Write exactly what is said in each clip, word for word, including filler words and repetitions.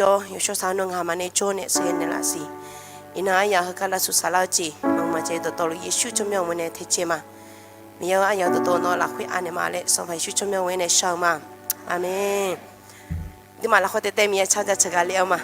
jawr, yawshawr sar nawr ngaq maqnaeq jawr nae sheuqghae naeqlaf siq. Iqnan aryaq heugar lavsuf saflar-eu jeq maqngeur maqjeq dawqtawvluf Yeqsur tsawrmyanr-eu mawr nae taecaev ma. Miqyaer-eu aryaq dawqtawv nawr lafkhoer anaeq ma laer Sanqpaq Yeqsur tsawrmyanr-eu nae shar-eu ma. Aqmeq. Aqduimaf lafkhoer taev taev Miqyaer car jaceuq ghaq le-eu ma.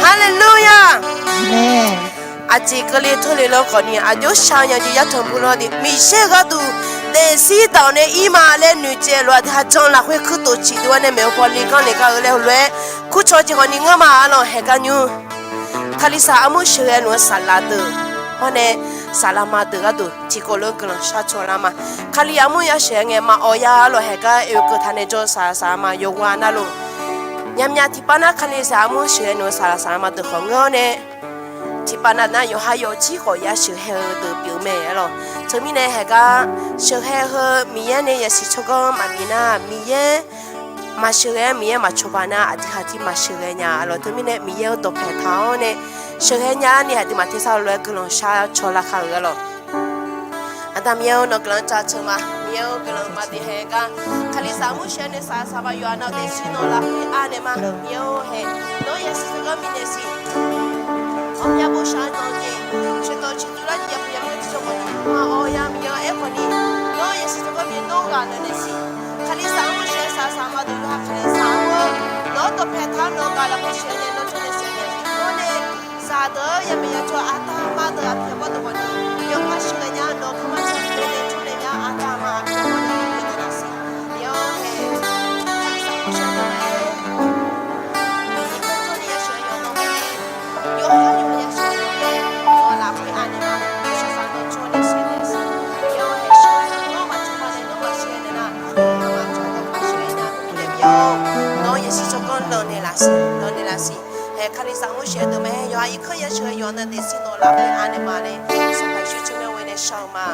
Haleluya! Aqjeq keuvle tawrle lawr khawfni aqjox shaq nya jeq yartanq bu lawr de. Miqyaer gharduq daefzir dawq nae ir ma laer noeqtsaev lof-aer aqdui hajan lafkhoer kuirtof ciq dui-awr nae maeqhu paw le ganr le gar-eu laer heulof-aer kurcaw jeq khawfni ngeurma arlawq haeq gar nymr. Kalizaq armur sheuqghae luf-eu saqlaq deuq hawr nae saqlaqma deuq gharduq tiqkawv lof-aer guiqlanq shar caw lar ma. Kali armur yasheuq-aer ngae maqawq ya arlawq haeq gar oekeuv taq nae jawr saqlaq saqlaqma yawqghaq navluf, nyamya tiqpav nar Kalizaq armur sheuqghae luf-eu saqlaq saqlaqma deuq khawf ngeur-awr nae, tiqpav nav nar yawqha yawfjir khawf yasheuq hae-eu deuq pyeuf mae arlawq. Teumirnae haeq gar sheuqghae heu Miqyaer nae yasiq tsawrganr maqbif nar Miqyaer maqsheuqghae-aer Miqyaer maqcawba nar aqdui haqjir maqsheuqghae nya arlawq. Teumirnae Miqyaer-eu dawqpaeq taq-awr nae sheuqghae nya-ar ni aqduimaf tersar lof-aer guiqlanq shar caw lar kar-euq arlawq. Aqda Miqyaer-or, nawq guiqlanq jaceuq ma. Miqyaer-or, guiqlanq maqdeq haeq gar Kalizaq armur sheuqghae nae saqlaq saqlaqma yawqha nawr daefzir nawr lafkhoer anaeq ma. Miqyaer-or haeq, nawr yasiq tsawrganr bifnaeq siq. Awqmya bof shaq-eu dawq jeq, sheuqdawq ciqdui lar jeq yapuq yamawr tiqjawr khawfni maqawq ya Miqyaer-or. Aerkhawfni nawr yasiq tsawrganr bifnaeq nawr ghaq naeq naeq siq. Kalizaq armur sheuqghae saqlaq saqlaqma deuq yawqha Kalizaq armur-eu nawq-anr dawqpaeq taq-awr nawq-eu ghaq lafkhoer sheuqghae nae nawr jawr nae sheuqghae nae siq. Nawr nae zaqdeuq-anr yamawr ya caw aqda ma deuq aqpoeq aqbawr deuq khawfni yawqha sheuqghae nya nawq-eu kar ma caw Hae Kalizaq mr sheuq-eu deuq mae, yawqha irkanr yasheuq-eu yawqnan daefzir nawq lafkhoer anaeq ma le. Sanqpaq Yeqsur tsawrmyanr-aer nae shar-eu ma.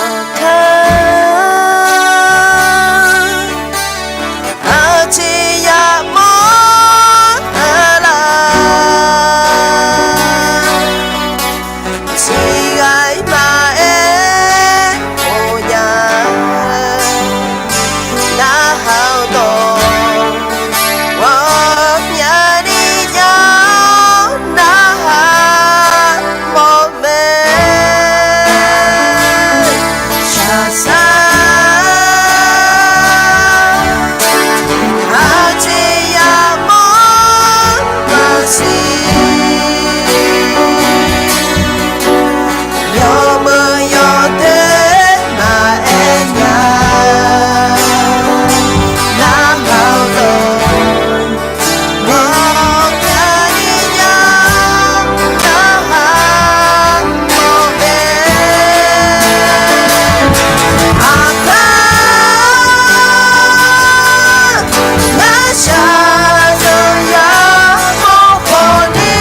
Aqkaq, aqjeq yamawr-eu la, tiqghaq-iq maqaer of nya, narhaq-eu dawq ghawqmyani nya, narhaq mawf mae. Shaqzaq, aqjeq yamawr maqsiq, yawmuiq yawdoer maqaer nya, narhaq-eu dawq ghawqmyani nya, narhaq mawf mae. Aqkaq, ngar shaqzanq yamawr khawf ni,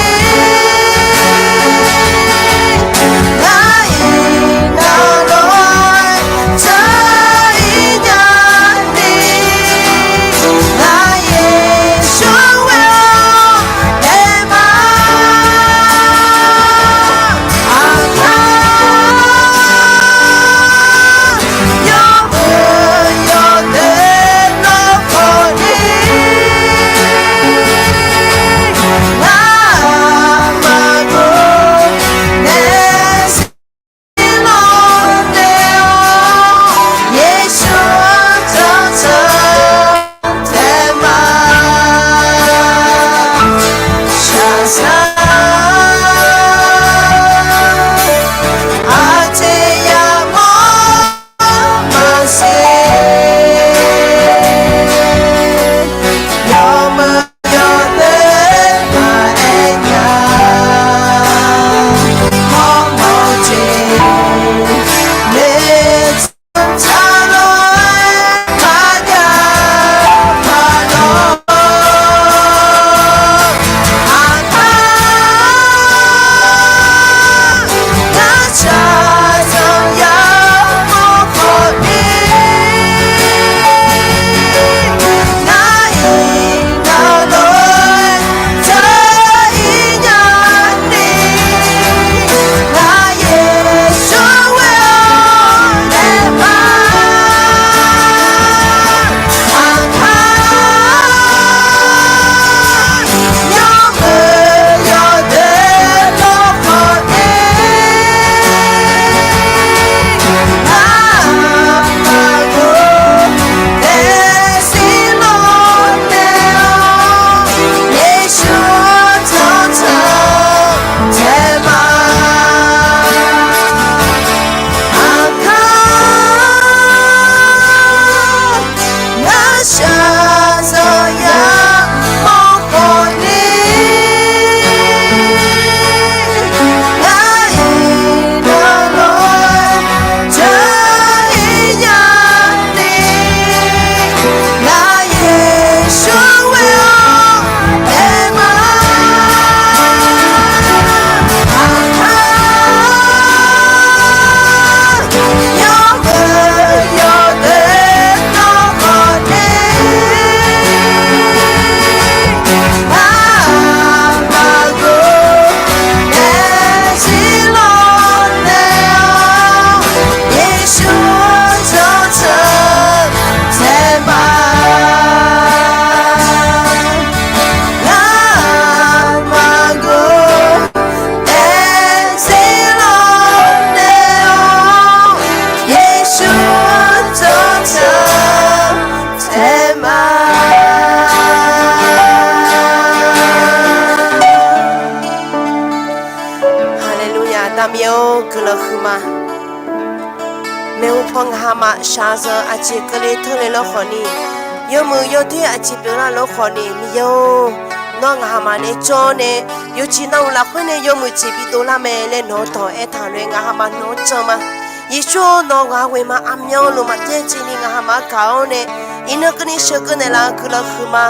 ngar iqnan lof-aer jar-ir nya ni, ngar Yeqsur ghoe-awr daef ma. Aqkaq, yawmuiq yawdoer lawr khawf ni, ngar maqdur nae zir lawr nae-awr, Yeqsur-anr tanqtsanq taef ma. Shaqzanq, aqjeq yamawr maqsiq, yawmuiq yawdoer maqaer nya, mawrmawr jeq nae tsanr taq lof-aer maqjav paq lawr. Aqkaq, ngar shaqzanq yamawr khawf ni, ngar iqnan lof-aer jar-ir nya ni, ngar Yeqsur ghoe-awr daef ma. Aqkaq, yawmuiq yawdoer lawr khawf ni, ngar maqdur nae zir lawr nae-awr, Yeqsur-anr tanqtsanq taef ma. Aqkaq, ngar shaqzanq yamawr khawf ni, ngar iqnan lof-aer jar-ir nya ni, ngar Yeqsur ghoe-awr daef ma. Aqkaq, yawmuiq yawdoer lawr khawf ni, ngar maqdur nae zir lawr nae-awr, Yeqsur-anr tanqtsanq taef ma. Ngar maqdur nae zir lawr nae-awr, Yeqsur-anr tanqtsanq taef ma. Haleluya, Aqda Miqyaer-or, guiqlanq huiqma. Maeqhu paw ngaq hamaf shaqzanq aqjeq keuvle teule lawr khawf ni, yawmuiq yawdoer aqjeq pyeuflar lawr khawf ni, Miqyaer-or, nawr ngaq hamaf nae jawr nae, yawjeq navluf lafkhoer nae yawmuiq jeq bidov lar mae laer nawq-anr dawq aertaq lof-aer ngaq hamaf nawq-anr jan ma. Yeqsur-or, nawq-eu ghaq ghoe ma. Aqmyanluf maqbyaer jeq ni ngaq hamaf-anr gaq-awr nae, iqnan keuvni sheuqkeuv naeqlaf-eu guiqlanq huiqma,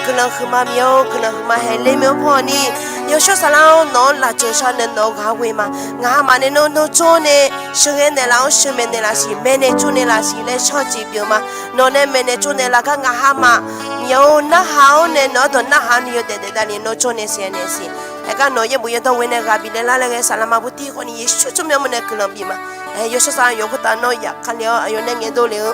guiqlanq huiqma Miqyaer-or, guiqlanq huiqma haeq ler myanr paw ni, Yawshawr Saflar-or, nawq-anr lafjeuq shar nae nawq-eu ghaq ghoe ma. Ngaq hamaf nae nawr nawr jawr nae sheuqghae naeqlaf-awr sheuqmaeq naeqlaf siq, maeqnaeq tsovnaeq laf siq laer shawr-eu jeq pyeuf ma. Nawq nae maeqnaeq tsovnaeq laf gar ngaq hamaf Miqyaer-or, narhaq-awr nae nawq-anr dawq narhaq-awr ni yawdaef daef davni nawr jawr nae siq naeq siq. Aergar nawq yaerbof yaerdawr ghoe nae ghaq bifnaeq lar laer ghae saflar maqbur tir khawfni Yeqsur tsawrmyanr mawr nae guiqlanq bif ma. Aer, Yawshawr Saflar yawq khoertav nawr yaf kale-awr aqyawf nae ngaeqdov le-eu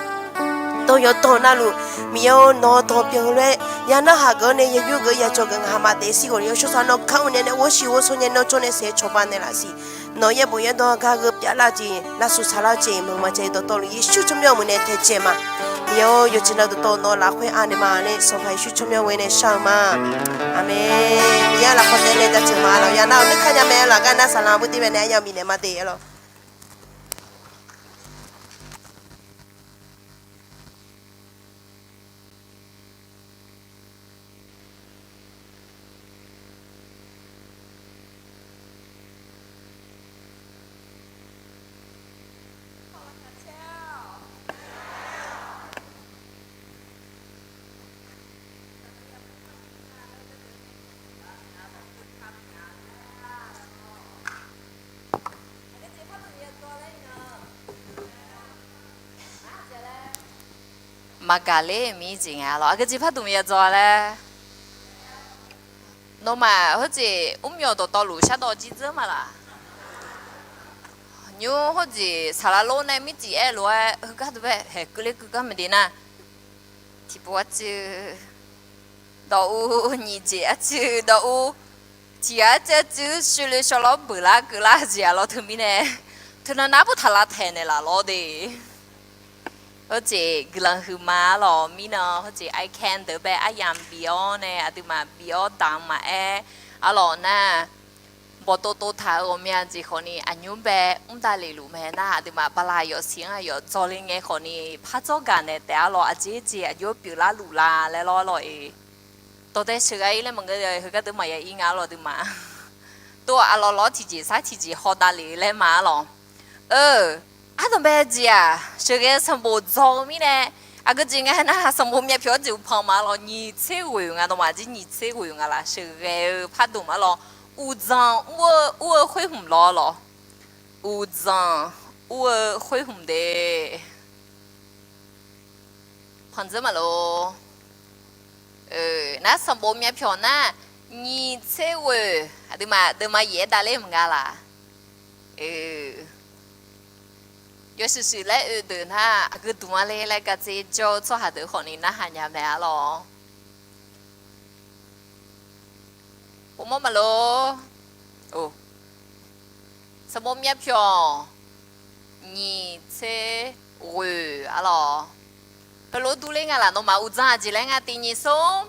dawq yawqdawq navluf, Miqyaer-or, nawq-eu dawq pyeuf-eu lof-aer ya narhaq geuf-awr nae ya yur geuf ya cawq geuf ngaq hamaf daef shir ghofle Yawshawr Saflar nawr gar mr nae nae ghovshiq ghovshaw nae nawr jawr nae saef-aer cawba naeqlaf siq. Nawq yaerbof yaerdawr gar gheu pyavlar jeq, lavsuf saqlar jeq, maqmaq jeq dawqtawvluf Yeqsur tsawrmyanr mawr nae taejae ma. Miqyaer-or, yawqjeq nav dawqtawvluf nawq lafkhoer anaeq ma laer Sanqpaq Yeqsur tsawrmyanr ghoe nae shar-eu ma. Aqmeq. Miqyaer lafkhoer taef nae jaceuq ma lawq. Yanav-euq mirkar nya mae lawq. Gar nar saqlaq maqbur tir bae nae aqyawf bifnaeq ma de-aer lawq. Maqgaq ler mir jeq nga lawq. Aqgeu jeq pardmq ya dzaw laer. Nawmaf heujeq mrmyawq dawqtawvluf shardawv jir dzeur ma laq? Nymr heujeq saqlaq lor nae mircif aer lof-aer heugar deuq bae haeq keuvle keuv gar maqde nar, tiqpov arcuiv dawq ur, nyiq jeq arcuiv dawq ur, tiq ghaq arcuiv arcuiv shoeloe shawlawr beuqlar keuvlar jeq-aq lawr teumirnae, teunav nav boftaq lavtaeq naeqlaf lawr de. Heujeq guiqlanq huiqma arlawq mirnan heujeq I can deuq bae aryamq bif-awr nae aqduimaf bif-awr damq maqaer arlawq nar, bawqtov tov taq-euq ghawqmya jeq khawfni aqnymr bae mr davlef luf mae nar, aqduimaf bala yawf siq-anr aqyawf dzawle ngae khawfni par dzawr gaq naeq taef arlawq. Aqjeq jeq aqjox pyeuflar luf la laer lawr arlawq-iq. Dawqdae sheuqghae-ir laer maqngeur, heugar deuq maqya ir nga arlawq duimaf. Tov-aq arlawq lawr tiqjeq sar tiqjeq haw davlef-eu laer ma arlawq. Eu, ardanqbae jeq-aq sheuqghae-eu sanqbof dzaw-eu mirnae, aqgeu jeq nga nar sanqbof myavpyawq-anr jeq uqpanq ma arlawq. Nyiq tser ghoeq nga, nawmaf jir nyiq tser ghoeq nga laf? Sheuqghae-eu pardmq arlawq. Uqdzanq ur-eu khoer hmq lawr lawq. Uqdzanq ur-eu khoer hmq de. Panqdzeur maqlor. Nar sanqbof myavpyawq nar, nyiq tser ghoeq aqduimaf deuvma yaef-aer davler maqnga laq? Yawshuif shuif laer oe deuq nar aqgeu dmq-a le laer gardzer jawr-eu tsawrhaq deuq khawfni narhaq nya mae arlawq. Ghofmawr maqlor. Sanqbof myavpyawq nyiq tser ghoeq arlawq. Heulof-aer durler nga laf? Nawmaf uqdzan aqjeq laer nga tiq nyiq smr.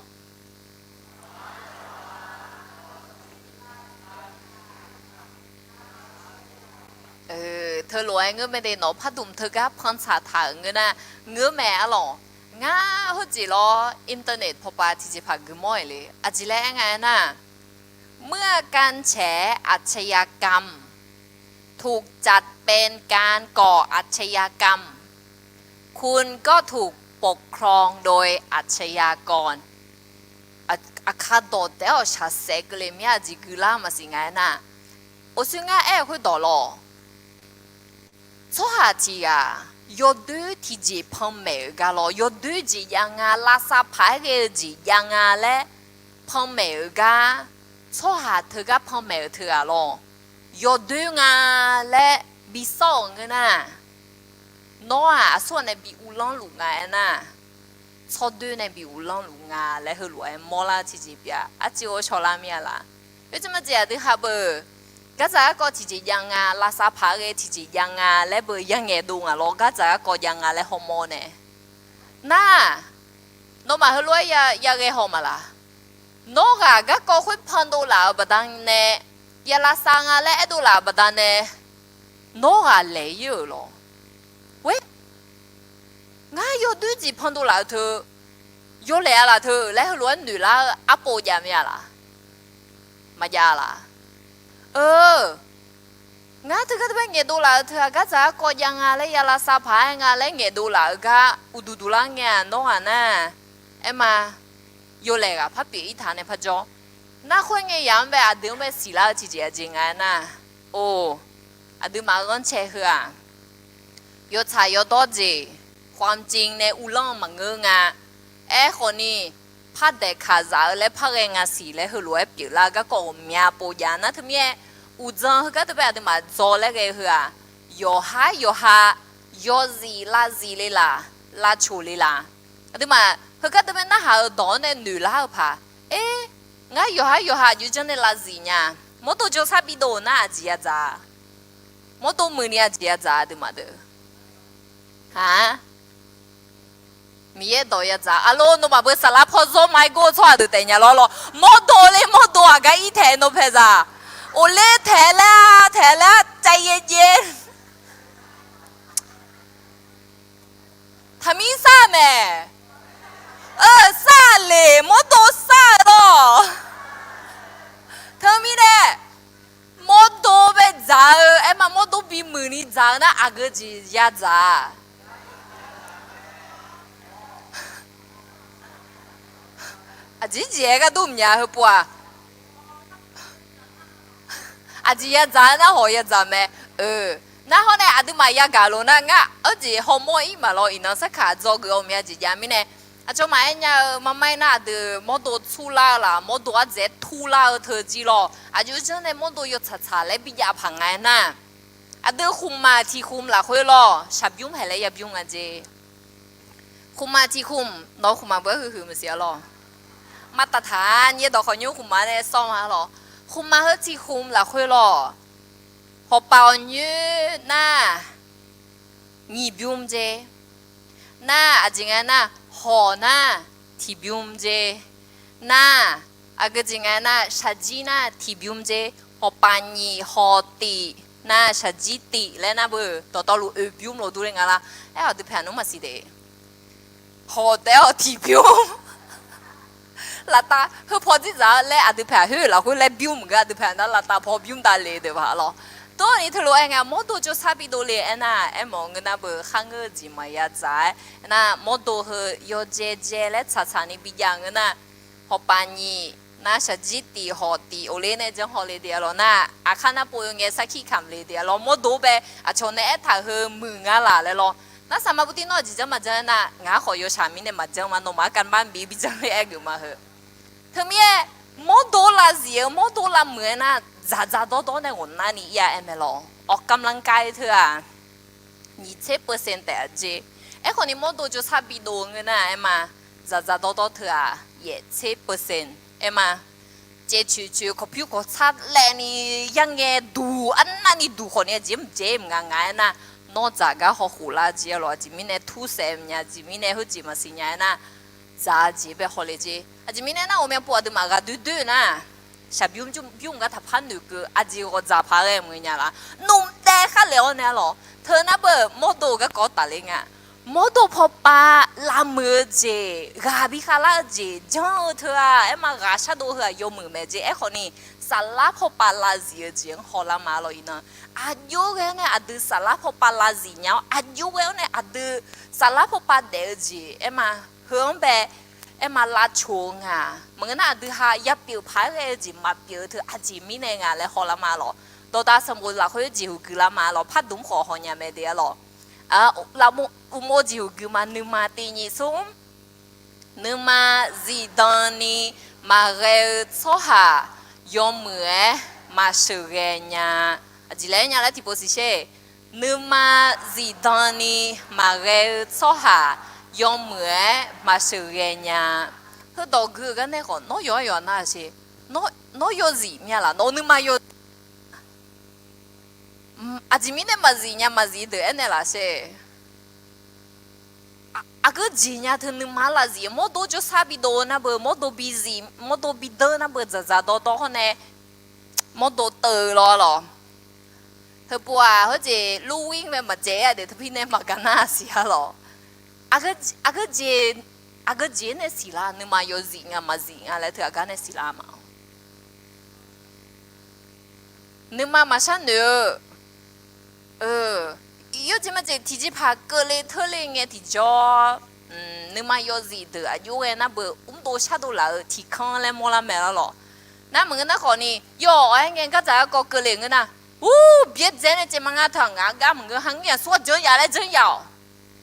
Teulof-aer ngeur mae de, nawq pardmq teugar pantsaq taq-euq ngeur nar, ngeur mae arlawq. Ngar heujeq lawr internet pawpav tiqjeqpaq guiqmawr-iq le. Aqjeq laer aer nga aernar, เมื่อการแฉอาชญากรรมถูกจัดเป็นการก่ออาชญากรรม คุณก็ถูกปกครองโดยอาชญากร Aqkar dawq taef-awr shaqsaef keuvle mir-a jeq guiqlar maqsiq nga aernar, orsur ngar aer-eu khoerdawq lawr. Tsawrhaq tiq ghaq yawdoer tiqjeq panmaeq-euq gar lawr, yawdoer jeq jav nga, lavsav paq-aer ghae-eu jeq jav nga laer panmaeq-euq gar, tsawrhaq teugar panmaeq-euq teughaq lawr, yawdoer nga laer bisawr-euq ngeur nar, nawr-aq aqsur-aq nae bi uvlanr luf nga aernar, tsawrdoer nae bi uvlanr luf nga laer heulof-aer mawrlar-eu tiqjeq pyeuf-a. Arcuiv ghawr shawrlar mir-a laf? Yawjeq maqjeq aqdui ha beu, gardzaq garkawv tiqjeq jav nga, lavsav paq-aer ghae tiqjeq jav nga laer beu yangaeq dov ngaq lawr, gardzaq garkawv jav nga laer hawmawr nae. Nar, nawmaf heulof-aer yaghae haw maqlaq? Nawr ghaq garkawv khoer pandov laf-euq baqdanae, ya lavsav nga laer aerdov laf-euq baqdanae, nawr ghaq laeq-ir-euq lawr. Oe, ngar yawdoer jeq pandov laf-eu teu, yawlaeq-a laf teu laer heulof-aer noeqlar-eu arpov jav mir-a laf? Maqjav laf? Eu, Ngar teugar teubae ngaeqdov laf-euq teughaq gardzaq-aer kawv jav nga laer, ya lavsav paq-aer nga laer ngaeqdov laf-euq gar uqduq duq lar ngae-aq nawr ghaq nar, aer ma, yawlaeq ghaq par pyeuf ir taq nae parjawr. Nar khoer ngae yaq-anr bae aqdui-anr bae siqlar-eu tiqjeq aqjeq nga aernar, or, aqduimaf-euq ghanrcae heu-aq, yawtsaq yawdawr jeq, ความจริง nae uvlanr-eu maqngeur nga. Aerkhawf ni, par daeqkaq zaf-eu laer par ghae nga siq laer heulof-aer pyeuflar-eu garkawv ghawqmya pov jav nar teumirnae, uqdzan heugar teubae aqduimaf dzaw laer ghae-eu heu-aq, yawqhar yawqha yawzif lavzif le laq, lavcoq le laq. Aqduimaf heugar teubae narhaq-euq dawq-anr nae noeqlar-eu paq, er, ngar yawqhar yawqha aqjox janr nae lavzif nya. Mawrdo jawrsar bidov nar aqjeq yadzaq, mawrdo muiqni aqjeq yadzaq aqduimaf deuq. Aq, Miqyaer dawq yadzaq. Aqlor nawmaf beu saflar paw zawr ma-aer gor-eu tsawrhaq deuq taef nya lawr lawr. Mawrdo ler mawrdo aqgar ir taeq nawr paeqzaq. Oqler taeq laer-a taeq laer-a cav yaejae. Taqmir sar-eu mae. Sar-eu le mawrdo sar-eu lawr. Teumirnae, mawrdo bae dzaq-eu aer ma, mawrdo bimuiq ni dzaq-eu nar aqgeu jeq yadzaq-a. Aqjeq jeq-aer gharduq mqnya heupov-aq. Aqjeq yadzaq-a nar hawq yadzaq mae. Nar hawr nae aqduimaf yagaq lof nar ngar arjeq hawmawr-ir maqlawr, iqnan sarkaq dzawgeuf-awq mya jeq jav mirnae, aqcawq maqaer nya-eu marmair nar aqdui mawrdo turlar-eu laf, mawrdo ardzaeq-aer turlar-eu teu jir lawr. Aqjox janr nae mawrdo yawtsaq tsaq laer bijav paq nga aernar, aqdui khmqmaq tiq khmq lafkhoer lawr shaqbymr haeq laer yabymr nga jeq. Khmqmaq tiq khmq, nawq-eu khmqmaq beu-aer huiqhuiq maqsiq-a lawr. Maqtaf taq-a, nyaerdawq khawf nymr khmqmaq nae sawr ma lawr. Khmqmaq heu tiq khmq lafkhoer lawr, hawqpaf hawqnyoer nar nyiq bymr jeq. Nar aqjeq nga nar, hawq nar tiq bymr jeq. Nar aqgeu jeq nga nar, shaqjir nar tiq bymr jeq. Hawqpaf nyiq hawq tif nar shaqjir tif laer nar beu dawqtawvluf oeq bymr lawq dur le nga lar. Aer aqdui paeq nmr maqsiq de. Hawq taef-awq tiq bymr. Laftav heu paw dzirdzaq-a laer aqdui paeq khoer lafkhoer laer bymr maqngeur, aqdui paeq nar laftav paw bymr davle deuq paq lawr. Dawrni teulof-aer nga mawrdo jawrsar bidov le aernar, aermawf ngeur nar beu kharngeur-eu jeq maqya dzaq-aer aernar, mawrdo heu yawjae jae laer tsaqtsaq ni bijav ngeur nar, hawqpaf nyiq nar shaqjir tif hawq tif oqler nae janr hawle de-a lawr nar, aqkar nar pov-eu ngae sarkir kamq le de-a lawr, mawrdo bae aqcawq nae aertaq heu muiq nga laq laer lawr. Nar saqma buvtir nawr aqjeq janr maqjanr aernar, ngaq-anr khawf yawshaq mirnae maqjanr ma, nawmaf-anr kavmar bif bijanr le aer geuf ma heu. Teumirnae, mawrdo lavzif-eu mawrdo lavmuiq-aer nar, dzaqdzaq dawrdawr nae ghawqnar ni ir-a aer mae lawr. ออกกำลังกาย teu-aq, nyiq tser percent taef-a jeq. Aerkhawf ni mawrdo jawrsar bidov ngeur nar aer ma, dzaqdzaq dawrdawr teu-aq yaef tser percent aer ma. Caev coeq coeq kawqpyur kawqtsar laev ni, yarngae duq arnavni duq khawf ni aqjeq mqjaev mqnga nga aernar, nawr dzaq gar hawkhof lar jeq-a lawr. Aqjeq mirnae tur saef mqnya, aqjeq mirnae heujeq maqsiq nya aernar, dzaq jeq bae hawle jeq. Aqjeq mirnae nar ghawqmya pov aqduimaf ghaq doer doer-eu nar, shaqbymr bymr gar taqpar noeqkeuv aqjeq ghawqdzaq paq-aer ghae mq-eu nya laf, nmr daev khar le-awr nae-a lawr. Teu nar beu mawrdo garkawv tafler nga. Mawrdo pawpav lavmuiq-eu jeq, ghaq bi khavlar-eu jeq janr-eu teu-aq, aer ma ghaq shardov heu-aq yawmuiq mae jeq. Aerkhawf ni, saflar pawpav lavzif-eu jeq-anr hawlar ma lawr. Iqnan aqjox ghae-awr nae aqdui saflar pawpav lavzif nya-awr, aqjox ghae-awr nae aqdui saflar pawpav daef-eu jeq aer ma, heu-anr bae aer ma lavcoq-eu nga. Maqngeur nar aqdui ha yapyeuf paq-aer ghae-eu jeq maqpyeuf-eu teu aqjeq mirnae nga laer hawlar ma lawr. Dawqdaq sanqbof lafkhoer jeqhuq guiqlar ma lawr, pardmq khawf hawnya mae de-a lawr. Lafov uqmov jeqhuq gui ma, nuima tiq nyiq smr. Nuima zifdan ni maqghae-eu tsawrhaq yawmuiq-aer maqsheuqghae nya. Aqjeq laer nya laer tiqpov siqsher. Nuima zifdan ni maqghae-eu tsawrhaq yawmuiq-aer maqsheuqghae nya. Heudawq gui-eu gar nae khawf nawr yawqha yawqha nar-a sher. Nawr yawzif mya laf, nawq nuima yaw aqjeq mirnae maqzif nya maqzif deuq aernaeq laf sher. Aqgeu jeq nya teu nuima lavzif-eu mawrdo jawrsar bidov-eu nar beu, mawrdo bizif, mawrdo bideur nar beu dzaqdzaq dawrdawr hawr nae mawrdo teu lawr lawr. Heupov-aq, hawr jeq lurwir mae maqjaev-a deuq teu pi nae maqgaq nar siq-a lawr. Aqgeu jeq, aqgeu jeq nae siqlar, nuima yawzif nga maqzif nga laer teu aqgar nae siqlar ma. Nuima maqshar noeq-eu Yawjeq majeq tiqjeqpaq keuvle teurle ngae tiqjawr, nuima yawzif deuq aqjox ghae nar beu mrdov shardov laf-eu tiqkanr laer mawrlar mae lawr. Nar maqngeur nar khawfni yawf-aer ngae gardzaq garkawv keuvle ngeur nar, ur, byaerdzae nae caev ma ngar teu-aq ngaq-anr gar maqngeur, ha ngir-aq sawr janr ya laer janr ya-awq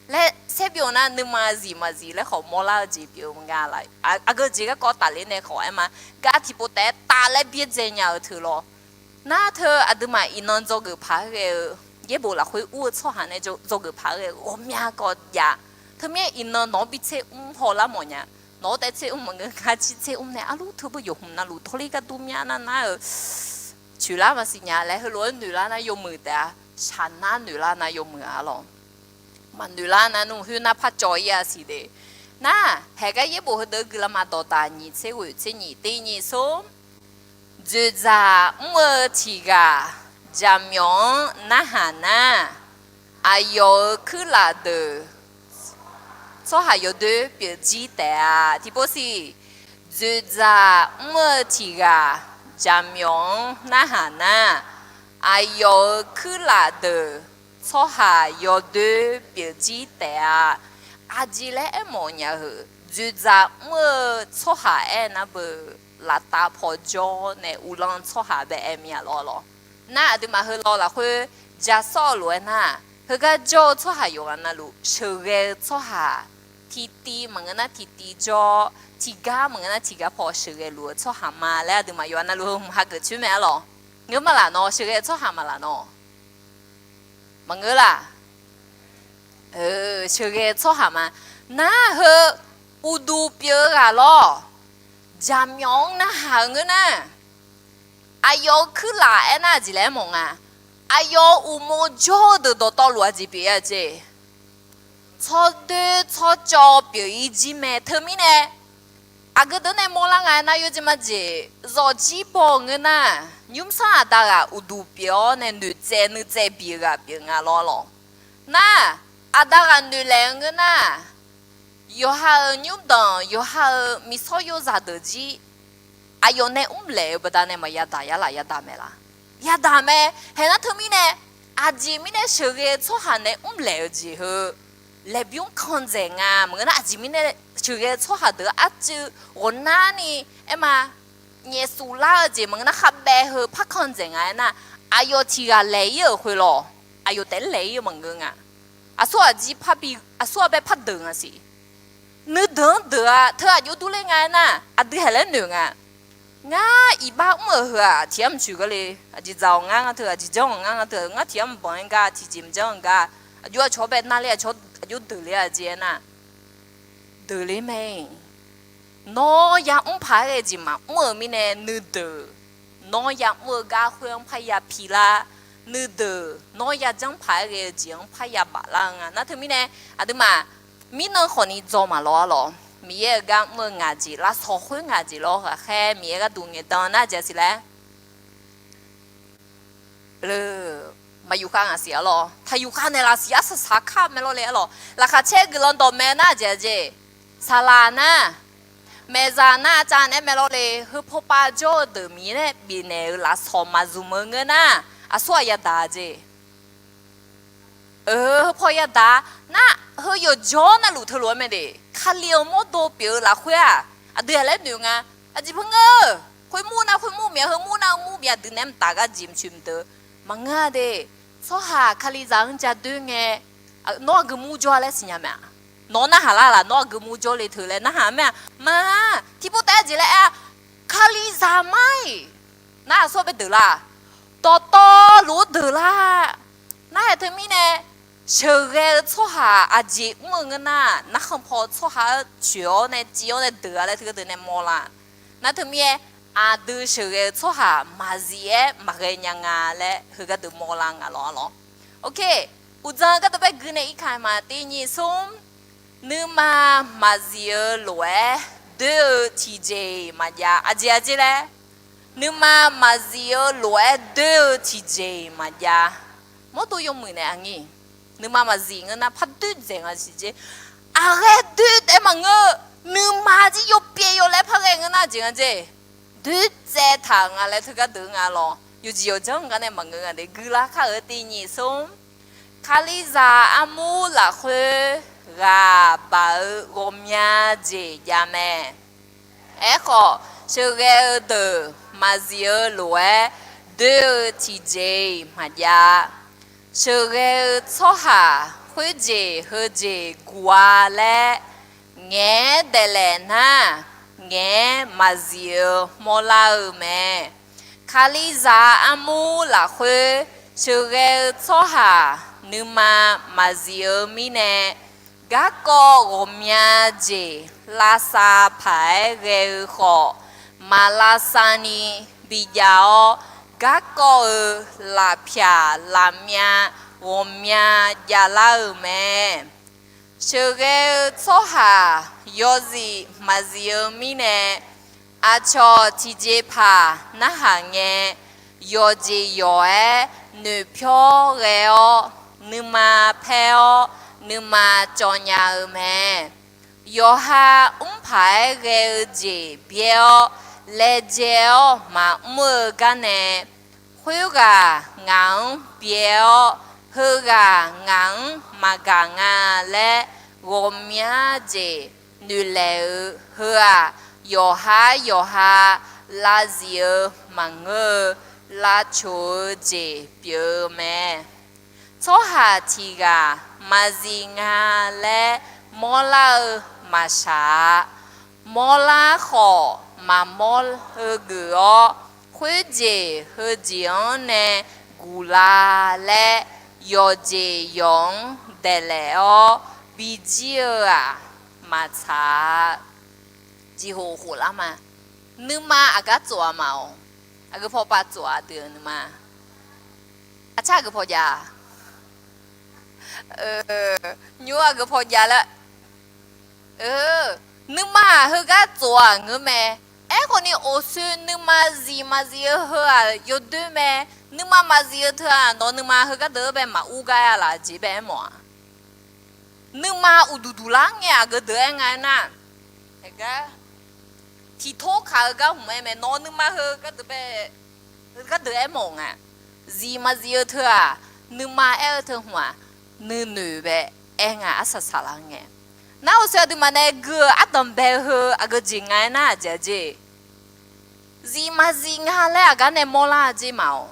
laer saerbyov nar nuima zif maqzif laer khawf mawrlar-eu jeq pyeuf-eu nga laq. Aqgeu jeq garkawv tafler nae khawf aer ma, gar tiqpov taef-aer taf laer byaerdzae nya-eu teu lawr. Nar teu aqduimaf iqnan dzawgeuf paq-aer ghae-eu, yaerbof lafkhoer ur-eu tsawrhaq nae dzawgeuf paq-aer ghae-eu ghawqmya kawv jav. Teumirnae iqnan nawq-anr bi tser mr hawlar mawf nya. Nawq-anr taef tser mr maqngeur, ngar jir tser mr nae arlur teu beu yawqhmq navluf tawrler gardur myav nar nar-eu coeqlar maqsiq nya laer heulof-aer noeqlar nar yawmuiq taef-a. Shaqnar noeqlar nar yawmuiq-a lawr. Maqnoeqlar nar nmr khoer nar par cawv-ir-a siq de. Nar, haeqgar yaerbof heudeuq guiqlanq ma dawqdaq nyiq tser ghoeq tser nyiq, tiq nyiq smr. Dzoeqdzaq mr-eu tiq ghaq jaqmyawf-anr narhaq nar, aqyawf-euq kuirlaf deuq tsawrhaq yawdoer pyeuf jir taef-a. Tiqpov siq, dzoeqdzaq mr-eu tiq ghaq jaqmyawf-anr narhaq nar, aqyawf-euq kuirlaf deuq tsawrhaq yawdoer pyeuf jir taef-a. Aqjeq laer aermawf nya-eu, dzoeqdzaq mr-eu tsawrhaq aer nar beu, laftav paw jawr nae uvlanr tsawrhaq bae aer mir-a lawr lawr. Nar aqduimaf heu law lafkhoer ja sawr-eu lof-aer nar, heugar jawr-eu tsawrhaq yawqghaq navluf sheuqghae-eu tsawrhaq, tiqtiv maqngeur nar tiqtiv jawr, tiqgar maqngeur nar tiqgar paw sheuqghae luf-eu tsawrhaq ma laer aqduimaf yawqghaq navluf heu hmq hageuf coer mae-a lawr. Ngeur ma laf nawr, sheuqghae-eu tsawrhaq ma laf nawr. Maqngeur laf. Sheuqghae-eu tsawrhaq ma. Nar heu uqduq pyeuf-eu ghaq lawr, jaqmyawf-anr narhaq-eu ngeur nar, aqyawf-euq kuirlaf aernar aqjeq laer aermawf nga. Aqyawf-euq uqmov jawr-eu deuq dawqtawvluf aqjeq pyeuf-ir-a jeq. Tsawrdoer tsawrcawv pyeuf-ir jir mae. Teumirnae aqgeu deuq nae mawrlar nga aernar, yawjeq majeq zawqjir baw-eu ngeur nar, nymrsanr aqda ghaq uqduq pyeuf-awr nae noeqtsaev nuitsaev bi-eu ghaq pyeuf nga lawr lawr. Nar, aqda ghaq noeqlaeq-eu ngeur nar, yawqha-euq nymrdanq, yawqha-euq miqsawr yozaq deuq jir aqyawf nae mrlaeq-eu baqdanae maqya daq, ya laf ya daq mae laf. Ya daq mae. Haeq nar teumirnae, aqjeq mirnae sheuqghae-eu tsawrhaq nae mrlaeq-eu jeq heu laeqbymr kan dzaeq nga. Maqngeur nar aqjeq mirnae sheuqghae-eu tsawrhaq deuq arcuiv ghawqnarni aer ma, nyaefsuf lar-eu jeq maqngeur nar khavbaev heu par kan dzaeq nga aernar, aqyawf tiq ghaq laeq-ir-euq khoer lawr, aqyawf taef-aer laeq-ir-eu maqngeur nga. Aqsur aqjir parbi, aqsur arbae par deuq nga siq. Nuideuq-anr deuq-a teu aqjox durler nga aernar, aqdui haeq laer noeq nga. Ngar iqbax mr-euq heu-aq tiq yamq coeq gar le, aqjeq dzaq-awq ngar, ngar teu aqjeq janr-awq ngar, ngar teu ngar tiq yamq banq-aer gar, tiqjeq maqjanr-eu gar, aqjox aqcawq bae narler, aqcawq aqjox deuqler-a jeq aernar, deuqler mae. Nawr yamr paq-aer ghae jeq maqmr-euq mirnae nuideuq, nawr yamr-eu gar khoer-anr parya pilar, nuideuq nawr yajanr paq-aer ghae-eu jeq-anr parya baflar-eu nga. Nar teumirnae aqduimaf mirnan khawfni dzaw maqlawr-ar lawr. Miqyaer-euq gar mr-eu ngaq jeq, lavsawq khoer ngaq jeq lawr ghaqkhaer Miqyaer gharduq ngaeqdan nar jeq siq laer maqyuf khav ngaq siq-ar lawr. Taqyuf khav naeqlaf siq-ar saqsaq kar mae lawr le-ar lawr. Laqkhaq caer guiqlanq dawqmaeq nar jeq jeq. Saqlaq nar, maeqzaq nar cav naeq-aer mae lawr le. Heu pawpav jawr-eu deuq Miqyaer nae bifnaeq-euq lavsawq maqzmq-eu ngeur nar, aqsur aq yadaq jeq. Heu paw yadaq nar, heu yawqjawr navluf teulof-aer mae de. Kali-euq mawrdo pyeuf-eu lafkhoer-aq, aqdui aq laer noeq nga. Aqjeq pangeur, khoermur nar khoermur mya, heumur nar heumur mya, dui naeq-aer mqtaf gar jeq mqcoeq mqdeuq maqngeur-a de. Tsawrhaq Kalizaq-anr ja doer ngae, nawr aqgeu mur jawr-a laer siqnya mae-aq. Nawq-anr narhaq lar laf, nawr aqgeu mur jawr le teu laer narhaq-eu mae-aq. Ma, tiqpov taef-aer jeq laer aer-a, Kalizaq mar-iq nar aqsur bae deuq lar. Dawqtawvluf-anr deuq lar. Nar haeq teumirnae, sheuqghae-eu tsawrhaq aqjeq mr-eu ngeur nar, narkhan paw-eu tsawrhaq-anr coeq-awr nae civ-awr nae deuq-a laer teu gharduq nae mawrlar. Nar teumirnae, aqdui sheuqghae-eu tsawrhaq maqzif-aer maqghae nya nga laer heugar deuq mawrlar nga lawr-ar lawr. Ok, uqdzan gharduq bae gui nae irkaq ma, tiq nyiq smr. Nuima maqzif-eu lof-aer doer-eu tiqjeq-iq maqjav. Aqjeq aqjeq laer, nuima maqzif-eu lof-aer doer-eu tiqjeq-iq maqjav. Mawrdo yawmuiq nae aqnyir, nuima maqzif ngeur nar par doer dzaeq nga siq jeq. Aqghae doer taef maqngeur, nuima jir yawpyaev yawlaer par ghae ngeur nar jeq nga jeq. Doer tsaev taq-euq nga laer teugar deuq nga lawr. Yawqjeq yawqjanr gar nae maqngeur nga de, guiqlar kar-euq tiq nyiq smr. Kalizaq armur lafkhoer ghaq baq-eu ghawqmya jeq jav mae. Aerkhawf, sheuqghae-eu deuq maqzif-eu lof-aer doer-eu tiqjeq-iq maqjav. Sheuqghae-eu tsawrhaq khoerjeq heujeq guq-a laer, ngaeq-aer daeqlaef nar, ngaeq-aer maqzif-eu mawrlar-eu mae. Kalizaq armur lafkhoer sheuqghae-eu tsawrhaq nuima maqzif-eu mirnae, garkawv ghawqmya jeq lavsav paq-aer ghae-eu khawf, maq lavsavni bijav-awr, garkawv-euq lafpyaq lafmyav ghawqmya javlar-euq mae. Sheuqghae-eu tsawrhaq yawzif maqzif-eu mirnae, aqcawq tiqjeqpaq narhaq ngae, yawqjeq yawq-aer noeqpyawr ghae-awr, nuima paer-awr, nuima cawv nya-eu mae. Yawqha mr paq-aer ghae-eu jeq byaer-awr, laejae-awr maqmr-eu gar nae, khoerghaq ngaq-anr byaer-awr, heughaq ngaq-anr maqgaq nga laer, ghawqmya jeq noeqlaeq-eu heu-aq, yawqhar yawqha lavzif-eu maqngeur-eu, lavcoq-eu jeq pyeuf-eu mae. Tsawrhaq tiq ghaq maqzif nga laer mawrlar-eu maqshaq-a. Mawrlar khawf maqmawr-eu geuf-awr, khoerjeq heujeq-anr nae guqla laer, yawqjeq yawq-anr daeqlaef-awr bijir-eu-aq maqtsaq-a. Jeqhoq khoflar ma. Nuima aqgar tsof-a ma-awq. Aqgeu paw pav tsof-a deuq-eu nuima. Aqcar aqgeu paw jav-a. Nymr aqgeu paw jav laer. Nuima-aq heugar tsof-aq ngeur mae. Aerkhawfni oqsoe nuima zif maqzif-eu heu-aq yawdoer mae. Nuima maqzif-eu teu-aq nawq nuima heugar deuq-anr bae maqur gar-a laf jeq bae aermawf-a. Nuima uqduq duq lar ngae aqgeu deuq-aer nga-aer nar, tiqtor kaq-eu gar hmq-aer mae. Nawq nuima heu gardeuq bae, gardeuq aermawf nga. Zif maqzif-eu teu-aq, nuima aer-eu teu hmq-aq, nuinoeq bae aer nga arsaq saqlar ngae. Nar oqsoe aqduimaf nae gui-eu ardanq bae-eu heu aqgeu jeq nga-aer nar aqjeq-a jeq. Zif maqzif nga laer aqgar nae mawrlar-a jeq ma-awq.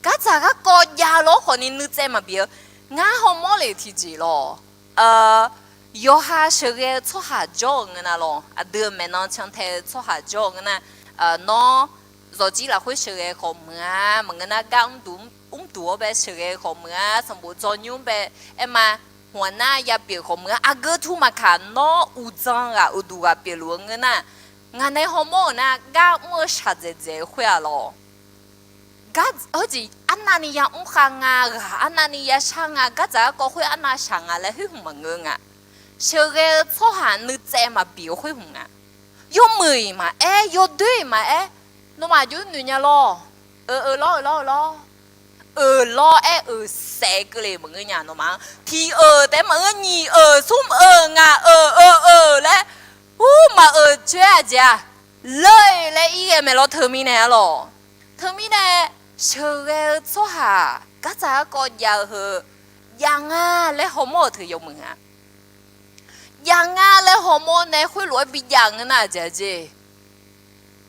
Gardzaq garkawv jav-eu lor khawfni nuitsaev maqbif-eu. Ngar hawmawr le tiqjeq lawr. Yawqha sheuqghae-eu tsawrhaq jawr-euq ngeur nar lawr. Aqdui-euq maeqnan cantae-eu tsawrhaq jawr-euq ngeur nar, nawr zawqjir lafkhoer sheuqghae khawf muiq-a. Maqngeur nar gar mrduq mrduq-awr bae sheuqghae khawf muiq-a. Sanqbof dzawnymr bae aer ma. Hmq-aq nar yapyeuf khawf muiq-a. Aqgeu tur maqkaq nawr uqdzan ghaq uqduq ghaq pyeufluf-eu ngeur nar, ngaq nae hawmawr-euq nar gar mr-eu shaqdzaeq dzaeq-eu khoer-aq lawr. Gar heujeq arnavni yamr khav nga, ghaq arnavni yashar nga, gardzaq garkawv khoer arnav shaq nga laer khoer hmq maqngeur nga. Sheuqghae-eu tsawrhaq nuitsaev maqbif-eu khoer hmq nga. Yawmuiq-iq maqaer, yawdoer-iq maqaer, nawmaf aqjox noeq nya lawr. Eu eu lawr, eu lawr, eu lawr. Euq lawr-aer euq saef keuvle maqngeur nya nawmaf-anr. Tiq euq taef-aer maqngeur, nyiq euq, smr euq, ngaq euq, eu euq laer, ur maqeuq coer-a jeq-aq, leu laer ir ghae maeq lawr teumirnae-a lawq. Teumirnae, sheuqghae-eu tsawrhaq gardzaq garkawv jav-eu heu, jav nga laer hawmawr-euq teu yawmuiq nga. Jav nga laer hawmawr nae khoerlof-aer bijav ngeur nar aqjeq-a jeq.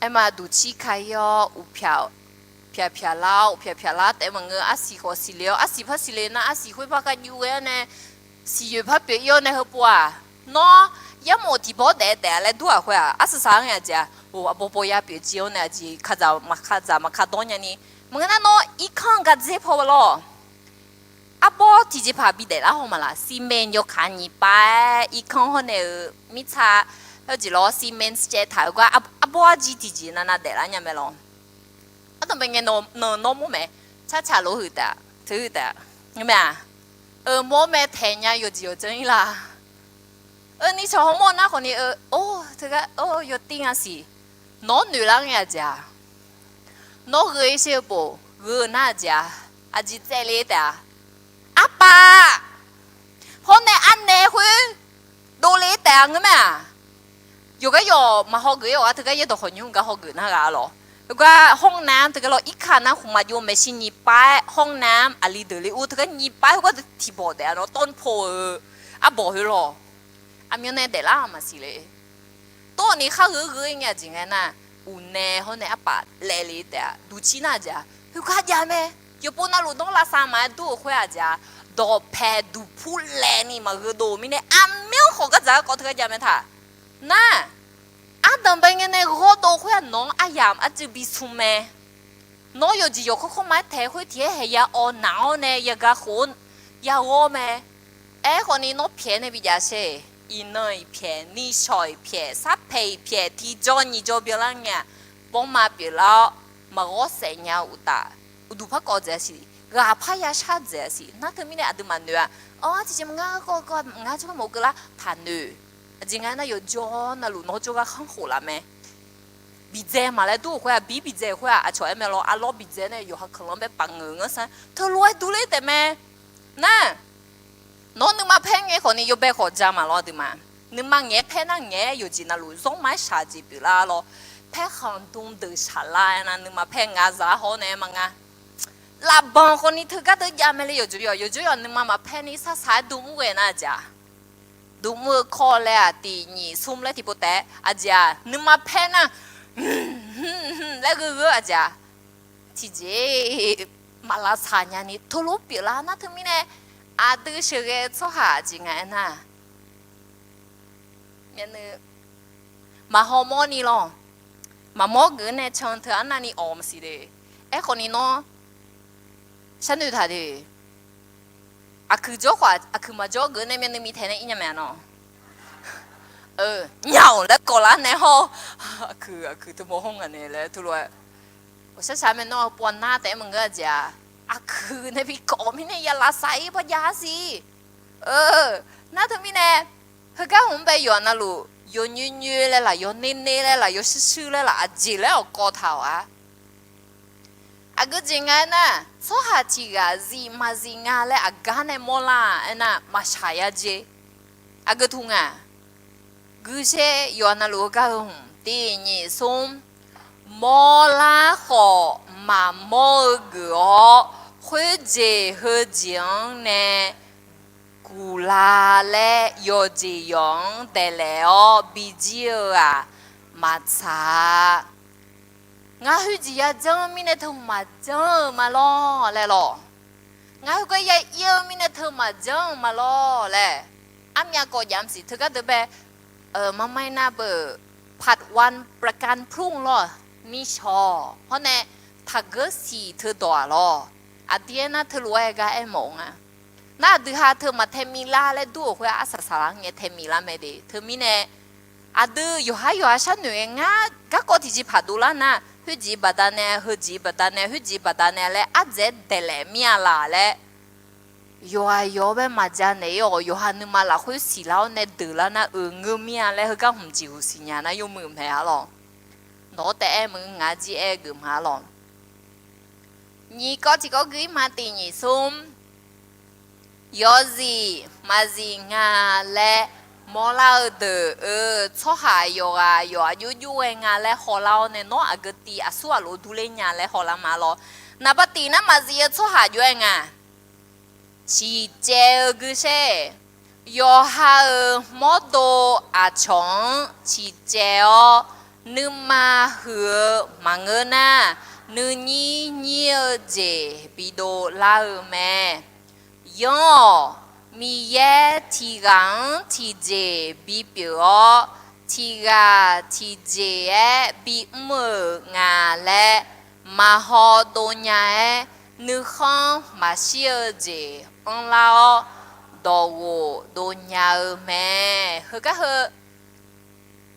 Aer ma, duqcir ka ir-awr uqpyaq pyaq pyaq lar-awr, uqpyaq pyaq lar taef-aer maqngeur, arsiq khawf siqle-awr, arsiq par siqle nar arsiq khoer par ka juv ghae-awr nae, siqyoeq par pyeuf ir-awr nae heupov-aq, nawr yarmawf tiqbawr daef-aer taef-a laer dur-aq khoer-aq, arsaq saq-anr aqjeq-aq, o, aqbawbaw ya pyeuf jir-awr nae aqjeq kadzaq maqkadzaq maqkadawr nyani, maqngeur nar nawr irkanr-eu gardzer paw lawr. Arbawr tiqjeqpaq bidaef lar haw maqlaq, siqmaeq yawkaq nyiq pav-aer irkanr hawr nae-eu mirtsa, hawjeq lawr siqmaeq caev taq-eu gar arbawr arjir tiqjeq navnav daeflar nya mae lawr. Ardanqbae ngae nan nawr mawr mae, carcaq lof huiq taef, teu huiq taef, ngeur mae-aq, eu mawr mae taeq nya yawqjeq yawqjanr ir la. Eu ni cawq hawmawr nar khawfni eu, or teugar or yawtir nga siq, nawr noeq lar ngae aqjeq-aq, nawr gheu-ir sher-eu pov gheu nar aqjeq-aq, aqjeq tsaevle taef-a. Arpaf hawr nae arnaeq khoer dovle taef-a ngeur mae-aq. Yawqgar yawq maqhaw geuf-ir awq-a, teugar yaerdawq khawqnymr gar haw geuf nar ghaq-a lawq. Heugar ห้องน้ำ teugar lawr, irkaq nar khmqmaq jov maeqshi nyiq pav-aer ห้องน้ำ aqli deuq le ur teugar nyiq pav heugar deuq tiqbawq daef-a lawr, ต้นโพ heu arbawq heu lawq. Aqmyan nae daeflar-aq maqsiq le. Tawrni khar gheu gheu-ir ngae aqjeq ngae nar, uqnae hawr nae arpaf laev le taef-a. Duqcir nar aqjeq-a, heugar jav mae. Yawqpov navluf nawr lavsav maqaer dur-euq khoer aqjeq-a, dawqpae duqpur laevni maqgheu dov-euq mirnae aqmyanluf khawf gardzaq-eu kawv teugar jav mae taq. Nar, ardanqbae ngae nae ghawrdov khoer-aq nawq-anr aryamq arcuiv bismr mae. Nawr yawqjeq yawq kawr kawr ma-aer taeq khoer tiq-aer haeq ya awv naq-awr nae yagaq khof-anr yaghawr mae. Aerkhawfni nawr pyaeq nae bijav sher. Iqnan-iq pyaeq, nishawq-iq pyaeq, sarpaeq-iq pyaeq, tiqjawr nyiq jawr byanlar ngae-aq, bawrma pyeuflar-awr, maqghawr saef nya-eu uqtaf, uqduq par kawv dzaeq-a siq, ghaq par ya shar dzaeq-a siq. Nar teumirnae aqduimaf noeq-a, awr tiqjeq maqngeur kawv kawv ngar jawrgar maqghof keuvlar taqnoeq. Aqjeq nga nar yawqjawr navluf nawr jawrgar khanrkhof laf mae. Biqdzae maqlaer dur-euq khoer-aq, bir biqdzae khoer-aq aqcawq aer mae lawr, arlawr biqdzae nae yawqha khanqlanr bae paf ngeur-eu ngar sar teulof-aer durler taef mae. Nar, nawr nuima paer ngae khawfni yawbae khawf ja maqlawr aqduimaf. Nuima ngaeq-aer paer nar ngaeq-aer yawqjeq navluf zanrma-aer shaq jeq pyeuflar lawr. Paerkhanq dm deuq shaqlar-aer nar nuima paer nga zaq-ar haw-awr nae aer ma nga. Lafbanq khawfni teugar deuq jav mae le yawqjeq yawq, yawqjeq yawq nuima maqpaer ni sarsaq-aer dm mr ghae nar aqjeq-a. Dm mr-eu kawr laer-aq tiq nyiq smr laer tiqpov taef-aer aqjeq-aq nuima paer nar laer gheu gheu aqjeq-a. Tiqjeq maqlavsaq nyani teulof pyeuflar nar teumirnae aqdui sheuqghae-eu tsawrhaq aqjeq nga aernar, maqhaw mawrni lawr. Maqmawr geuf nae can teu arnavni awq maqsiq le. Aerkhawfni nawr sharnoeq taq de. Aqkuiq jawr khawf aqkuiq maqjawr geuf nae myavnuiv mi taeq nae ir nya mae-a nawr. Nya-awq laer kawvlar nae hawr. Aqkuiq aqkuiq teu mawr hawr ngaq nae laer teulof-aer ghawqshar shaq mae nawr-eu pov nar taef-aer maqngeur-a jeq-a. Aqkuiq nae bi kawv mirnae ya lavsav-ir par jav-ar siq. Nar teumirnae heugar hmq-anr bae yawqha navluf yawqnyoer nyoer laer laf, yawqner ner laer laf, yawshuir shuir laer laf, aqjeq laer-awq kawv taq-awq-a. Aqgeu jeq nga aernar, tsawrhaq tiq ghaq zif maqzif nga laer aqgar nae mawrlar-a aernar maqshaq ya jer. Aqgeu tmq nga, guisher yawqha navluf-eu gar heu hmq tiq nyiq smr, mawrlar khawf maqmawr-eu geuf-awr, khoerjeq heujeq-anr nae guqla laer yawqjeq yawq-anr daeqlaef-awr bijir-eu-aq maqtsaq-a. Ngar khoerjeq ya janr mirnae teu maqjanr-eu ma lawr laer lawq. Ngar khoergar ya ir-eu mirnae teu maqjanr-eu ma lawr laer. Armyav kawv jav maqsiq teugar deuq bae, marmair nar beu, part one ประกันพรุ่ง lawr, nishawq hawr nae taqgeur siq teudawq-aq lawr. Aqdui aernar teulof-aer gar aermawf-eu nga. Nar aqdui ha teu maqtae milar laer dur-euq khoer arsaq saqlar ngae tae milar mae de. Teumirnae aqdui yawqhar yawqha sharnoeq-aer ngar garkawv tiqjeq paq dovlar nar, khoerjeq baqdanae, heujeq baqdanae, khoerjeq baqdanae laer ardzaeq-aer daeqlaef mir-a laq laer, yawqghaq yawq-awr bae maqja naeq-ir-awq. Yawqha nuima lafkhoer siqlar-awr nae deuqlar nar-euq ngeur mir-a laer heugar hmq jeqhuq siqnya nar yawmuiq mae-a lawq. Nawq-awr taef-aer meuq ngaq jir aer geuf ma-a lawq. Nyiq kawv tiqkawv gui-ir ma tiq nyiq smr. Yawzif maqzif nga laer mawrlar-eu deuq-euq tsawrhaq yawqghaq yawqha jov jov ghae nga laer hawlar-awr nae nawr aqgeu tiv aqsur aqlof durler nya laer hawlar ma lawr. Naqba tiq nar maqzif-eu tsawrhaq jov-aer nga. Ciqcaev-eu guisher, yawqha-euq mawrdo aqcawq-anr ciqcaev-awr nuima huiq-eu maqngeur nar, nuinyir nyir-eu jeq bidov lar-eu mae. Yanr-awq. Miqyaer tiq ghaq-anr tiqjeq bipyeuf-awr, tiq ghaq tiqjeq-aer bimr-euq nga laer maqhaw dov nya-aer, nuikhanr maqshir-eu jeq anrlar-awr, dawqghof dov nya-eu mae. Heugar heu,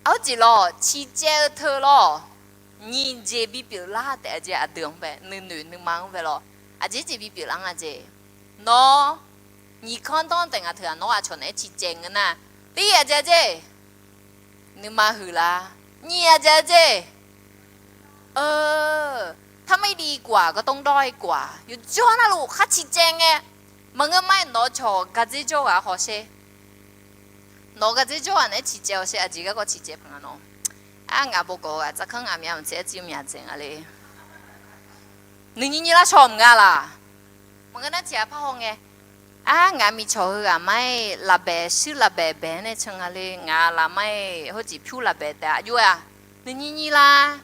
arjeq lawq, ciqcaev-eu teu lawq. Nyiq jeq bipyeuf lar taef-a jeq aqdui-anr bae, nuinoeq nuima-anr bae lawq. Aqjeq jeq bipyeuf lar nga jeq. Nawr, nyiq kanr danr taef nga teu-aq nawr aqcawq naeq-aer ciqcaev ngeur nar, tir aqjeq jeq, nuima huiqlar. Nyiq aqjeq jeq, ถ้าไม่ดีกว่าก็ต้องด้อยกว่า yawqjawr navluf khar ciqcaev ngae, maqngeur ma-aer nawq-eu cawq gardzer jawr ghaq hawsher. Nawq-eu gardzer jawr ghaq naeq-aer ciqcaev hawsher, aqjeq garkawv ciqcaev paq nga nawr. Ar, ngaq bawgawq-eu ghaq tsarkanr ngaq myav maqtser arciv myav dzaeq nga le. Nuinyir nyir lar shawr mq nga laq. Maqngeur nar tiq ghaq parhaw ngae, ar, ngaq miqcawq heu ghaq mar-aer lafbaeq shuir lafbaeq baeq-aer nae can nga le. Ngaq laf mar-aer hawjeq pyur lafbaeq taef aqjox-a. Nuinyir nyir lar.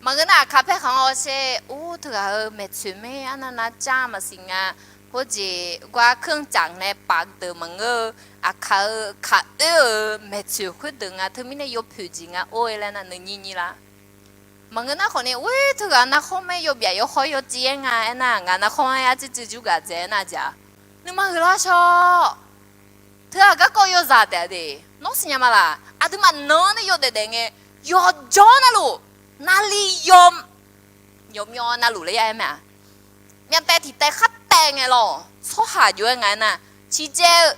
Maqngeur nar aqkaq paerkhanq-awr sher, or, teughaq-euq maeqtsoeq mae arnav nar car maqsiq nga. Hawjeq gar keurcaf nae paf deuq maqngeur-eu, aqkaq-eu kaq oer-euq maeqtsoeq khoerdeuq nga. Teumirnae yawpoeq jeq nga or-aer laer nar nuinyir nyir lar. Maqngeur nar khawfni, or, teughaq narkhawr mae yawbyaf yawkhawr yawciv-aer nga aernar, ngaq narkhawr-aer arcuiv cuiv jur gaq dzaeq-aer nar jeq-a. Nuima huiqlar shawr. Teughaq garkawv yawzaq taef-a de. Nawr siqnya ma laq. Aqduimaf nanr nae yawdaef daef ngae, yawqjawr navluf, navli yaw, yawqmyawv navluf laer ya-aer mae-a. Myavtaev tiq taev khar taev ngae lawq. Tsawrhaq jov-aer nga aernar, ciqcaev-eu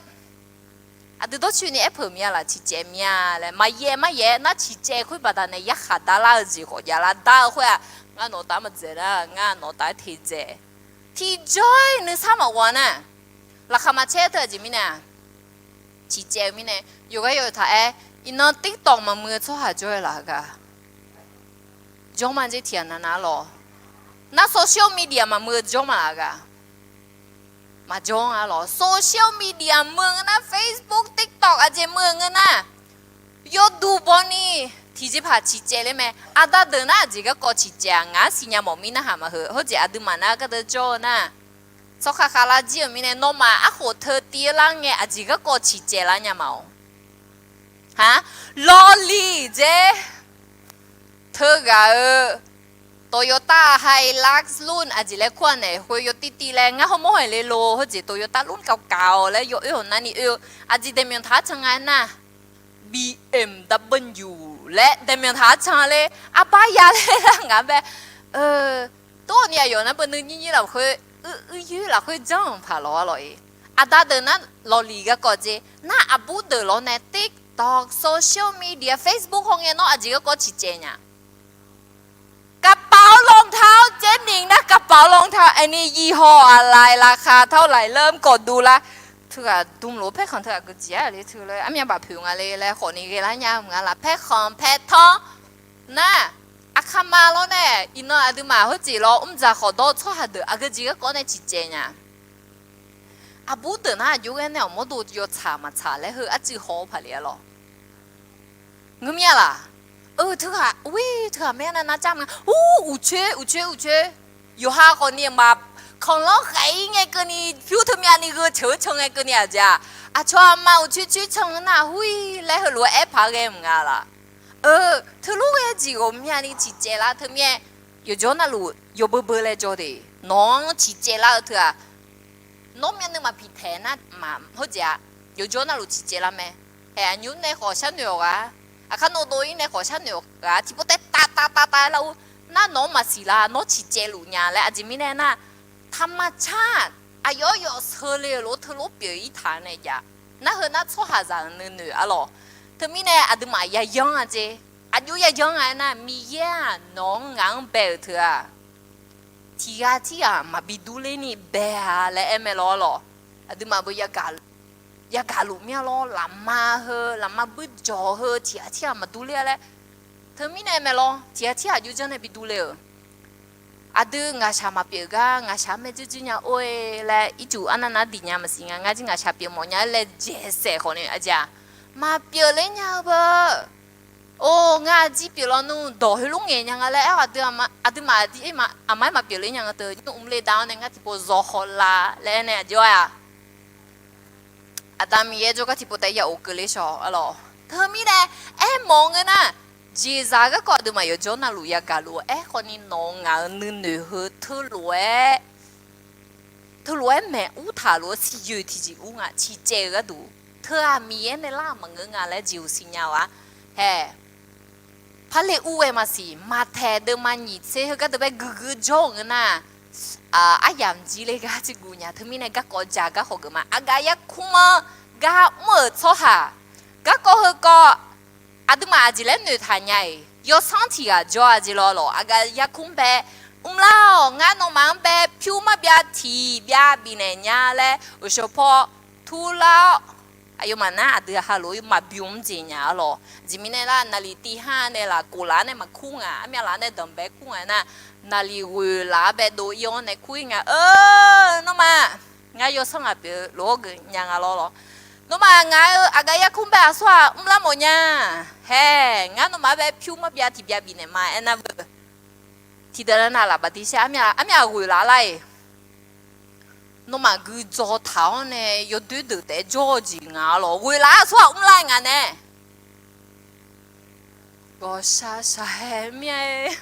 aqdui dawrcoeni aerpeuq mya laq, ciqcaev mya laer. Maqyaef maryaef nar ciqcaev khoer baqdanae yarkhaq darlar-eu jeq khawf javlar dar-eu khoer-aq, ngar nawq taf maqdzaeq nar, ngar nawq taf-aer te dzaeq. Tiqjawr-ir nuisar maqghov-a nar, laqkhaq maqcaer teu aqjeq mirnae-aq, ciqcaev-eu mirnae, yawqgar yawtaq-aer, iqnan TikTok maqmuiq-eu tsawrhaq jawr-aer laq-a gaq. Jawr ma jeq tiqghaq navnav lawq. Nar social media maqmuiq-eu jawr ma laq-a gaq. Maqjawr-a lawq. Social media muiq-eu ngeur nar, Facebook, TikTok aqjeq muiq-eu ngeur nar, yawduq bawni tiqjeqpaq ciqcaev ler mae. Aqda deuq nar aqjeq garkawv ciqcaev-aq, ngaq-anr siqnya mawf mir narhaq maqheu. Hawjeq aqduimaf nar gardeuv jawr-eu nar, tsawrkhav khavlar jir-euq mirnae, nawmaf arkhof teu tiv-eu lar ngae aqjeq garkawv ciqcaev lar nya ma-awq. Ha, lawliq dzer. Teughaq-euq Toyota Hilux lun aqjeq laer kur-aq naeq khoer yawtiv tiv laer ngar hawmawr haeq le lo. Hawjeq Toyota lun kavkaq-awq laer yawoer-awq narni oe-eu aqjeq daeqmyanq taq-aer can nga aernar, B M W laer daeqmyanq taq-aer can ler. Arbar ya ler lar ngaq bae. Tov ni aqyawf nar beu nuinyir nyir lafkhoer, uir uir yoer lafkhoer janr-euq paq lawq-a lawq-iq. Aqda deuq nar lawliq garkawv dzer nar, aqbur deuq lawr nae TikTok, social media, Facebook haw ngae nawr aqjeq garkawv ciqcaev nya. กระเป๋ารองเท้า Jenny nar กระเป๋ารองเท้า อันนี้ยี่ห้ออะไร ราคาเท่าไหร่ เริ่มกดดูละ Teughaq dm lof-eu paerkhanq teughaq geujeq-a le teu laer armyav baf poeq nga le laer khawfni ghae lar nya-eu maqnga laf. Paerkhanq paertanr nar, aqkaqma lawr nae iqnan aqduimaf hawjeq lawr mrdzaq khawf dawr-eu tsawrhaq deuq aqgeu jeq garkawv nae ciqcaev nya. Aqbur deuq nar aqjox ghae nae awq mawrdo yawtsaq maqtsaq laer heu arcuiv haw-eu paq le-a lawq. Ngeur mir-a laq? Eu, teughaq, ur, teughaq maer nar nar car ma. Ur, uqcoer uqcoer uqcoer. Yawqha khawfni aqma kanqlanr khaeq-ir ngae keuvni pyur teumyav ni gheu ceuq-eu can ngae keuvni aqjeq-aq, aqcawq aqma uqcoer coer can nar hur-ir laer heulof-aer aer paq ghae maqnga laq. Eu, teulof ghae jeq ghawqmyani ciqcaev lar teumirnae, yawqjawr navluf yawbeu beu laer jawr de. Nawq-anr ciqcaev lar-eu teu-aq, nawr myavnuiv maqpiq taeq nar maq hawjeq-a. Yawqjawr navluf ciqcaev lar mae. Haeq aqnymr nae khawf sharnoeq-awq ghaq, aqkar nawr dov-ir nae khawf sharnoeq-awq ghaq, tiqpov taev tav tav tav tav lar-ur, nar nawq-anr maqsiq lar, nawr ciqcaev luf nya laer aqjeq mirnae nar, taqmaq car. Aqyawf yawf seule-euq lof teulof pyeuf-ir taq nae jav. Nar heu nar tsawrhaqzaq-euq nuinoeq-a lawq. Teumirnae aqduimaf yayanr-a jeq. Aqjox yayanr-a aernar, Miqyaer-aq nawq-anr ngaq-anr bae-euq teu-aq, tiqghaq tirghaq maqbi durler ni bae-a laer aer mae lawr lawq. Aqduimaf beu yagaq luf mir-a lawr, lafma heu lafma buir jawq heu tiqghaq tirghaq maqdurler-a laer. Teumirnae mae lawr, tiqghaq tirghaq jov janr nae bi durler-euq. Aqdui ngaqshaq maqpyeuf gar ngaqshaq-anr maerjuir juir nya or-e laer ircuf arnav nar diq nya maqsiq nga. Ngar jir ngaqshaq pyeuf mawf nya-aer laer jaeqsaef khawfni aqjeq-aq, maqpyeuf ler nya-eu beu. Or, ngar jir pyeuf lawnmr dawq heulof ngaeq nya nga laer aer-awr aqduimaf aqdui aqma-aer maqpyeuf ler nya nga teu nymr mr le dav-awr nae ngar tiqpov zawq khawf la laer aer nae aqjox-aq, Aqda Miqyaer jawrgar tiqpov taef ya of keuvler shaw-a lawq. Teumirnae aermawf-eu ngeur nar, jeqzaq garkawv aqduimaf yawqjawr navluf yagaq luf-eu aerkhawfni nawq-eu ngaq-euq nuinoeq heu teulof-aer teulof-aer maeq ur taq lof-aer siqyoeq tiqjeq ur nga. Ciqcaev-eu gharduq teu-aq Miqyaer nae lar maqngeur nga laer jeqhuq siqnya-awq-a. Hae, parle ur ghae maqsiq, maqtaeq deuvma nyiq tser heugar deuq bae guiqguiq jawr-euq ngeur nar, aryamq jir ler gar ciqguv nya. Teumirnae garkawv jaq gar khawf geuf ma. Aqgaf yarkmr-anr gar mr-euq tsawrhaq, garkawv heukawv aqduimaf aqjeq laer noeqtaq nya-iq, yawsanr tiqghaq jawr-a jeq lawr lawq. Aqgaf yarkmr bae, mrlar-awq, ngar nawmaf-anr bae pyur marbyav tiq byav bifnaeq nya laer uqshawq paw turlar-awr, Aqyawfmaf nar aqdui-aq halof-aer maqbymr jeq nya-a lawq. Aqjeq mirnae lar, naqliq tiv har nae lafkhof laf-ar nae maqkur nga, armyav laf-ar nae danqbae kur nga nar, naqliq ghoeq laf-ar bae dov-ir-awr nae kur-ir nga. Eu, nawmaf, ngar yawsanr ghaq pyeuf lof-aer geuf nya nga lawr lawr. Nawmaf ngaq-euq aqgaf yarkur bae aqsur-aq mrlar mawf nya. Hae, ngar nawmaf-anr bae pyur marbyav tiqbyav bifnaeq ma aernar beu. Tiqdeuq nar nav laf baqdishaer armyav ghoeq laf lar-iq, nawmaf guidzawq taq-awr nae yawdoer deuq taef-aer jawr-eu jeq nga-a lawq. Ghoeq laf-ar aqsur-aq mrlar nga nae. Ghawqshaq shaq-aer mir-a.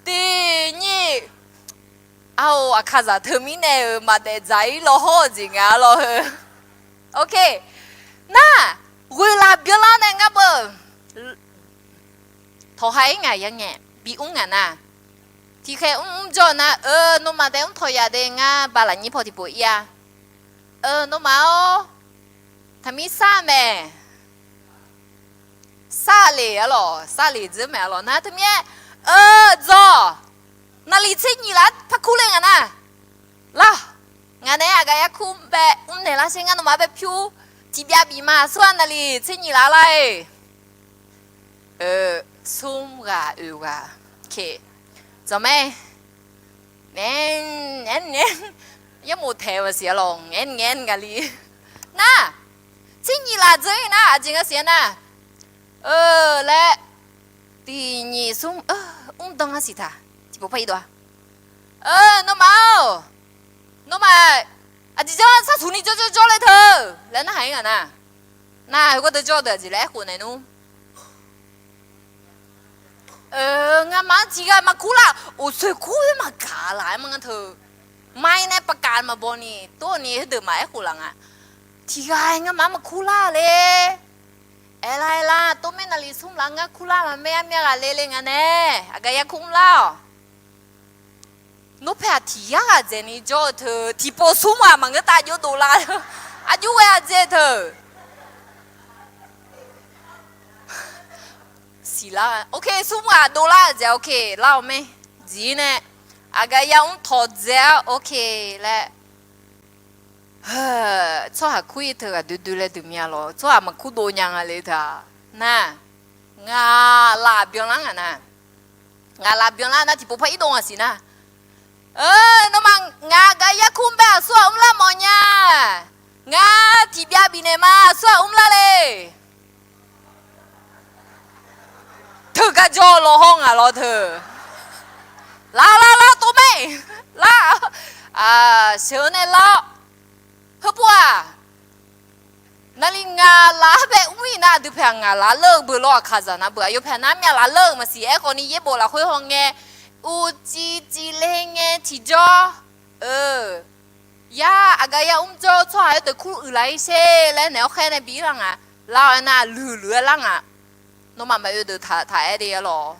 Tiq nyif, aq-or, aqkaqzaq teumirnae-euq maqdaef dzaq-ir law hawr-eu jeq nga lawr heu. Ok. Nar, ghoeq laf byanlar nae ngar beu tawqha-ir ngaq ya ngae bi mr ngaq nar, tiqkhaeq mr mr jawr-eu nar, eu, nawmaf taef mr tawq yaf de ngar ba lafnyir paw tiqpov ir-a. Eu, nawmaf-awr, taqmir sar mae. Sar le-a lawq, sar le dzeur mae-a lawq nar teumirnae, eu, dzawq, naqliq tser nyiq laf-ar parkur le ngaq nar, lar, ngaq naeq-aer aqgaf yarkur bae mrnaeq lar sher, ngar nawmaf-anr bae pyur tiqbyav bif ma, aqsur-aq naqliq tser nyiq laf lar-iq. Eu, smr ghaq oeq ghaq, dzawq mae. Ngaeq, ngaeq, ngaeq, yarmof taeq-eu maqsiq-a lawq, ngaeq ngaeq ngaq li. Nar, tser nyiq laf dzeur-ir nar aqjeq nga siq-a nar, eu, laer, tiq nyiq smr, mr dan-a siq taq tiqpov par ir dov-a. Eu, nawmaf-or, nawmaf aqjeq janr sar suq ni jawr jawr jawr le teu laer narhaq-ir ngaq nar, nar, heugawr deuq jawr deuq aqjeq laer aerkhof naeq nmr. Eu, ngamaf-anr tiqghaq maqkur lar, oqsoeq kur-aer maqgaq laf-aer ma ngar teu. Mai nae paqkaf maqbaw ni tov ni heudeuq maqaer khof laf nga. Tiqghaq-aer ngamaf-anr maqkur lar le. Aerlar aerlar, tov maer naqliq smr laf ngar kur lar maqmaer armyav ghaq le le nga nae, aqgaf yarkur mrlar-awq. Nawpaeq-aq tiq yar ghaq dzaeqni jawr-eu teu, tiqpov smr ghaq maqngeur tav jov dovlar. Aqjox ghae-a dzae teu. Siqlar-a, ok, smr ghaq dovlar-eu dzaeq, ok, lar-awq mae. Dziq nae aqgaf yamr tawq dzaeq-awr, ok, laer. Tsawrhaq kur-ir teu ghaq doe doe laer duq mya lawr, tsawrhaq maqkur dov nya nga le teu-aq. Nar, ngaq laf byanlar ngaq nar. Ngaq laf byanlar nar tiqpov par irdov ngaq siq nar. Eu, nawmaf ngaq aqgaf yarkur bae aqsur-aq mrlar mawf nya. Ngar tiqbyav bifnaeq ma, aqsur-aq mrlar le. Teugar jawr-eu law hawr ngaq lawr teu. Lar lar lar tov mae. Lar, sheuq-eu nae lar-awr. Heupov-aq, naqli ngaq laf-ar bae mr-ir nar aqdui paeq-aq ngaq laf lar-eu beu lawr, aqkaqzaq nar beu, aqyawf paeq nar myav laf lar-euq maqsiq. Aerkhawf ni yaerbof lafkhoer haw ngae, uqcif cifle ngae tiqjawr, eu, yar aqgaf yamr jawr-eu tsawrhaq-aer deuq kur uiqlaf-ir sher laer naeq-awr khaer nae bi lar nga. Lar-awq aernar luiqluiq-aer lar nga. Nawmaf maqoe deuq taq aer de-a lawq.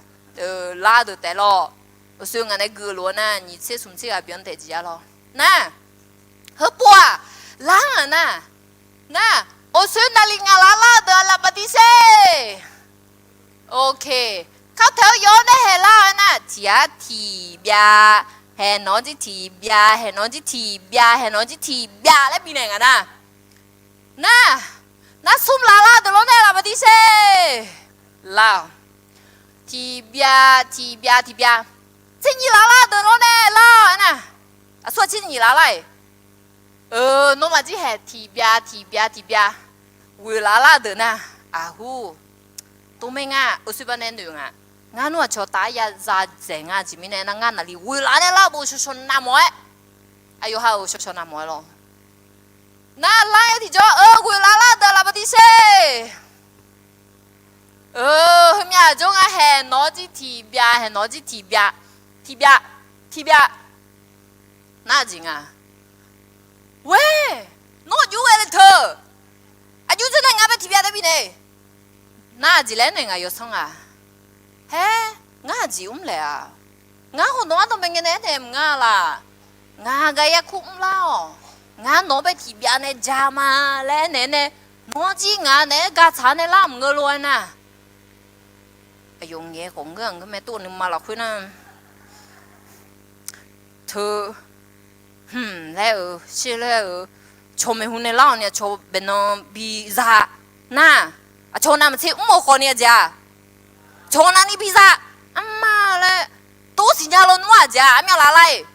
Lar deuq taef lawr. Oqsoeq ngaq nae gui-eu lof-aer nar nyiq tser smq tser ghaq byan taef jeq-a lawr. Nar, heupov-aq, lar ngaq nar, nar, oqsoeq naqli ngaq laf lar-eu deuq-aq laf baqdishaer. Ok. Kar taeq-awr yawf-awr nae haeq lar-awq aernar tiq yar tiq byav, haeq nawq-anr jir tiq byav, haeq nawq-anr jir tiq byav, haeq nawq-anr jir tiq byav laer bifnaeq ngaq nar. Nar, nar smr laf lar deuq lawr nae laf baqdishaer. Lar-awq. Tiq byav tiq byav tiq byav, tser nyiq laf lar deuq lawr nae lar-awq aernar. Aqsur-aq tser nyiq laf lar-iq. Eu, nawmaf jir haeq tiq byav tiq byav tiq byav, ghoeq laf lar deuq nar, aqhur, tov maer ngar oeqsoer ba nae noeq nga. Ngar nmr aqcawq taf-aer ya za dzaeq nga jeq mirnae nar ngar naqli ghoeq laf nae lar-eu bof shawqshawq navmawf-aer, aqyawf ha-euq shawqshawq navmawf-aer lawr. Nar lar-aer tiqjawr-eu ghoeq laf lar deuq laf baqdishaer. Eu, heumyav jawr ngar haeq nawq-anr jir tiq byav, haeq nawq-anr jir tiq byav, tiq byav, tiq byav. Nar aqjeq nga. Ghoer, nawr aqjox ghae le teu. Aqjox jawr nae ngar bae tiq byav tae bifnaeq. Nar aqjeq laer naeq ngaq yawsanr nga. Haer, ngar aqjeq mr laeq-aq. Ngar khawf nawq-anr dawqmaeq ngae nae aernaeq mq nga laf. Ngaq gar yarkur mrlar-awq. Ngar nawq-anr bae tiq byav nae ja ma laer aernaeq nae, nawr jir ngaq naeq-aer ga tsaq nae lar mq ngeur lof-aer nar. Aqyawf ngaeq khawf ngeur-aq ngeur mae tov nuima lafkhoer nar. Teu, hmq laer-eu, shir laer-eu, cawq maeqhu nae lar-awq ni aqcawq baeqnan biza nar, aqcawq navmaqtser mr-euq khawf ni aqjeq-aq, cawq navni biza, arma laer, tov siqnya lawnmr-aq aqjeq-aq armyavlaf lar-iq.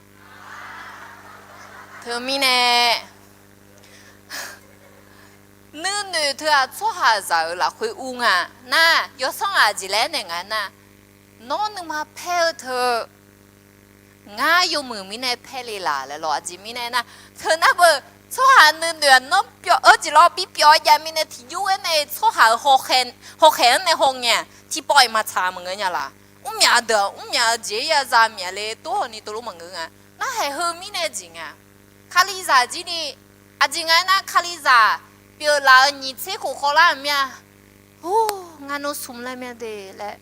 Teumirnae nuinoeq teu-aq tsawrhaqzaq-euq lafkhoer ur nga nar, yawsanr aqjeq laer naeq nga nar, nawr nuima paer-eu teu ngar yawmuiq mirnae paer le laq laer lawr. Aqjeq mirnae nar, teu nar beu, tsawrhaq nuinoeq-aq nawr pyawv-eu jeq lawr bipyawv-aer jav mirnae tiqjur-aer nae tsawrhaq-euq hawkhaeq-anr nae hawngae-aq tiqpawf-iq maqtsaq maqngeur nya laq. Mrmyaf deuq-aq mrmyaf-eu jeq-aer ya za myaf le tov-awq ni tov lof maqngeur nga. Narhaq heu mirnae jeq nga. Kalizaq jir ni, aqjeq nga aernar kalizaq pyeuflaf-eu nyiq tser khof khawvlar-euq mir-a. Or, ngar nawr smq laer mir-a de laer,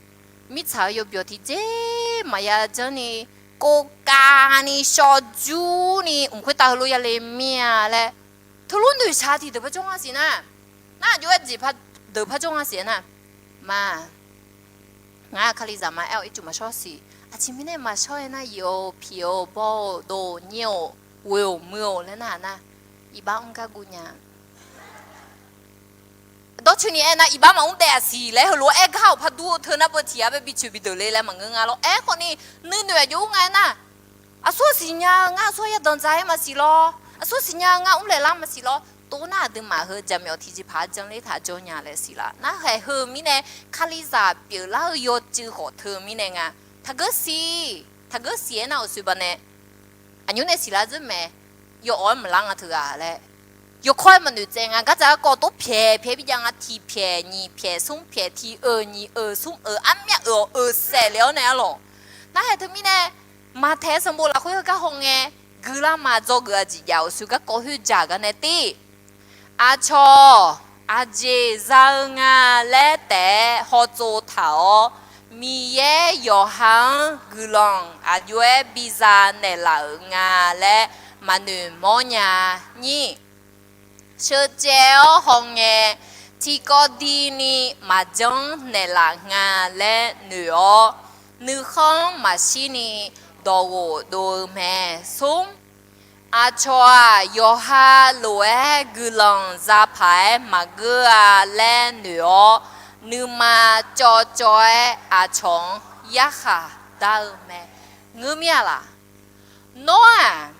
mirtsaq-euq yawbyawq tiqjeq maqya janr ni, kov kavni shawr jur ni mq khoertav heulof ya le mir-a laer, teulof noeqshaq tiqdeuq par jawr nga siq nar, nar aqjox-aer jeq deuq par jawr nga siq-aer nar, ma, ngar kalizaq ma aer-awq ircuf maqshawr siq. Aqjeq mirnae maqshawr-aer nar, yif-awq, piq-awq, baw-awq, dov-awq, nyir-awq, ghoe-awq, muiq-awq laer nar-aq nar, iqbax mr gar guv nya. Dawrcoeni aernar iqbax maqmr daef aqsiq laer heulof-aer aer gar-awq par dur-eu teu nar beu tiq ghaq bae bicoeq bideuq le laer maqngeur nga lawr. Aerkhawf ni nuinoeq aqjox-aer nga aernar, aqsur siqnya-eu ngar aqsur-aer yardanq dza-aer maqsiq lawr, aqsur siqnya-eu ngar mrlaeq lar maqsiq lawr. Tov nar aqduimaf heu jaqmyawf tiqjeqpaq janr ler taq jawr nya laer siq laf. Narhaq heu mirnae kalizaq pyeuflar-eu yawcuiv khawf teu mirnae nga. Taqgeur siq, taqgeur siq-aer nar uqshoe baqnae aqnymr nae siqlar dzeur mae. Yawawq-aer maqlar nga teughaq laer, yawkawr-aer maqnoeq tsaev nga. Gardzaq garkawv tov pyaeq pyaeq bijav nga. Tiq pyaeq nyiq pyaeq smr pyaeq tiq euq nyiq euq smr euq armyav euq-awq euq saef le-awr nae arlawq. Narhaq teumirnae maqtaeq-aer sanqbof lafkhoer heugar hawngae, guiqlar ma dzawgeuf-a jeq jav uqshoe garkawv khoerjaq gar nae tir. Aqcawq aqjeq za-eu nga laer taef-aer hawtsov taq-awr, Miqyaer yawqha-anr guiqlanq aqjox-aer biza naeqlaf-euq nga laer maqnoeq mawrnya. Nyir, sheucaev-awr hawngae, tiqkawv dini maqjanr naeqlaf nga laer noeq-awr, nuikhanr maqshirni dawqghof dov-eu mae. Smr, aqcawq-aq yawqha lof-aer guiqlanq za paq-aer maqgeur-a laer noeq-awr, nuima cawvcawv-aer aqcawq-anr yarkhaq dar-eu mae. Ngeur mir-a laq? Nawr-aq,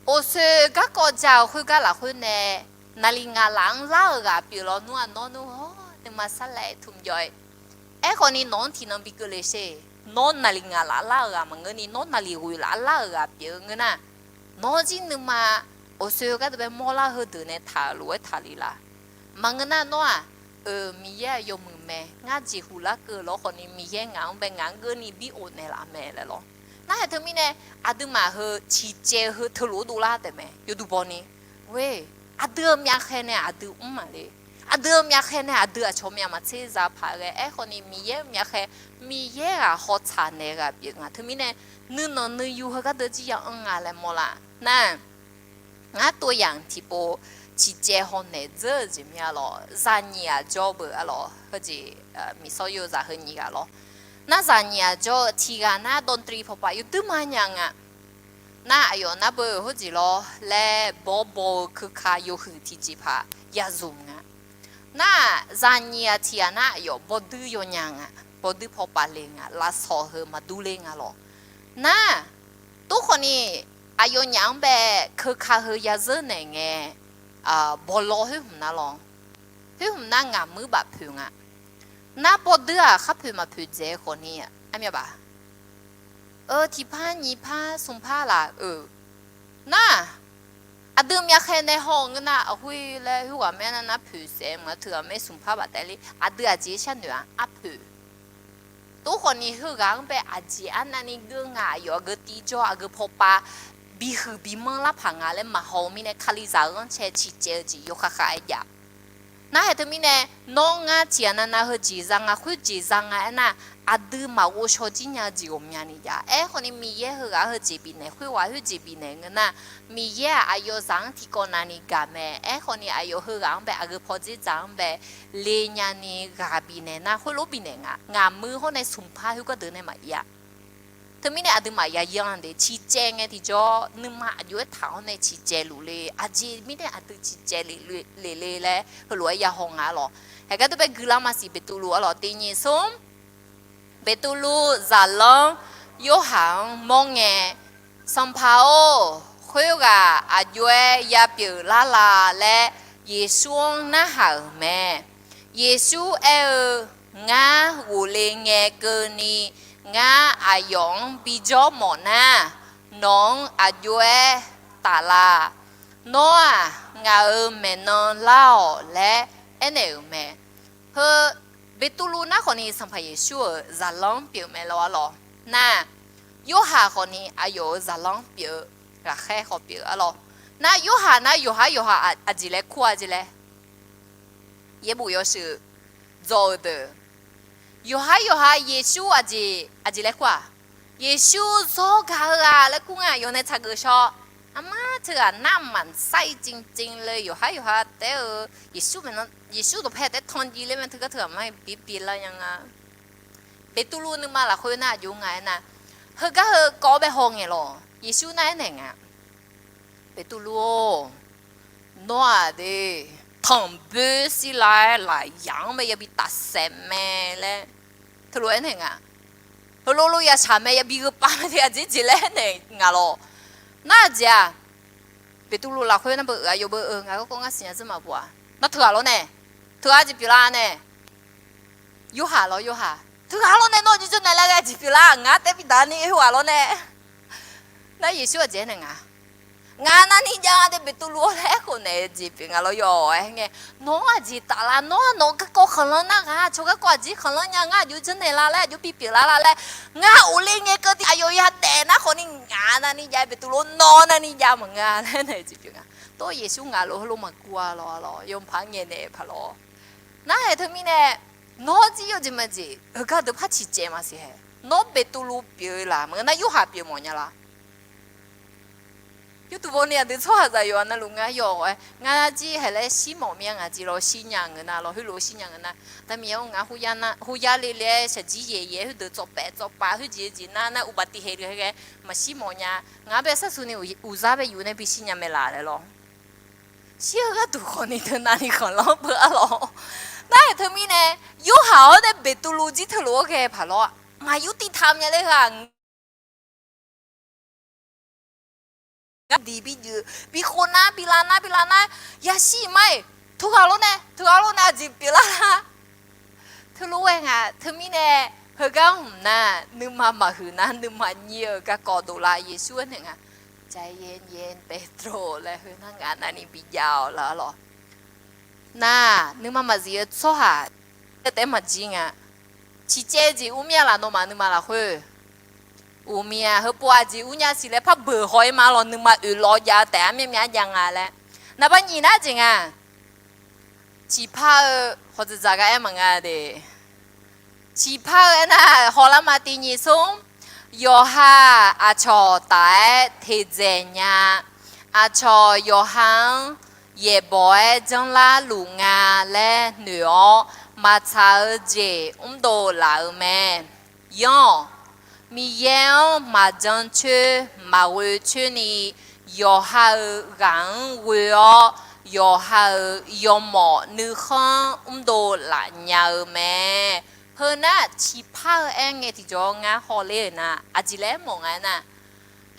oqsoe garkawv ja-eu khoergar lafkhoer nae, naqliq ngaq laf-anr lar-euq ghaq pyeuf lawnmr-aq nawr nmr-awr nuima sarlaer tmq jawv-aer. Aerkhawf ni nawq-anr tiqnan bi keuvle sher. Nawr naqliq ngaq laf lar-euq ghaq maqngeur ni, nawr naqliq ghoeq laf lar-euq ghaq pyeuf-eu ngeur nar, nawr jir nuima oqsoe gharduq bae mawrlar heudeuq nae taq-euq lof-aer taqle laf. Maqngeur nar nawr-aq, Miqyaer-aq yawmuiq mae, ngar jeqhu larkeuv lawr khawf ni Miqyaer ngaq-anr bae ngaq-anr geurni bi of naeqlaf mae laer lawr. Narhaq teumirnae, aqduimaf heu ciqcaev heu teulof-aer dovlar taef mae yawduq baw ni. Oe, aqdui-euq myavkhaeq nae aqdui mr maqle. Aqdui-euq myavkhaeq nae aqdui aqcawq myav maqtser za paq ghae. Aerkhawf ni Miqyaer-euq myavkhaeq, Miqyaer ghaq hawtsaq naeq ghaq pyeuf nga. Teumirnae, nuinanq nuiyu heugar deuq jir ya anr nga laer mawrlar nar, ngar tov yamq tiqpov ciqcaev hawnaeq dzeur-eu jeq mir-a lawr. Zaqnyiq aqjawr beuq-a lawr. Heujeq, miqsawr yo zaq heu nyiq ghaq lawr. Nar zaqnyiq aqjawr-eu tiq ghaq nar dawntri pawqpaf yawduir ma nya nga. Nar aqyawf nar beu heujeq lawr laer bawrbaw-eu keuka yawhuiq tiqjeqpaq ya zmq nga. Nar-aq zaqnyiq-aq tiq ghaq nar aqyawf bawrduir yawnya nga. Bawrduir pawqpaf le nga, lafsawq heu maqdur ler nga lawr. Nar, tov khawf ni aqyawfnyaf-anr bae keuka heu ya zeur naeq ngae, bawqlaw khoer hmq nar lawr. Khoer hmq nar ngaqmuir baf poeq nga. Nar bawrduir-aq khar poeq maqpoeq dzaeq khawf ni, armyav baf Eu, tiqpar nyiqpar smqpar laf-euq nar, aqdui myavkhaeq nae haw ngeur nar, aqhoer laer khoerghaq maer nar nar poeq saef maqngeur, teughaq maer smqpar baf taef le, aqdui aqjeq sharnoeq-a arpoeq. Tov khawf ni heughaq-anr bae aqjeq arnavni geur nga, aqyawf aqgeu tiv jawr, aqgeu pawpav bihuiq bimanr larpaq nga laer maqhaw-eu mirnae, Kalizaq-euq ghanrcae ciqcaev-eu jeq yawkhav khav-aer jav. Nar haeq teumirnae, nawr ngar tiqghaq navnav heujeq za nga, khoerjeq za nga aernar, aqdui maqghovshaw jir nya-eu jeq ghawqmyani jav. Aerkhawf ni Miqyaer heughaq heujeq bifnaeq, khoerghaq khoerjeq bifnaeq ngeur nar, Miqyaer-aq aqyawf zaq-anr tiqkawv navni gaq mae. Aerkhawf ni aqyawf heughaq-anr bae, aqgeu pawdzer dzaq-anr bae, le nyani ghaq bifnaeq nar, khoerlof bifnaeq nga. Ngaqmuiq hawr nae smqpar khoergar deuq nae maqir-a. Teumirnae aqduimaf yaqyan de ciqcaev ngae tiqjawr nuima aqjox-aer taq-awr nae ciqcaev luf le, aqjeq mirnae aqdui ciqcaev le le laer heulof-aer yahaw nga lawq. Haeq gar dur bae guiqlanq maqsiq Beqtuvluv arlawq. Tiq nyiq smr, Beqtuvluv zaqlanr Yorhaq-anr mawr ngae, Sanqpaq-or, khoerghaq aqjox-aer yapyeuf lar la laer Yeqsur-anr narhaq-euq mae. Yeqsur aer-eu, Ngar ghofle ngae keuvni, ngar aqyawf-anr bijawr mawf nar, nawq-anr aqjox-aer taf la. Nawr-aq, ngaq-euq maeqnan lar-awq laer aernaeq-euq mae. Heu Beqtuvluv nar khawfni Sanqpaq Yeqsur-euq zaqlanr pyeuf mae lawr arlawq. Nar, Yorhaq khawfni aqyawf-euq zaqlanr pyeuf-eu, ghaqkhaer khawf pyeuf arlawq. Nar Yorhaq nar yawqhar yawqha aqjeq laer kur-a jeq laer, yaerbof yawshuif dzaw-eu deuq, yawqhar yawqha Yeqsur aqjeq aqjeq laer kur-aq, Yeqsur zawr gaq-eu ghaq laer kur nga. Yawf nae tsaq geuf shaw. Armar teughaq nar maqsar-ir cing cing le yawqhar yawqha taef-eu Yeqsur maeqnan Yeqsur dawqpae taef-aer tanjiv ler mae. Teugar teughaq mar-ir bi pyeuflar nya nga. Beqtuvluv nuima lafkhoer nar aqjox nga aernar, heugar heu kawv-awr bae haw ngaeq lawq. Yeqsur nar aernaeq nga, Beqtuvluv-or, nawr-aq de tanqboer shirlav-aer lafyaq-anr mae yabi tafsaef mae laer teulof aernaeq nga. Heulof lof yashaq mae yabi gheu pav mae de aqjeq jeq laer aernaeq nga lawq. Nar aqjeq-aq, Beqtuvluv lafkhoer nar beu-euq aqyawf beu-euq ngaq garkawv ngar siqnya zeur maqbof-aq. Nar teughaq lawr nae, teughaq jeq pyeuflar nae, Yorhaq lawr Yorhaq, teughaq lawr nae nawr aqjox janrnaeq laer ghae jeq pyeuflar ngar taef bidaq ni khoerghaq lawr nae. Nar Yeqsur aqjeq aernaeq nga, Ngaq narni jav de Beqtuvluv-or laer aerkhof naeq-eu jeq pyeuf nga lawr yawf-aer ngae, nawr aqjeq taf la, nawr nawq garkawv khanqlanr nar ghaq, aqcawq garkawv aqjeq khanqlanr nya, ngar aqjox janrnaeq la laer aqjox bipyeuf lar la laer, ngar ghofle ngae keuvni aqyawf yadaef nar khawfni ngaq narni jav Beqtuvluv-or, nawr narni jav maqnga laer aernaeq-eu jeq pyeuf nga. Tov Yeqsur ngaq lof heulof maqguv-a lawr lawr yawpaq ngaeqnaeq paq lawr. Nar-aer teumirnae, nawr jir yawjeq majeq heugar deuq par ciqcaev maqsiq hae. Nawr Beqtuvluv pyeuf-eu laf maqngeur nar Yorhaq pyeuf mawf nya la. Yawduq bawni aqdui tsawrhaqzaq yawqha navluf ngar yawf-aer ngar jir haeq laer shir mawf mir-a ngaq jeq lawr shirnya ngeur nar lawr heulof shirnya ngeur nar. Daqmiq-aer-or ngar huyar le le-aer shaqjir yaeq yaeq khoerdeuq tsawv paef tsawv pav khoerjeq jeq nar nar uqbaf tiq haeq deuq hae ghae maqshir mawf nya. Ngaq-anr bae sarsuq ni uqzar bae yuf nae bishir nya mae laf laer lawr. Shir-eu gharduq khawfni teunav ni khanqlanr beu-ar lawr. Nar-aer teumirnae, Yorhaq-awr nae Beqtuvluv jir teulof-aer ghae paq lawr-aq, maqyur tiv tam nya ler heu-aq, ngar diq bi juif bi khov nar bi lav nar bi lav nar, yashir mar-iq, teughaq lawr nae teughaq lawr nae aqjeq pyeuflar lar. Teulof-aer nga teumirnae, heugar hmq nar nuima maqhuiq nar nuima nyir-eu garkawv dovlar Yeqsur aernaeq nga, ใจเย็นๆ Beqtuvluv laer khoernar ngaq narni bijav-awq laf-ar lawr. Nar, nuima maqzif-eu tsawrhaq taef-aer maqjir nga. Ciqcaev jeq ur mir-a laf nawmaf nuima lafkhoer. Uqmir-aq heupov aqjeq ur nya siq laer par beuq haw-ir ma lawr nuima oeq lawv jav taef-aer myav myav jav nga laer. Naqba nyiq nar jeq nga. Ciqpar-eu hawq dzaqdzaq gar aer maqnga de. Ciqpar-eu aernar hawlar ma tiq nyiq smr. Yawqha aqcawq taf-aer teqdzaeq nya. Aqcawq yawqha-anr yaeqbawq-aer janrlar luf nga laer noeq-awr maqtsaq-eu jeq mrdov laf-eu mae. Yanr-awq. Miqyaer-anr maqjan coer maqghoe coer ni, yawqha-euq ghaq-anr ghoe-awr, yawqha-euq yawmawf nuikhanr mrdov laf nya-eu mae. Heu nar ciqpar-eu aer ngae tiqjawr ngar hawler-euq nar aqjeq laer mawf nga aernar,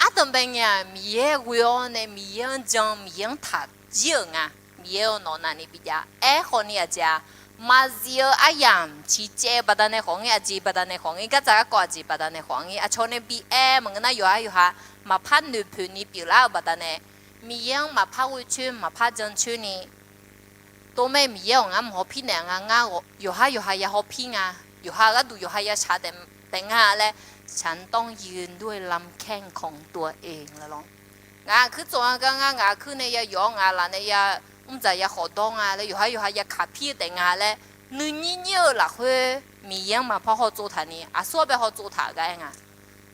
ardanqbae ngae-aq Miqyaer ghoe-awr nae Miqyaer-anr jan Miqyaer-anr taq jir-euq nga. Miqyaer-eu nawq navni bijav aerkhawf ni aqjeq-aq, maqzif-eu aryamq ciqcaev-eu baqdanae khawf ngir, aqjeq baqdanae khawf ngir, gardzaq garkawv aqjeq baqdanae khawf ngir, aqcawq nae bi aer maqngeur nar yawqhar yawqha maqpar noeqpoeq ni pyeuflar-eu baqdanae, Miqyaer-anr maqpar ghoe coer maqpar jan coer ni, tov mae Miqyaer-awq ngar mq hawpir naeq nga, ngar yawqhar yawqha ya hawpir nga, yawqha gharduq yawqha ya shaq taef nga laer, ฉันต้องยืนด้วยลำแข้งของตัวเอง lawr. Ngaq kuir tsawf nga gar ngar ngaq kuir nae ya yawf-awr ngaq laf nae ya mrdzaq ya khawf dawr nga laer yawqhar yawqha ya kaq pir-eu taef nga laer, nuinyir nyir-eu lafkhoer Miqyaer-anr maqpar hawtsov taq ni aqsur-awr bae hawtsov taq-eu gar aer nga.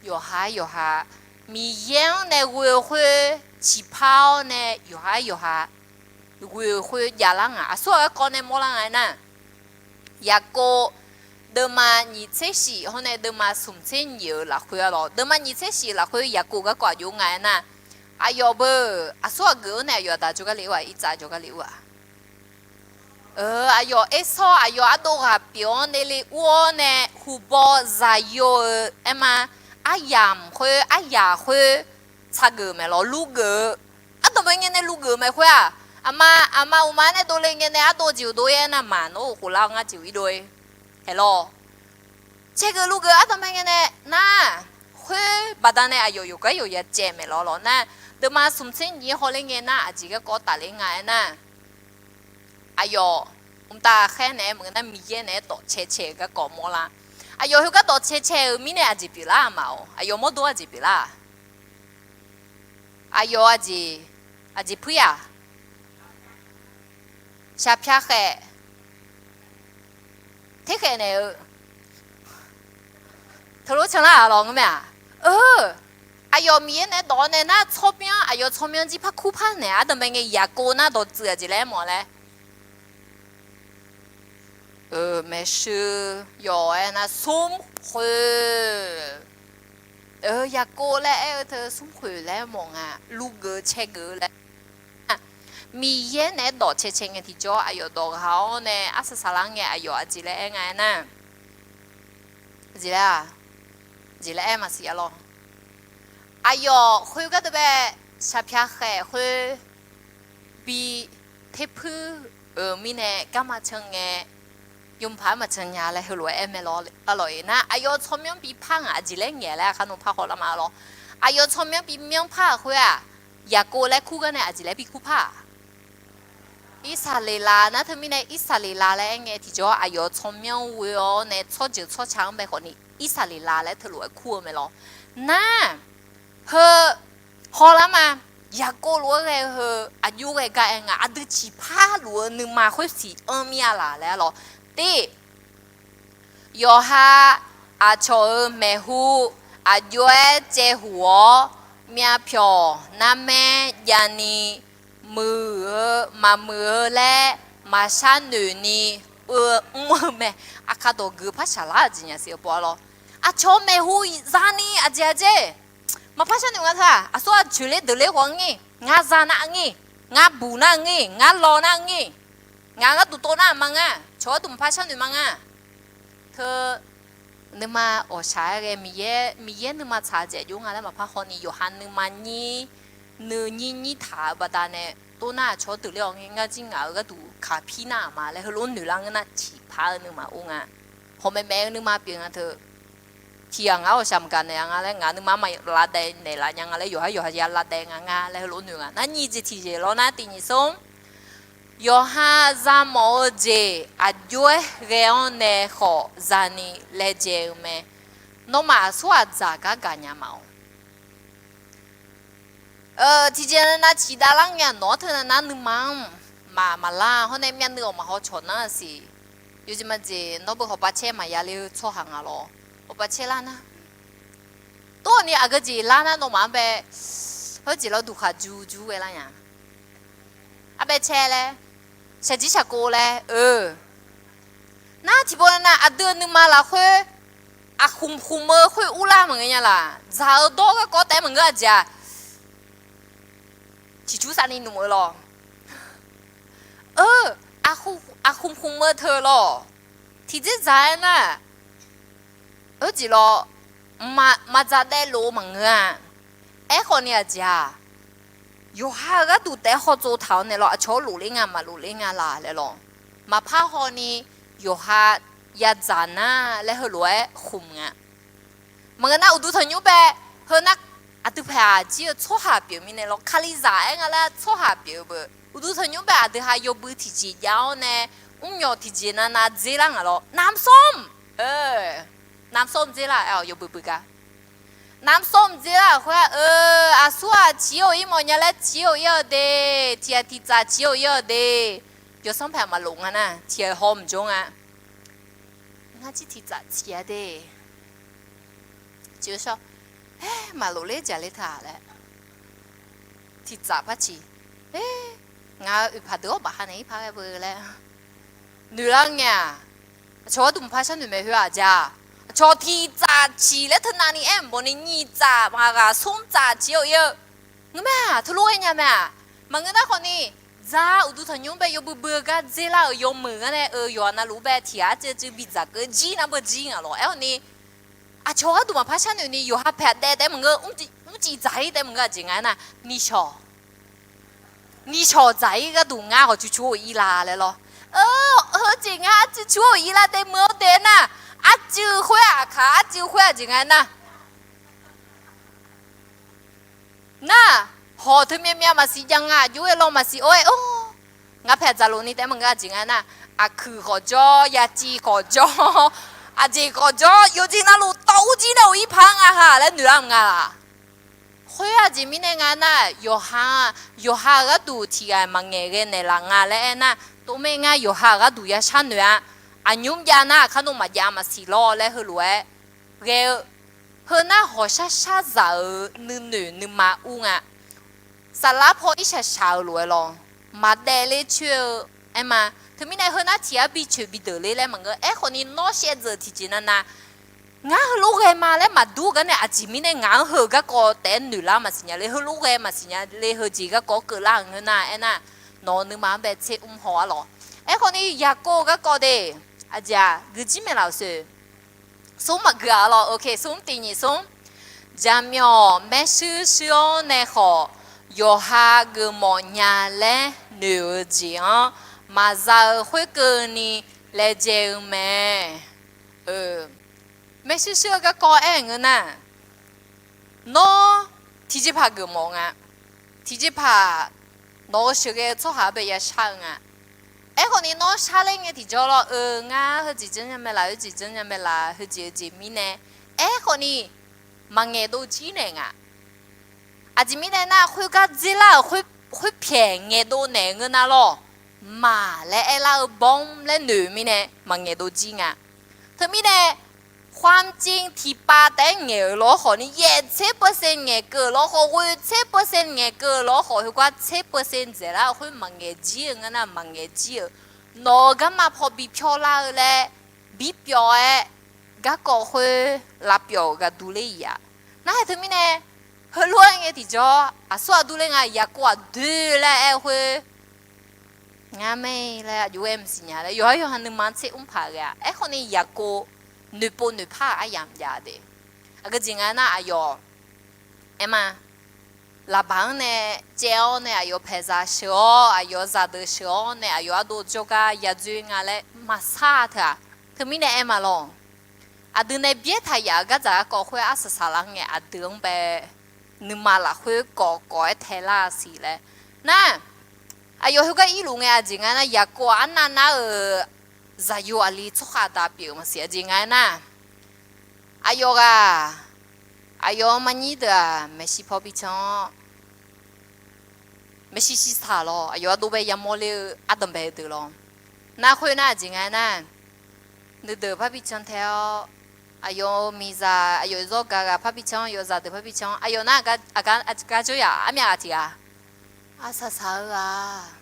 Yawqhar yawqha Miqyaer-anr nae ghoe-eu khoer ciqpar-awr nae yawqhar yawqha ghoe-eu khoer javlar nga, aqsur-aq garkawv nae mawrlar nga aernar, Yaqkov deuvma nyiq tser shif hawr nae deuvma smq tser nyiq-euq lafkhoer-a lawr. Deuvma nyiq tser shif-euq lafkhoer Yaqkov garkawv aqjox nga aernar, aqyawf beu aqsur aqgeuf-anr nae aqyawf aqda jawrgar le-ur-aq, Irtsav jawrgar le-ur-aq. Aqyawf Ersawr aqyawf ardov ghaq pyeuf-anr nae le ur-awr nae hubaw zaqyo-eu aerma, aryamq khoer aryaq khoer tsaq geuf maeq lawr, lur geuf-eu. Ardanqbae ngae nae lur geuf-eu mae khoer-aq, aqma aqma uqma nae dovle ngae nae ardov jeq-euq dov-ir aernar, maq nawr-euq khof lar-awr ngar jeq-euq irdov-ir haeq lawr. Caegeuf lur geuf ardanqbae ngae nae nar, khoer baqdanae aqyawf yawqgar yawqya caev maeq lawr lawr nar, deuvma smq tser nyiq-aer hawler ngae nar aqjeq garkawv tafler nga aernar, aqyawf mqtav khaer naeq-aer maqngeur nar Miqyaer naeq-aer dawq cae cae-euq garkawv mawrlar. Aqyawf khoergar dawq cae cae-euq mirnae aqjeq pyeuflar-aq maqawq, aqyawf mawrdo aqjeq pyeuflar-aq, aqyawf aqjeq, aqjeq puir-aq, shaqpyaq khaef, terkhaeq naeq-eu teulof canlar-aq lawr ngeur mae-aq. Aqyawf Miqyaer naeq-aer dawq-awr nae nar tsawrmyanr, aqyawf tsawrmyanr jir par kur par naeq ardanqbae ngae Yaqkov nar dawqtsuif aqjeq laer aer mawf laer maeqshi yawq-aer nar smrkhoeq. Yaqkov laer aer-eu teu smrkhoeq laer mawf nga, lur geuf cae geuf-eu laer. Miqyaer naeq-aer dawq cae cae ngae tiqjawr aqyawf dawq ghaq-awr nae arsaq saqlar ngae aqyawf aqjeq laer aer nga aernar, jeq laer-aq, jeq laer aer maqsiq-a lawr. Aqyawf khoergar deuq bae shaqpyaq khaef khoer bi terpuir-euq mirnae garma can ngae, yawmuiq paq-aer maqcan nya laer heulof-aer aer mae lawr. Arlawq-iq nar aqyawf tsawrmyanr bi par ngaq aqjeq laer ngaeq laer aqkar nawr par hawlar ma lawr. Aqyawf tsawrmyanr bi myanr par-aq khoer-aq, Yaqkov laer kur gar nae aqjeq laer bi kur par-aq, Irsaqleqlav nar teumirnae Irsaqleqlav laer aer ngae tiqjawr aqyawf tsawrmyanr ghoe-awr nae tsawrjeuq tsawrca-anr bae khawfni Irsaqleqlav laer teulof-aer kur-eu mae lawr. Nar heu hawlar ma, Yaqkov lof-aer ghae-eu heu aqjox ghae gar aer nga, aqdui ciqpar luf-eu nuima khoersiq anr mir-a laq laer-a lawr. Tir, yawqha aqcawq-euq maeqhu aqjox-aer caevhuq-awr, myavpyawq narmaer javni, muiq-eu maqmuiq-eu laer maqshar noeqni, oe-eu mr-eu mae. Aqkar dawq gui par shaqlar-eu jeq nya siq-eu pov-a lawr. Aqcawq-euq maeqhu zani aqjeq-a jer. Maqpar sharnoeq nga teu-aq, aqsur aqcoeq ler deuq ler ghawq-anr ngir, ngar za nar ngir, ngar buq nar ngir, ngar law nar ngir, ngaq gharduq tov nar aqma ngar, cawq gharduq maqpar sharnoeq ma ngar. Teu nuima ghawqshaq-aer ghae Miqyaer, Miqyaer nuima tsaq-eu jeq aqjox nga laer maqpar hawni yawqha nuima nyir, nuinyir nyir taq-eu baqdanae, tov nar aqcawq gharduq ler-awr ngir, ngar jir ngaq-euq gharduq kaqpir nar aqma laer heulof-aer noeqlar ngeur nar ciqpar-eu nuima or nga. Hawmaeq maeq-eu nuima pyeuf nga teu. Tiq ghaq ngar ghawqshaq maqgaq naeq-a nga laer ngaq nuima maq lavdaef naeqlaf nya nga laer yawqhar yawqha ya lavdaef nga nga laer heulof-aer noeq nga. Nar nyiq jeq tiqjeq lawr nar tiq nyiq smr yawqha zamawf-eu jeq aqjox-aer ghae-anr nae khawf zani laejae-eu mae. Nawmaf aqsur aqdzaq gar gaqnya ma-awq. Tiqjeq nav nav ciqdav lar ngae-aq nawq-anr teu nav nar nuima-anr maq maqlar hawr nae myavnuiv-awq maqhaw cawq nar-a siq. Yawjeq majeq nawr beu hawpav caer maqya le-eu tsawrhaq nga lawr. Hawpav caer lar nar, tov-awq ni aqgeu jeq lar nar nawmaf-anr bae, hawr jeq lawr duqkhaq jur jur ghae lar nya. Arbae caer laer, shaqjir shaqkov laer-eu. Nar tiqpov nav aqdui-eu nuima lafkhoer aqkhmq khmq-eu khoer urlar maqngeur nya laq. Dzaq-eu dawr garkawv taef-aer maqngeur-a jeq-aq, ciqcur safni nmq-eu lawr. Aqkhmq khmq-eu teu lawr. Tiqdzer dzaq-aer nar, hawr jeq lawr, maqdzaq daev lof-eu maqngeur-a. Aerkhawf ni aqjeq-aq, yawqha-eu gharduq taef-aer hawtsov taq-awr nae lawr, aqcawq-anr lofler nga maqlofler nga laq laer lawr. Maqpar hawni yawqha yadzaq nar laer heulof-aer khmq nga. Maqngeur nar uqduq tanqnymr bae, heu nar aqdui paeq-aq jir-eu tsawrhaq pyeuf mirnae lawr, Kalizaq aer nga laer tsawrhaq pyeuf-eu beu. Uqduq tanqnymr bae aqdui ha yawbui tiqjeq jav-awr nae, mrmyawq tiqjeq nav nav dzer lar ngaq lawr, น้ำส้ม, น้ำส้ม dzer lar-aer-awq yawbui bui gar. น้ำส้ม dzer lar-euq khoer-aq, aqsur-aq ciq-awq ir mawfnya laer ciq-awq ir-eu de, tiq ghaq tiq tsaf ciq-awq ir-eu de. Yawsanr paeq maqlof nga nar tiq ghaq haw mqjawr nga. Ngar jir tiq tsaf ciq-a de. Ciq-eu shawr, aer maqlof ler jaq ler teu-aq laer, tiq tsaf par ciq. Aer, ngaq-euq oeqpaq deuq-awr baf ha naeq ir par ghae beu laer noeqlar ngae-aq, Aqcawq gharduq maqpar sharnoeq maeq khoer-aq jeq-aq, aqcawq tiq tsaf ciq laer teunav ni aer mq bawq ni nyiq tsaf maqghaq smr tsaf ciq-awr ir-eu, ngeur mae-aq, teulof ghae nya mae-aq. Maqngeur nar khawf ni, dzaq uqduq tanqnymr bae yawbui bui-eu gar dzer lar-euq yawmuiq ngar nae-eu yawqha navluf bae tiq ghaq arcuiv arcuiv bidzaq keuv jir nar beu jir ngaq lawq. Aerkhawf ni, aqcawq gharduq maqpar sharnoeq ni yawqha paeq-aq daev taef maqngeur, mrcif dzaq-ir taef maqngeur aqjeq nga aernar, nishawq nishawq dzaq-ir gharduq ngar khawf cucur-eu ir la laer lawr. Heujeq ngar cucur-eu ir lar taef meuq-awr daef nar, arcuiv khoer-aq aqkaq arcuiv khoer aqjeq nga aernar, nar, hawq teu myav myav maqsiq jav nga, aqjox ghae law maqsiq or-aer or, ngar paeq dzaqlof ni taef maqngeur aqjeq nga aernar, aqkuiq khawf jawr, yaciv khawf jawr, aqjeq khawf jawr, yawqjeq navluf tawv urjir nae-euq ir paq-aer nga ha laer noeq lar-eu nga laq. Khoer aqjeq mirnae nga aernar, yawqha, yawqha-euq gharduq tiq ghaq maqngaeq ghae naeqlaf nga laer aernar, tov mae ngar yawqha-euq gharduq ya sharnoeq-a. Aqnymr jav nar aqkar nawmaf jav maqsiq lawr laer heulof-aer ghae-eu, heu nar hawqshar shar zaq-euq nuinoeq nuima ur nga. Saflar paw irshaq shaq-eu lof-aer lawr, maqdaef ler coer-eu aer ma. Teumirnae heu nar tiq ghaq bi coeq bi deuq ler laer maqngeur. Aerkhawf ni nawr shaevdzeuf tiqjeq navnav, ngar heulof ghae ma laer maqdur gar nae aqjeq mirnae ngaq-anr heu-eu garkawv taef-aer noeq lar maqsiq nya le, heulof ghae maqsiq nya le, heujeq garkawv-anr keuvlar-euq ngeur nar aernar, nawq-eu nuima-anr bae tser mr haw-ar lawq. Aerkhawf ni yaqkov garkawv de, aqjeq-aq guijir maeqlaf-euq soeq. Smr maqgui-aq lawq, ok, smr tiq nyiq smr. Jaqmyawf maershuir shuir-awr nae khawf, yawqha geufmawf nya laer noeq-eu jeq-anr maqza-eu khoerkeuvni laejae-eu mae. Maershuir shuir-eu garkawv aer-eu ngeur nar, nawr tiqjeqpaq geufmawf nga. Tiqjeqpaq nawq-eu sheuqghae-eu tsawrhaq-anr bae yashar-eu nga. Aerkhawf ni nawr sharler ngae tiqjawr lawr-eu, ngar heujeq janrnya mae laf, heujeq janrnya mae laf, heujeq heujeq mirnae. Aerkhawf ni maqngaeq dov jir naeq nga. Aqjeq mirnae nar, khoergar dzer lar-euq khoerpyaeq ngaeqdov naeq ngeur nar lawr, maq laer aerlar-eu bawr laer noeq mirnae maqngaeq dov jir nga. Teumirnae ความจริง tiqpav taef-aer ngaeq-euq lawr khawf ni, yaeq tser percent ngaeqkeuv-euq lawr khawf, ghoeq tser percent ngaeqkeuv-euq lawr khawf, heugar tser percent dzaeqlar-eu khoer maqngaeq jir-eu ngeur nar, maqngaeq jir-euq. Nawq-euq garma paw bi pyawrlar-eu laer, bi pyawv-aer garkawv khoer lavpyawf-euq ghaq durler-iq-aq. Nar haeq teumirnae, heulof-aer ngae tiqjawr aqsur aqdur ler nga, yaqkov aqdoer laer aer-eu khoer, ngar mae laer aqjox-aer maqsiq nya laer yawqha yawqha nuima-anr tser mr paq ghae-a. Aerkhawf ni yaqkov noeqpov noeqpar-euq aryamq jav de. Aqgeu jeq nga nar, aqyawf aer ma, laqbaq-anr nae caev-awr nae aqyawf paeqzaq sheuq-awr, aqyawf zaqdeuq sheuq-awr nae aqyawf ardov jawrgar yadzoer nga laer maqsar teu-aq. Teumirnae aer ma lawr, aqdui nae byaer taq yaf-euq gardzaq garkawv khoer arsaq saqlar ngae, aqdui-anr bae nuima lafkhoer kawv kawv-aer taelar siq laer. Nar, aqyawf heugar irluf ngae aqjeq nga nar, yaqkov arnav nar-euq zaqyo aqli tsawrkhav aqda pyeuf-euq maqsiq aqjeq nga nar, aqyawf ghaq, aqyawf-euq manyir deuq-aq maeqshi paw bi can-awr, maeqshi shitaq lawr, aqyawf ardov bae yamawr ler-eu ardanqbae-eu deuq lawr. Nar khoer nar aqjeq nga nar, nuideuq par bi can tae-awr, aqyawf-euq miqzaq, aqyawf zawr gaq ghaq par bi can-awr, yawzaq deuq par bi can-awr, aqyawf nar aqgar, aqgar jawr yaf armyav ghaq tiq ghaq, arsaq saq-eu ghaq.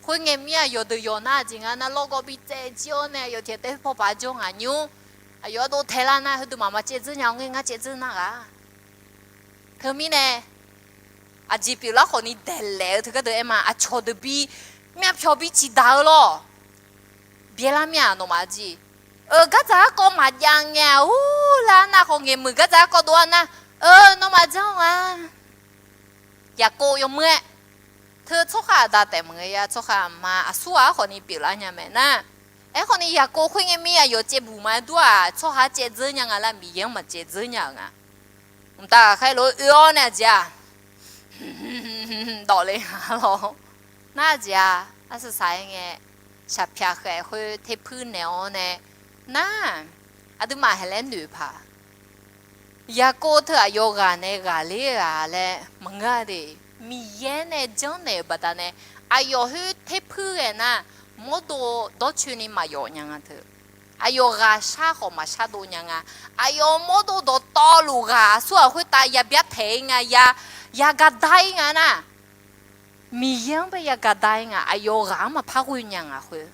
Khoerngae mir-aq yawqdeuq yawq nar aqjeq nga nar, lawrgawv bi tsaev jir-awr nae aqyawf tiq ghaq taef khoer paw paq jawr ngaq nymr, aqyawf ardov taelar nar, heudeuq maqma caev dzeur nya-awr ngae, ngar caev dzeur nar ghaq. Teumirnae, aqjeq pyeuflar khawf ni daeqlaef-eu teu gardeuq aer ma, aqcawq deuq bi, myavpyawq bi ciqdaq-eu lawr. Byaerlar mir-aq nawmaf jeq, eu, gardzaq garkawv maqjav ngae-aq, ur, lar nar khawf ngaeqmuiq gardzaq garkawv dov-a nar, eu, nawmaf janr-a. Yaqkov yawmuiq-aer, teu tsawrkhav aqda taef maqngeur ya, tsawrkhav aqma aqsur ghaq-anr khawf ni pyeuflar nya mae nar. Aerkhawf ni yaqkov khoerngae mir aqyawf caevbuq ma-aer dur-aq, tsawrhaq caev dzeur nya nga laer Miqyaer-anr maqcaev dzeur nya-euq nga. Mqtav ghaqkhaer lof-aer oe-awr nae aqjeq-aq, dawf le nga lawr. Nar aqjeq-aq, arsaq saq-aer ngae, shaqpyaq khaef khoer terpuir naeq-awr nae, nar, aqduimaf haeq laer noeq paq. Yaqkov teu aqyawf ghaq nae ghaqler-eu ghaq laer maqngeur-a de. Miqyaer nae janrnaeq-euq baqdanae, aqyawf khoer terpuir ghae nar, mawrdo dawrcoeni maqyawf nya nga teu. Aqyawf ghaqshar khawf maqshar dov nya nga. Aqyawf mawrdo dawqtawvluf ghaq aqsur ghaq khoertav yabyar taeq-ir nga, ya, yagada-ir nga nar, Miqyaer-anr bae yagada-ir nga, aqyawf ghaq-anr maqpar ghoe nya nga khoer.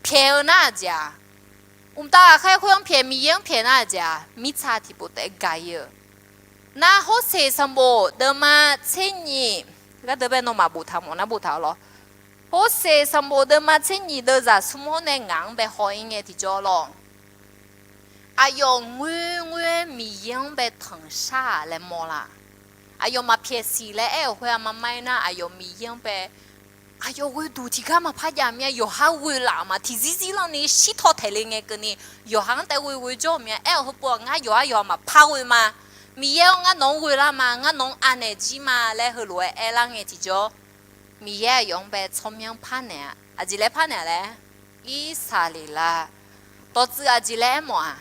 Pyaeq-eu nar aqjeq-aq, Mqtav ghaqkhaer khoer-anr pyaeq, Miqyaer-anr pyaeq nar-aq jeq-aq, mirtsaq tiqpov taef-aer gaq-ir-eu. Nar Horseq sanqbof deuvma tser nyiq, gharduq bae nawmaf boftaq mawf nar boftaq-awr lawr. Horseq sanqbof deuvma tser nyiq deuvzaq smr-anr nae ngaq-anr bae haw-ir ngae tiqjawr lawr. Aqyawf ngoerngoer-aer Miqyaer-anr bae tanqshar-aq laer mawrlar. Aqyawf maqpyaeq siq laer aer-euq khoer-aq, marmar-aer nar aqyawf Miqyaer-anr bae aqyawf ghoeduq tiqgar maqpar jav mir-a. Yawqha ghoeq laf ma tiqzir zir lanr ni shirtaw taeqle ngae keuvni, yawqha-anr taef ghoe ghoe jawr-eu mir-a. Aer-euq heupov-aq, ngar yawqha yawqha maqpar ghoe ma. Miqyaer-awr ngar nawq-anr ghoe lar ma, ngar nawq-anr anaeq jir ma laer heulof-aer aerlar ngae tiqjawr, Miqyaer aqyawf-anr bae tsawrmyanr parnaeq-a. Aqjeq laer parnaeq-a laer, Irsaqleqlav dawqtsuif aqjeq laer aermawf-aq,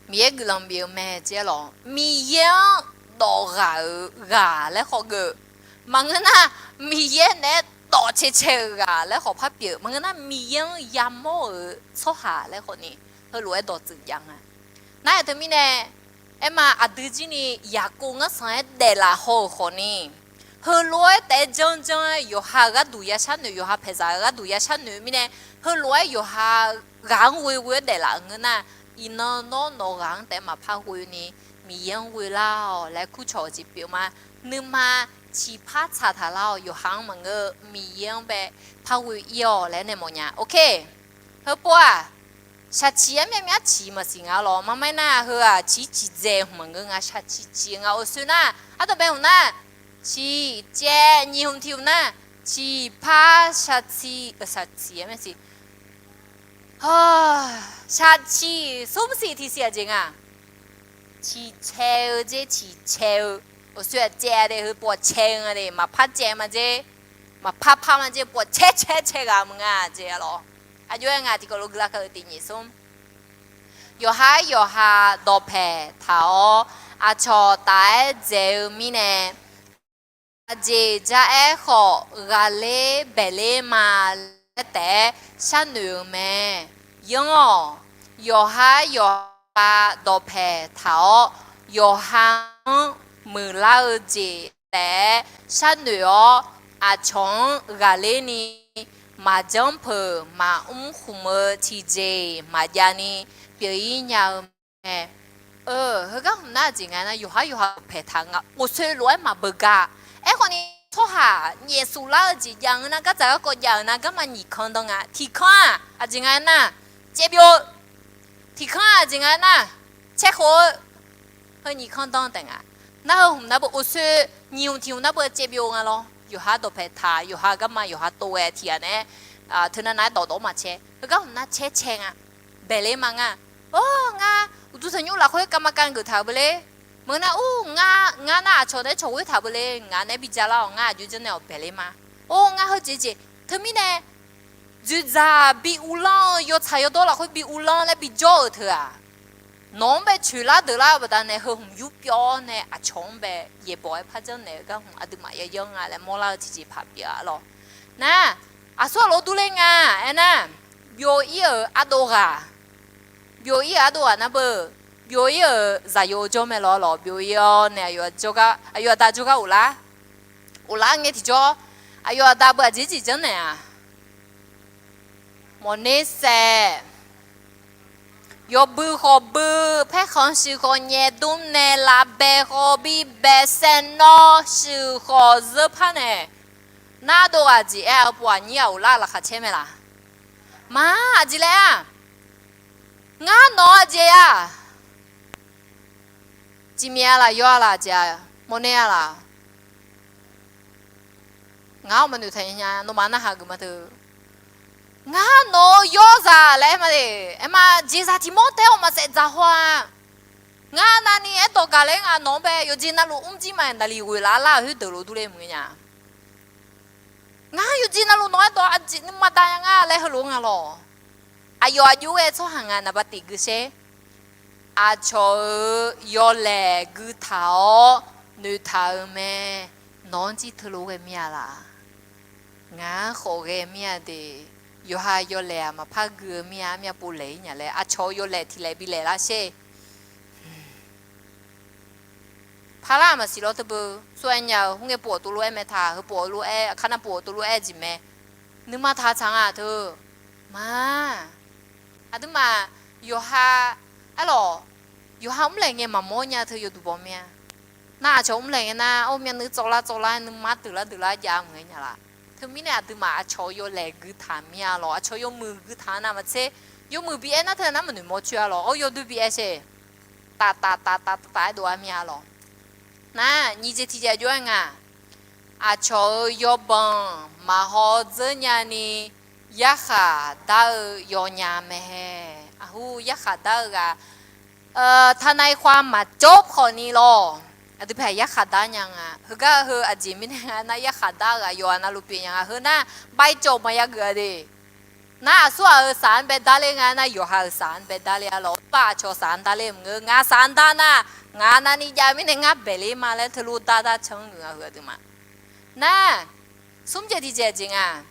Miqyaer guiqlanq bif-eu mae jaer lawq. Miqyaer-anr dawf ghaq-euq ghaq laer khawf geuf. Maqngeur nar, Miqyaer naeq-aer dawf cae cae-euq ghaq laer khawf par pyeuf. Maqngeur nar, Miqyaer-anr yamawr-euq tsawrhaq laer khawf ni, heulof-aer dawqtsuif jav nga. Nar-aq teumirnae, aerma aqdui jir ni Yaqkov ngar sanq-aer daeflaf haw-euq khawf ni, heulof-aer taef-aer janr janr-aer yawqha-euq gharduq ya sharnoeq, yawqha paeqzaq-euq gharduq ya sharnoeq mirnae, heulof-aer yawqha ghaq-anr ghoe ghoe-aer daeflaf-euq ngeur nar, iqnan nawr nawq ghaq-anr taef-aer maqpar ghoe ni, Miqyaer-anr ghoe lar-awq laer kurcawq-eu jeq pyeuf ma. Nuima ciqpar tsaq taq lar-awq. Yawqha-anr maqngeur-eu Miqyaer-anr bae par ghoe ir-awq laer nae mawfnya. Ok. Heupov-aq, shaqciq-aer myavmyav ciq maqsiq nga lawq. Marmar-aer nar heu-aq ciq ciqdzae hmq maqngeur nga, shaqciq ciq nga. Oesoe nar, ardawq bae hmq nar, ciq caev nyiq hmq tiq hmq nar, ciqpar shaqciq, shaqciq-aer myavciq, shaqciq smr siq tiq siq aqjeq nga. Ciq cae-eu jer, ciq cae-eu. Oesoe-aq caev-a de, heupov-aq cae-eu nga de, maqpar caev ma jer, maqpar par ma jer, pov-aq caer caer cae ghaq meuq nga jeq-a lawq. Aqjox-aer nga tiqkawv lof guiqlanq kar-eu tiq nyiq smr. Yawqha-aer yawqha dawqpaeq taq-awr, aqcawq taf-aer dzaeq-eu mirnae, aqjeq ja-aer khawf ghaqler baeqler ma laer taef-aer sharnoeq-eu mae. Yanr-awq. Yawqha-aer yawqha dawqpaeq taq-awr, yawqha-anr muiqlar-eu jeq taef-aer sharnoeq-awr, aqcawq-anr ghaqler ni maqjanr peuq maqmr khmq-eu tiqjeq-iq maqjav ni pyeuf-ir nya-eu mae. Heugar hmq nar aqjeq nga nar, yawqha yawqha dawqpaeq taq nga, oesoe lof-aer maqbeugar. Aerkhawf ni, tsawrhaq nyaef suflar-eu jeq jav-eu nar, gardzaq garkawv jav-euq nar, garma nyiq kanr dan nga. Tiq kanr-aq aqjeq nga nar, caevbyov-eu. Tiq kanr-aq aqjeq nga nar, caerkhof-eu. Heu nyiq kanr dan taef nga. Nar heu hmq nar beu oesoe, nyiq hmq tiq hmq nar beu caevbyov nga lawr. Yawqha dawqpaeq taq, yawqha garma yawqha tov ghae tiq ghaq nae-aer, teunav nav-aer dawqdawq-awr maqcae. Heugar hmq nar caer cae nga. Baeqler ma nga. Or, ngar uqduq tanqnymr lafkhoer kavma kav geuf taq-euq beu ler. Meuq nar ur, ngar nar aqcawq naeq-aer cawq ghoer taq beu ler. Ngaq naeq-aer bi ja lar-awq, ngar aqjox janrnaeq-awq baeqler ma. Or, ngar heujeq jeq teumirnae dzoeqdzaq bi uvlanr-eu, yawtsaq yawdawr lafkhoer bi uvlanr laer bijawr-euq teu-aq, nawq-anr bae coeqlar deuqlar-eu baqdanae heu hmq yurpyawv-awr nae aqcawq-anr bae yaeqbawq-aer par janrnaeq-eu gar hmq aqduimaf yayanr nga laer mawrlar-eu tiqjeq paq pyeuf-a lawq. Nar, aqsur aqlof durler nga. Aernar, byov-ir-euq ardov ghaq, byov-ir-euq ardov ghaq nar beu, byov-ir-euq zaqyo jawr mae lawr lawq. Byov-ir-awr nae aqyawf aqda jawrgar ghoflar, ghoflar ngae tiqjawr, aqyawf aqda beu aqjeq jeq janrnaeq-aq, mawqner saef, yawbui khawf bui, paerkhanq shuif khawf nyaef dmr nae, lavbae khawf bi bae, saeqnawv shuif khawf zeur par nae, nar dov ghaq jeq aer-a, heupov aqnyir ghaq ghoflar laqkhaq caer mae laq? Maq, aqjeq laer-aq, ngar nawq-eu aqjeq-a, Jifmyav-a laf, yawr-a laf, jeq-a, mawrner-a laf? Ngaq-anr maqnoeq taq nya, nawmaf narhaq geuf ma teu. Ngar nawq-eu yawrzaq laer aer ma de. Aer ma, jeqzaq tiq mawr tae-awr maqsaef dzaq haw-a. Ngar navni aerdawq gaq laer ngaq nawq-anr bae yawqjeq navluf mrjir ma, naqli ghoeq laf lar-euq khoerdeuq lof durler maqngeur nya. Ngar yawqjeq navluf nawq-aer dawq aqjeq nuima da nya nga laer heulof nga lawq. Aqyawf aqjox ghae tsawrhaq nga naqba tiq gui sher. Aqcawq-euq yawlaeq gui taq-awr noeqtaq-euq mae. Nawq-anr jir teulof ghae mir-a laf? Ngaq-anr khawf ghae mir-a de. Yawqha yawlaeq-aq maqpar gui-eu mir-a, armyav pov laeq-ir nya laer aqcawq-euq yawlaeq tiq laeq bi laeq lar sher. Parlar maqsiq lawr teu beu. Sov-aer nya-eu khoerngae pov-awq tov lof-aer mae taq, heupov-awq lof-aer, aqkar nar pov-awq tov lof-aer jeq mae. Nuima taq tsaq nga teu. Maq, Aqduimaf yawqha, arlawq, yawqha mrlaeq ngae maqmawr nya teu yawduq baw mir-a. Nar aqcawq mrlaeq ngae nar, or, myavnuiv tsawvlar tsawvlar nuima deuqlar deuqlar jav maqngae nya laf. Teumirnae aqduimaf aqcawq-eu yawlaeq guitaq mir-a lawq. Aqcawq yawmuiq guitaq-a navmaqtser, yawmuiq bi aer nar teu nar maqnoeq mawr coer-a lawq. Or, yawdui bi aer sher, taf taf taf taf taf taf aerdov-a mir-a lawq. Nar nyiq jeq tiq jeq jov-aer nga, aqcawq-euq yawbanq maqhaw dzeur nyani yarkhaq dar-eu yawnya mae. Aqhu yarkhaq dar-eu ghaq, tanav-i khoer maqjawr khawf ni lawq. Aqdui paeq yarkhaq dar nya nga. Heugar heu aqjeq mirnae nga nar, yarkhaq dar-eu ghaq yawqha navluf pyeuf nya nga. Heu nar, bae cawv maqya geuf-a de. Nar aqsur ghaq-euq saq-anr bae dar ler nga nar, yawqha-euq saq-anr bae dar ler-a lawq. Bar aqcawq saq-anr dar ler maqngeur. Ngaq saq-anr dar nar, ngaq navni jav mirnae ngar baeq ler ma laer teulof dar dar can-anr ngeur-a heu aqduimaf. Nar, smr jeq tiq jeq jeq nga.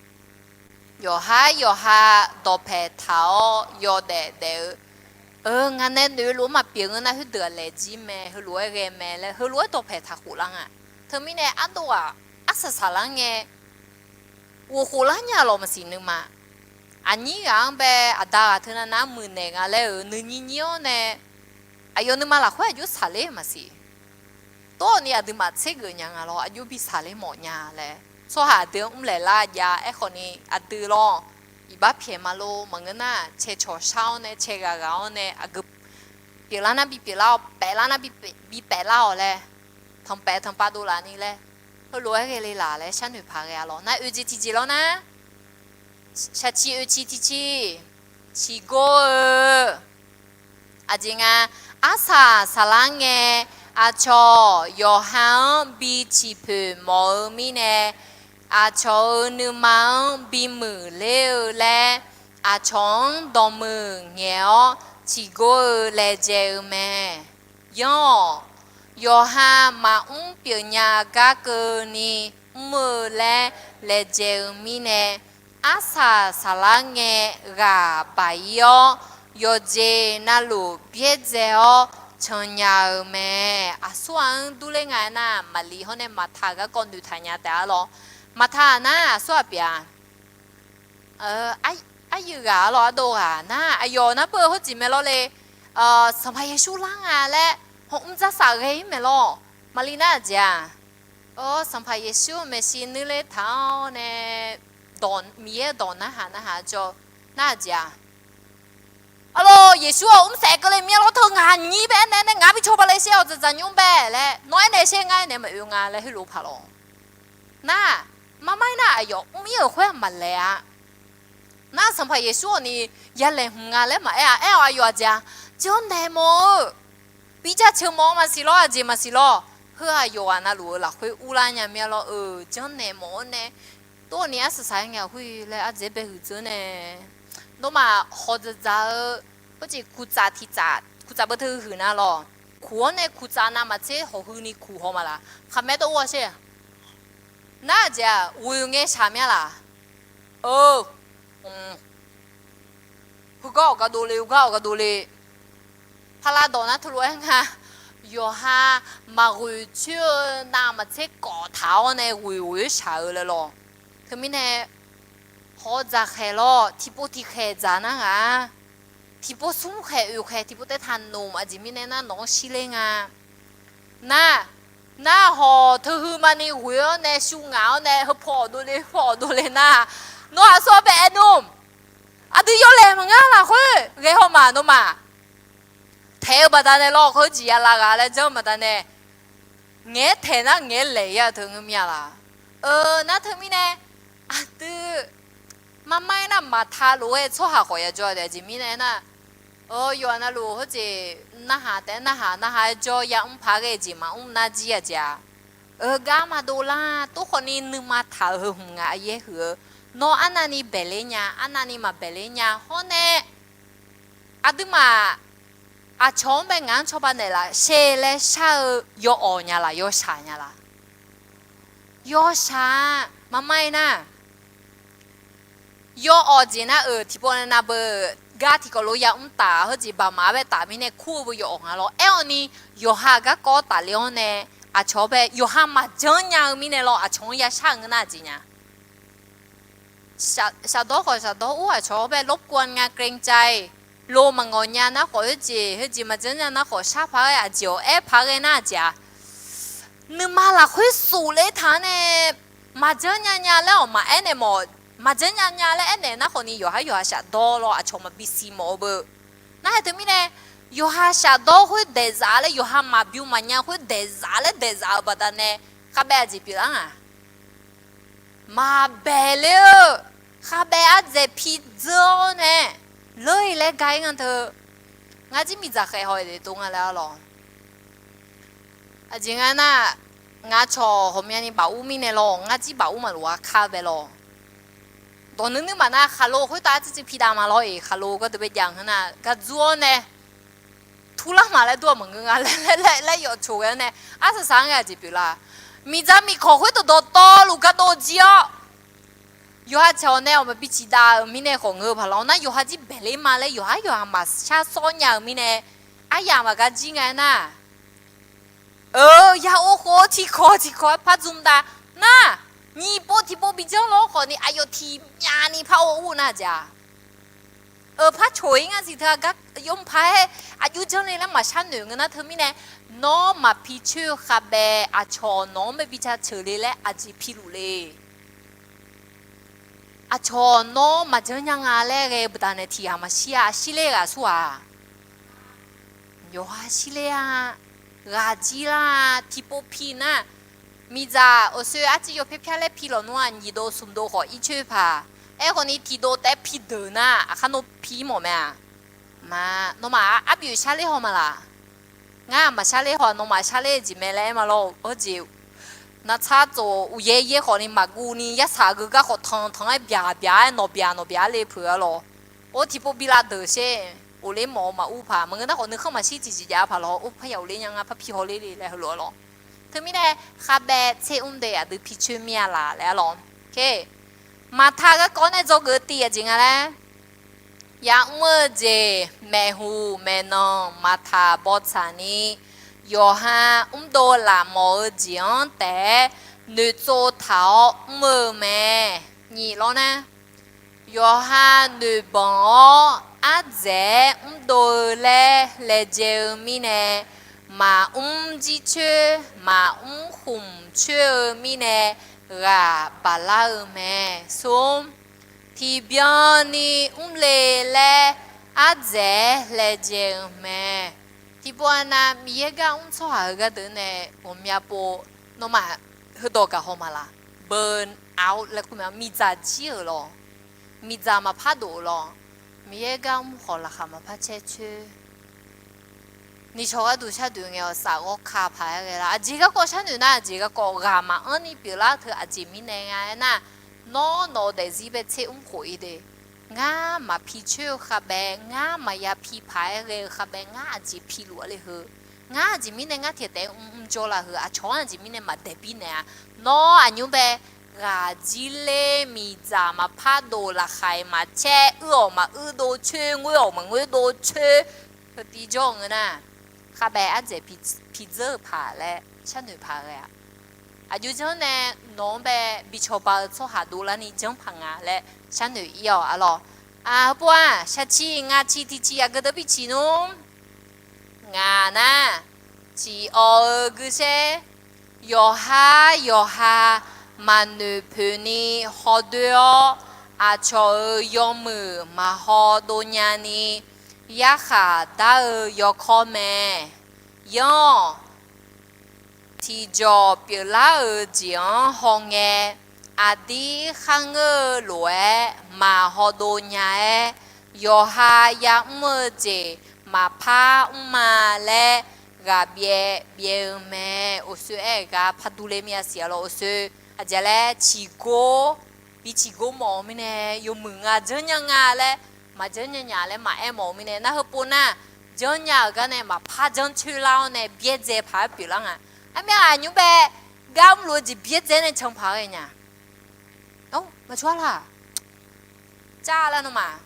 Yawqha yawqha dawqpaeq taq-awr yawdaef daef-eu, eu, ngaq nae noeq-eu lof-aer maqpyeuf ngeur nar, khoerdeuq-aq laeq jir mae, heulof-aer ghae mae laer heulof-aer dawqpaeq taq khoflar nga. Teumirnae ardov ghaq arsaq saqlar ngae ghof khoflar nya lawq maqsiq nuima. Aqnyir ghaq-anr bae aqda ghaq teu navnav-anr muiqnaeq nga laer-euq nuinyir nyir-awr nae, aqyawf nuima lafkhoer aqjox saqler maqsiq. Tawrni aqduimaf tsergeuf nya nga lawr, aqjox bi saqler mawf nya laer tsawrhaq aqdui-anr mrlaeq lar jav. Aerkhawf ni aqdui lawr, iqbax pyaeq ma lor. Maqngeur nar, cae cawqshar-awr nae, cae ghaqghaq-awr nae, aqgeu pyeuflar nar bipyeuflar-awr, paeflar nar bi paeflar-awq laer, tanqpaef tanqpav dovlaf ni laer, heulof-aer ghae le laf laer sharnoeq paq ghae-a lawr. Nar oeq jeq tiq jeq lawr nar, shaqciq oeq ciq tiq ciq, ciqgor-eu Aqjeq nga, arsaq saqlar ngae, aqcawq yawqha-anr bi ciqpoeq mawf-eu mirnae, aqcawq-euq nuima-anr bimuiq ler-eu laer, aqcawq-anr dawqmuiq ngaeq-awr ciqgor-eu laejae-eu mae. Yanr-awq. Yawqha maqmr pyeufnya gar keuvni mr-eu laer laejae-eu mirnae, arsaq saqlar ngae ghaq baq-ir-awr, yawqjeq navluf byaerdzae-awr cannya-eu mae. Aqsur ghaq-anr durler nga aernar, Maqli hawr nae Maqtaq garkawv noeqtaq nya taef-a lawr. Maqtaq nar aqsur ghaq pyeuf-a. Aryuif ghaq-a lawr, ardov ghaq nar aqyawf nar beu hawrjeq mae lawr le. Sanqpaq Yeqsur lar nga laer hawmr dzar saf ghae-ir mae lawr. Maqli nar aqjeq-aq, Sanqpaq Yeqsur maeqshi nuir ler taq-awr nae, Miqyaer dawq narhaq narhaq jawr nar aqjeq-aq, arlawr, Yeqsur-aq mr saef keuvle mir-a lawr, teu ngaq nyir bae aernaeq nae ngaq bi cawba le shaer-awq, dzaqdzaq nymr bae laer nawr aernaeq shaer, ngar aernaeq maqoe nga laer heulof paq lawr. Nar, marmar-ir nar aqyawf mr-ir-euq khoer-aq maqlaeq-a. Nar Sanqpaq Yeqsur-awq ni yalaeq hmq nga laer maqaer-a. Aer-awq, aqyawf aqjeq-a, janrnaeq mawf-eu, bi jaceuq mawf-eu maqsiq lawr, aqjeq maqsiq lawr. Heu-aq yawqghaq navluf-eu lafkhoer urlar nya mir-a lawr-eu, janrnaeq mawf-awr nae tov-awq ni arsaq saq-aer ngae-awq khoer laer ardzaeq-aer bae huiq dzeur nae, nawmaf hawq dzaqdzaq-eu, khoerjeq kuqtsaf tiqtsaf kuqtsaf beu teu huiq nar lawr. Kuq-awr nae kuqtsaf navmaqtser hawq huini kuq haw ma laf. Khaqmae tov ur-a shaer. Nar aqjeq-aq, ghoeq ngae shaq mir-a laf. Eu, heugar awq ga dovle, heugar awq ga dovle. Paqlav dawq nar teulof-aer nga, yawqha maqghoeq coer-eu navmaqtser kawf taq-awr nae ghoeq ghoeq-aer shaq-eu laer lawr. Teumirnae, hawq dzaqkhaeq lawr, tiqpov tiqkhaeq dzaq nar ngaq, tiqpov smr khaeq oeq khaeq tiqpov taev taq noeq, aqjeq mirnae nar nawq-anr shir ler nga. Nar, nar hawq teuheu maqni ghoeq-awr nae shu ngaq-awr nae heu paw awq dovle, heu paw awq dovle nar, nawr aqsur-anr bae aer nmr. Aqdui yawlaeq maqngar lafkhoer ghae haw ma nawmaf. Taeq-eu baqdanae lawr, khoerjeq yalav ghaq laer janr-eu baqdanae, ngaeq-aer taeq nar ngaeq-aer laeq-ir-a teu ngeur mir-a laf. Eu, nar teumirnae, aqdui, marmar-ir nar maqtaq lof-aer tsawrhaq khawf yajawr-a taef jeq mirnae nar, yawqha navluf khoerjeq narhaq taef-aer narhaq narhaq-aer jawr yamr paq-aer ghae jeq maqmr nar jir-a jeq-a. Eu, gar maqdov lar, tov khawf ni nuima taq-euq heu hmq ngaq aqyaer huiq-eu, nawr arnavni baeqler nya, arnavni maqbaeqler nya hawr nae, aqduimaf aqcawq-anr bae ngaq-anr cawba naeqlaf sher laer shar-eu yawawq nya laf, yawshaq nya laf. Yawshaq-a, marmar-ir nar, yawawq jeq nar-euq tiqpov nae navbeuq gar tiqkawv lof yamr taf, heujeq baqmaf-a bae taf mirnae kur-eu beu yawawq nga lawr. Aer-awq ni, yawqha garkawv tafle-awr nae, aqcawq-anr bae yawqha maqjanr nya-eu mirnae lawr, aqcawq-anr yashar-eu ngeur nar aqjeq nya. Shafdawr khawf shafdawr ur, aqcawq-anr bae รบกวน nga เกรงใจ. Lo maqngawq nya nar khawf, heujeq heujeq maqjanr nya nar khawf, shar paq-aer aqjeq-awq aer paq ghae nar aqjeq-aq, nuima lafkhoer sofler taq-anr nae maqjanr nya nya laer-awq maqaer naeq mawf. Maqjanr nya nya laer aernaeq nar khawf ni, yawqhar yawqha shafdawr lawr, aqcawq maqbi siq mawf-eu beu. Nar hae teumirnae, yawqha shafdawr khoer daeqzaf laer, yawqha maqbymr maqnya khoer daeqzaf laer daeqzaf-euq baqdanae, khavbaev aqjeq pyeuflar nga. Maqbaeq ler-eu, khavbaev ardzaeq pidzeur-awr nae, leur-ir laer ga-ir nga teu. Ngar jir miqdzaq khaeq haw-iq deuq tov nga laer-awr lawq. Aqjeq nga nar, ngar cawq ghawqmyani baf ur mirnae lawr, ngar jir baf ur maqlof-a kar bae lawr. Dawq nuir nuir maqnar, khaqlo khoertav arciv civ pidav ma lawr-iq, khaqlo gardeuq bae jav-anr nar, gaqdzur-awr nae turlar ma laer dur-aq maqngeur nga laer, laer yawf coq ghae-awr nae, arsaq saq-anr ghae aqjeq pyeuflar. Miqdzaq miqkawq khoerdawq dawqtawvluf gardov jir-awr, yawqha cawq nae-awq maqbi ciqdav-euq mirnae khawf ngeur-eu paq lawr nar, yawqha jir baeq ler ma laer yawqhar yawqha maqshar sawr nya-euq mirnae, aryamq maqgar jir nga aernar, eu, ya or khof tiqkawq tiqkawq-aer par dzmr dav nar, nyiq pov tiq pov bi janr lawr khawf ni, aqyawf tiq myavni par or ur nar jeq-aq, eu, par coq-ir nga siq teu-aq gar yawmr paq-aer aqjox janr le laer maqshar noeq ngeur nar teumirnae, nawr maqpi coer-eu khavbaev aqcawq nawq-anr bae bi jaceuq le laer aqjeq piluf le. Aqcawq nawr maqjanr nya nga laer ghae-eu baqdanae tiq ghaq maqshir-a, shirler ghaq aqsur-aq, yawqha shirler-a, ghaq jir lar-a, tiqpov pi nar, miqdzaq awqsoe arciv yawpyaer pyar laer pi lawq nmr-aq, nyiq dov smq dov khawf ir coer paq. Aerkhawf ni tiq dov taef-aer pi deuq nar, aqkar nawr pi-ir mawf mae-a. Nawmaf arbyuf sharler haw ma laq? Ngar maqshar ler haw, nawmaf sharler jeq mae laer aer ma lawr. Hawjeq navtsar tsof uqyaer yaer khawf ni maqguv ni, yarsaq geugar khawf tanq tanq-aer byaq byaq-aer nawq byaq nawq byaq-aer le peuq-a lawr. Or tiqpov bi lav deuq sher, ghofler mawf-eu maqur paq. Maqngeur nar khawf nuikhanr maqshir tiqjeq jav-a paq lawr, or parya ghofler nya nga, par pi hawler le laer heulof-a lawr. Teumirnae khavbaev tser mr deuq aqdui pi coer mir-a laq laer-a lawr. Maqtaq garkawv nae dzawgeuf-eu tiv aqjeq nga laer, yamr-eu jeq maeqhu maeqnan maqtaq bawtsaq ni, yawqha mrdov laf mawf-eu jeq-anr taef-aer noeqtsov taq-awr mr-eu mae. Nyiq lawr nar, yawqha noeqbanq-awr ardzaeq-aer mrdov-eu laer laejae-eu mirnae, maqmr jircoer maqmr khmq coer-eu mirnae ghaq baqlar-eu mae. Smr, tiqbyan ni mrle laer ardzaeq-aer laejae-eu mae. Tiqpov-a nav Miqyaer gar mr tsawrhaq-eu gardeuq nae ghawqmya pov, nawmaf heudawq gaq haw ma laq? Burn out laer kur mae, miqdzaq jir-euq lawr, miqdzaq maqpar dof-eu lawr, Miqyaer gar mr khawf laqkhaq maqpar caer coer. Niqcawq gharduq sharduq ngae-awq saf ghawrka paq-aer ghae lar. Aqjeq garkawv sharnoeq nar, aqjeq garkawv ghaq maqanr ni pyeuflar teu aqjeq mirnae nga aernar, nawr nawq-eu daefzir bae tser mr khof-ir de. Ngar maqpi coer-eu khavbae, ngar maqya pi paq-aer ghae-eu khavbae, ngar aqjeq piluf-a le heu. Ngar aqjeq mirnae ngar tiq taef-aer mr mr jawr lar heu, aqcawq-anr aqjeq mirnae maqdaeq birnaeq-a. Nawr aqnymr bae ghaq jir ler, miqdzaq maqpar dof, laqkhaq-iq maqcaer, uir-awq maquir dov coer, ngoer-awq maqngoer dov coer, heutiv jawr-eu ngeur nar, khavbae ardzaeq pidzeur-eu paq laer sharnoeq paq ghae-a. Aqjox janr nae nawq-anr bae bi cawba-eu tsawrhaq dovlar ni janr paq nga laer sharnoeq ir-awq arlawr. Heupov-aq, shaqciq ngaqciq tiqciq aqgeu deuq biciq nmr. Ngaq nar, ciqawv-eu guishaer, yawqhar yawqha maqnoeq poeq ni hawdoer-awr, aqcawq-euq yawmuiq maqhaw dov nyani, yarkhaq dar-eu yawkawr mae. Yanr-awq. Tiqjawq pyeuflar-euq jeq-anr hawngae, aqdir kharngeur-eu lof-aer maqhaw dov nya-aer, yawqha yamr-eu jeq maqpar mr ma laer ghaq byaev byaev-eu mae. Uqsoer aer-eu gar par durler mir-a siq arlawr. Uqsoer aqjeq laer ciqgor, bi ciqgor mawf-eu mirnae, yawmuiq nga janr nya nga laer, maqjanr nya nya laer maqaer mawf-eu mirnae, nar heupov nar, janr nya-euq gar nae maqpar janr coer lar-awr nae byaerdzae paq-aer pyeuflar nga. Armyaq aqnymr bae gar mrluf-eu jeq byaerdzae nae can paq-aer ghae nya. Or, maqcawq-a laq? Car lar nawmaf.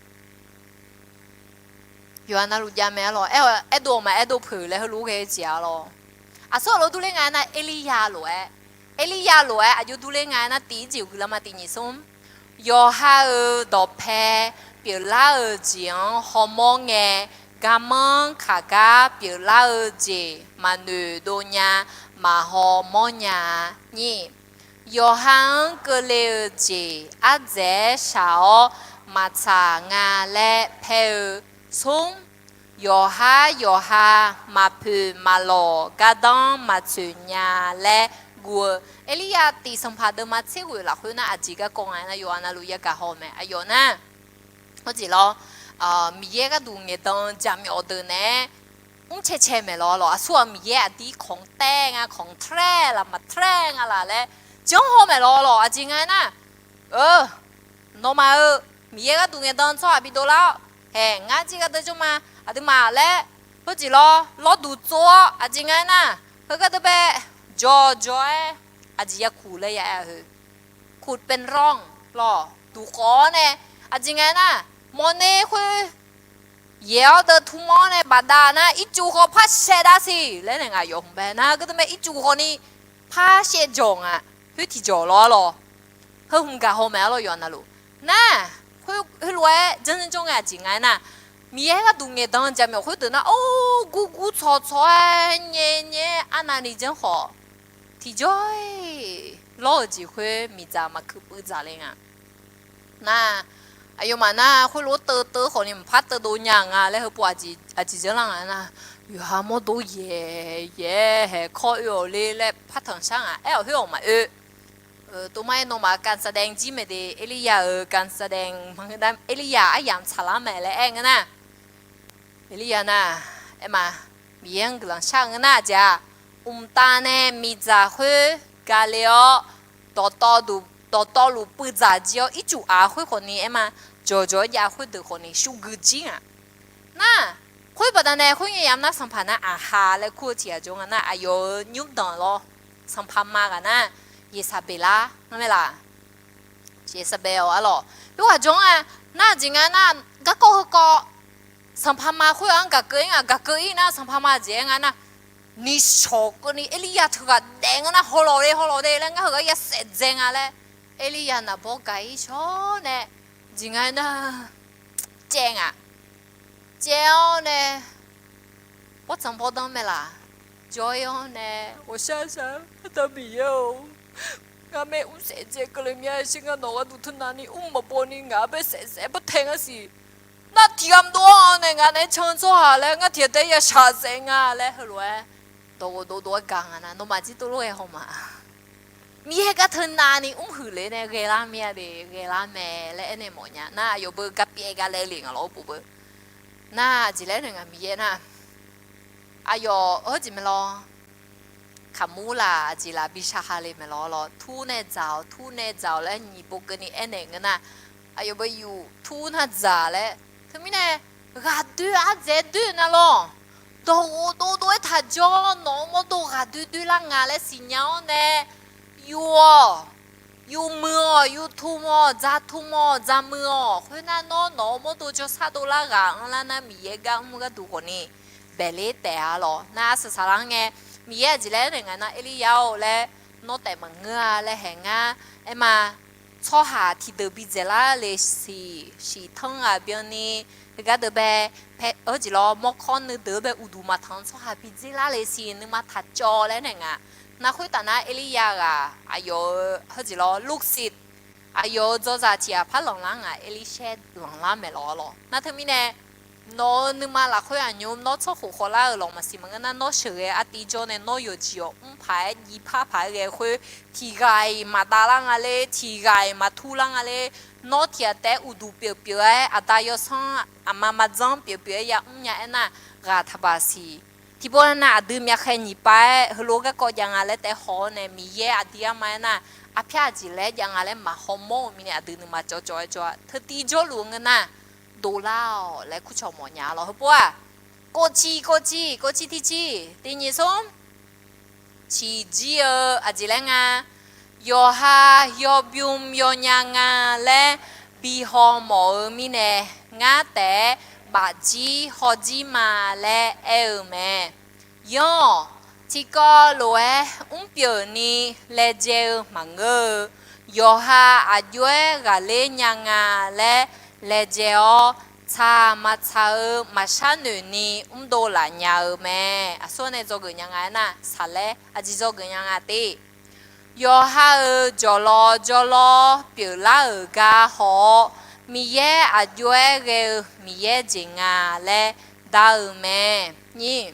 Yawqha navluf jav mae arlawr. Aer-awq, aerdov-awq maqaerdov peuq laer heulof ghae-eu jeq arlawr. Aqsur heulof durler nga aernar, Erlirya lof-aer, Erlirya lof-aer aqjox durler nga aernar, tiq ir jeq guiqlanq ma tiq nyiq smr. Yawqha-euq dawqpae pyeuflar-eu jeq-anr hawmawr ngae, garmanr kaqgar pyeuflar-eu jeq maqnoeq dov nya, maqhaw mawr nya-a. Nyir, yawqha-anr keuvle-eu jeq ardzaeq-aer shaq-awr maqtsaq nga laer paer-eu. Smr, yawqhar yawqha maqpoeq maqlawq gardanr maqtsoeq nya laer guv-eu. Erliryav tiq sanqpaq deuvma tser ghoeq lafkhoer nar aqjeq garkawv nga nar yawqha navluf yagaq haw mae. Aqyawf nar, hawjeq lawr, Miqyaer gharduq ngaeqdan-eu jaqmyawf deuq naeq-aer mrcae cae maeq lawr lawq. Aqsur-aq Miqyaer aqdir kawq-anr taer nga, kawq-anr taraer laf maqtaraer nga laf laer janr haw maeq lawr lawq. Aqjeq nga aernar, nawmaf-euq Miqyaer gharduq ngaeqdan tsawrhaq bidov lar-awr, hae ngar jir gardeuv jawr ma, aqduimaf laer, hawjeq lawr lawrduq tsov-awr aqjeq nga aernar, heugar deuv bae jawqjawq-aer aqjeq yakuq laer ya aer-a heu. Kuq paen rawr-anr lawq duqkhawf-awr nae, aqjeq nga aernar, mawrner khoer yaeq-awr deuv tmr-awr nae bafdav nar ircuf khawf par shaev dav siq laer nae ngaq yawf hmq bae nar, heugar deuv mae ircuf khawf ni par shaev jawq nga, khoer tiqjawq lawr-ar lawq. Heu hmq gaq haw maeq-ar lawq yawqha navluf. Nar, khoer heulof-aer janr janr jawr ngae aqjeq nga aernar, Miqyaer gharduq ngaeqdan-eu jaqmyawf khoerdeuq nar or gurgur tsawq tsawq-aer nyae nyae-aer arnavni janr khawf, tiqjawr-iq lawr-euq jeq khoer miqdzaq maqkuiq puiv dzaq le nga. Nar, aqyawfmaf nar khoerlof-aer teuv teuv khawf ni maqpar teuvdov nya nga laer heupov aqjeq janr lar nga nar, yawqha mawrdo yaeq yaeq-aer haeq kawr oe-awq le laer par tanqshar nga. Aer-awq khoer-awq maqoe. Tov mar-aer nawmaf การแสดง jir mae de, Erliryav-euq การแสดง Erliryav aryamq tsaqlar mae laer aer ngeur nar, Erliryav nar, aer ma, Miqyaer-anr guiqlanq shar-eu ngeur nar aqjeq-aq, mqtav nae miqdzaq khoer gale-awr, dawqtawvluf puivdzaq jir-awr ircuf aq khoer khawf ni aer ma, jawqjawq-aer jav khoerdeuq khawf ni shuf gui jir nga. Nar, khoer baqdanae khoer ngae yamq nar sanqpaq nar aqha laer kur-eu tiq ghaq jawr nga nar aqyawf-euq nymrdanq lawr, sanqpaq ma ghaq nar, Yeqsaqbeqlar ngar mae laq. Yeqsaqbeq-awq-ar lawq. Khoerghaq jawr nga, nar aqjeq nga nar, garkawv heukawv, sanqpaq ma khoer-anr gaqkeuv-ir nga, gaqkeuv-ir nar sanqpaq ma jeq-aer nga nar, nishawq keuvni Erliryav teughaq daef ngeur nar, hawlawq le hawlawq de laer ngar heughaq ya saef dzae nga laer, Erliryav naqbawr gaq-ir shawr nae, jeq nga-aer nar, caev nga. Caev-awr nae, bawrtsanq bawrdanr mae laq, jawr-ir-awr nae, ghawqshaq shaq-aer, Aqda Miqyaer-or, ngar maer mr saef dzae keuvle mya-aer shir, ngar nawq gharduq teunav ni mr maqbaw ni ngaq-anr bae saef saef-aer bae tae ngar siq. Nar tiq ghaq maqdov-awr nae ngaq naeq-aer can-eu tsawrhaq laer ngar tiq ghaq taef-aer ya shaq saef nga laer heulof-aer dawqghof dovdov-aer gaq nga nar, nawmaf jir tov lof-aer haw ma. Miqyaer gar teunav ni mrhuiq le nae ghaelar mya de, ghaelar mae laer aernaeq mawf nya nar, aqyawf beu gar pyaev gar laer le nga lawr beu. Nar aqjeq laer nae ngaq Miqyaer nar, aqyawf heujeq mae lawr, kaqmur laf aqjeq laf bi shaqha le mae lawr lawr, tur nae dzaq-awq, tur nae dzaq-awq laer nyiq pov keuvni aernaeq ngeur nar, aqyawf beu yuf tur nar dzaq laer. Teumirnae ghaqdoer ardzaeq doer nar lawr, dawqghof dovdov-aer taqjawr, nawq-eu mawrdo ghaqdoer doerlar nga laer siqnya-awr nae, yuf-awq, yuf muiq-awq, yuf tmq-awq, dzaq tmq-awq, dzaq muiq-awq. Khoernar nawr nawq-eu mawrdo jawrshar dovlar ghaq anrlar nar, Miqyaer gar mr gharduq khawf ni baeqler taef-a lawq. Nar arsaq saqlar ngae, Miqyaer aqjeq laer naeq nga nar, Erliryav-or laer, nawr taef maqngeur-a laer haeq ngar. Aer ma, tsawrhaq tiqdeuq bi dzaeqlar le siq, shiq tanr ghaq byanni, heugar deuq bae, pae-eu jeq lawr, mawrkawr nuideuq-eu bae uqduq maqtanq tsawrhaq bi dzer lar le siq, nuima taq cawv laer naeq nga. Nar khoertaf nar Erliryav ghaq aqyawf-eu heujeq lawr, ลูกศิษย์, aqyawf-euq dzawzaq tiq ghaq par lanqlar ngaq, Erlirshaer lanqlar maeq lawr lawq. Nar teumirnae, nawq-eu nuima lafkhoer aqnymr nawr tsawrkhof khawvlar-euq lawq maqsiq maqngeur nar, nawr sheuqghae artiv jawr nae nawr yawqjeq yawq mr paq-aer jiv par paq-aer ghae khoer, tiq ghaq-iq maqdavlar nga ler, tiq ghaq-iq maqturlar nga ler, nawr tiq ghaq taef-aer uqduq pyeuf pyeuf-aer, aqda yawsanr aqma maqdzanr pyeuf pyeuf-aer yamr nya aernar, ghaq taqbaq siq. Tiqpov nar aqdui myavkhaeq nyiq pav-aer heulof-aer garkawv jav nga laer taef haw-awr nae, Miqyaer aqdui arma aernar, arpyar aqjeq laer jav nga laer maqhaw mawr-euq mirnae aqdui nuima cawv cawv-aer cawv-a. Teutiv jawrluf-eu ngeur nar, dovlar-awq laer kurcawq mawfnya lawq. Heupov-aq, kov ciq kov ciq kov ciq tiq ciq tiq nyiq smr ciqjir-eu aqjeq laer nga, yawqha yawbym yawnya nga laer bi haw mawf-eu mirnae, ngar taef-aer bafjir hawjir ma laer aer-eu mae. Yanr-awq, tiqkawv lof-aer mrpyeuf ni laejae-eu maqngeur-eu, yawqha aqjox-aer ghaqler nya nga laer laejae-awr, tsaq maqtsaq-eu maqshar noeq ni mrdov laf nya-eu mae. Aqsur nae dzawgeuf nya nga aernar, saqlaer aqjeq dzawgeuf nya nga te. Yawqha-euq jawqlawv jawrlawr pyeuflar-euq gar haw-awr, Miqyaer aqjox-aer ghae-eu Miqyaer jeq nga laer dar-eu mae. Nyiq,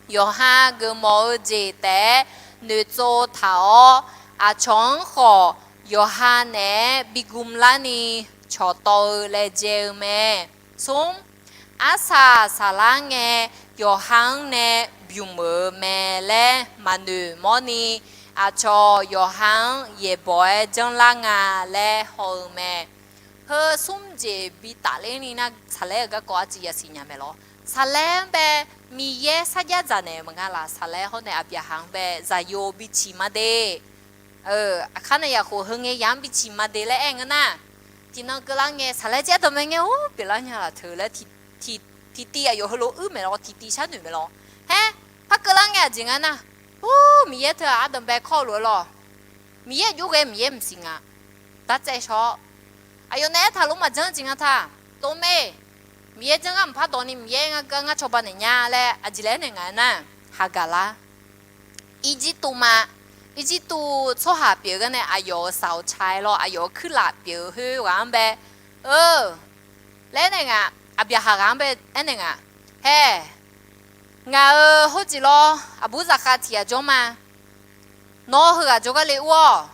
yawqha geufmawf-eu jeq taef-aer noeqtsov taq-awr, aqcawq-anr khawf yawqha naeq-aer bi gmlar ni cawqtawv-eu laejae-eu mae. Smr, arsaq saqlar ngae yawqha-anr nae bymq-euq mae laer maqnoeq mawrni, aqcawq yawqha-anr yaeqbawq-aer janrlar nga laer haw-eu mae. Heu smr jeq bi tafler ni nar, saqlaer-euq garkawv arciv yasiq nya mae lawr. Saqlaer-anr bae Miqyaer sarjax dzaq naeq maqnga laq. Saqlaer hawr nae Aqbyaqhaq-anr bae zaqyo biciq ma de. Aqkar nae yaqkhof heu ngae yaq-anr biciq ma de laer aer ngeur nar, tiqnan keuvlar ngae saqlaer jaer danqbae ngae-or pyeuflar nya laf teu laer tiqtiv aqyawf heulof uir maeq lawr, tiqtiv sharnoeq maeq lawr. Haer, par keuvlar ngae aqjeq nga nar, or, Miqyaer teu-aq ardanqbae kawr-eu lof-aer lawr. Miqyaer aqjox ghae Miqyaer mqsiq nga. Dartsaev shawr-awr, aqyawf nae aertaq lof maqjanr jeq nga ta. Tov mae, Miqyaer janr ngar mqpar dawq ni Miqyaer ngar gar ngar cawba naeq nya laer aqjeq laer aernaeq nga nar, hagaq lar. Irjirtuv ma, Irjirtuv tsawrhaq pyeuf-eu gar nae aqyawf-euq saq-awq ca-aer lawr, aqyawf-euq kuirlaf pyeuf-eu khoerghaq-anr bae, eu, laer aernaeq nga. Aqbyaqhaq ghaq-anr bae aernaeq nga. Haer, ngaq-euq hawr jeq lawr, aqbur zaqkhav tiq ghaq jawr ma. Nawr heughaq jawrgar le ur-awq.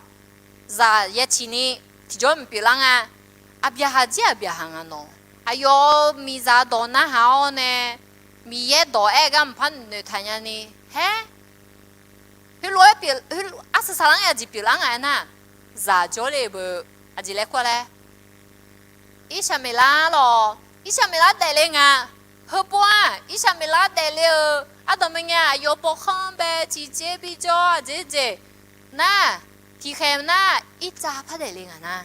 Zaq ya ciq ni tiqjawr mqpyeuf lar nga. Aqbyaqhaq jir Aqbyaqhaq nga nawq. Aqyawf-euq miqzaq dawq narhaq-awr nae, Miqyaer dawq aer gar mqpar noeqtaq nya ni. Haer, heulof-aer pyeuf, arsaq saqlar ngae aqjeq pyeuflar nga aernar, zaq jawrle beu, aqjeq laer kur-a laer, Irsaqmeqlar lawq, Irsaqmeqlar daefle nga. Heupov-aq, Irsaqmeqlar daefle-eu ardanqbae ngae aqyawf pawkhanr bae ciqjer bijawr aqjeq jeq nar, tiqkhaeq nar, Irtsav par daefle nga nar,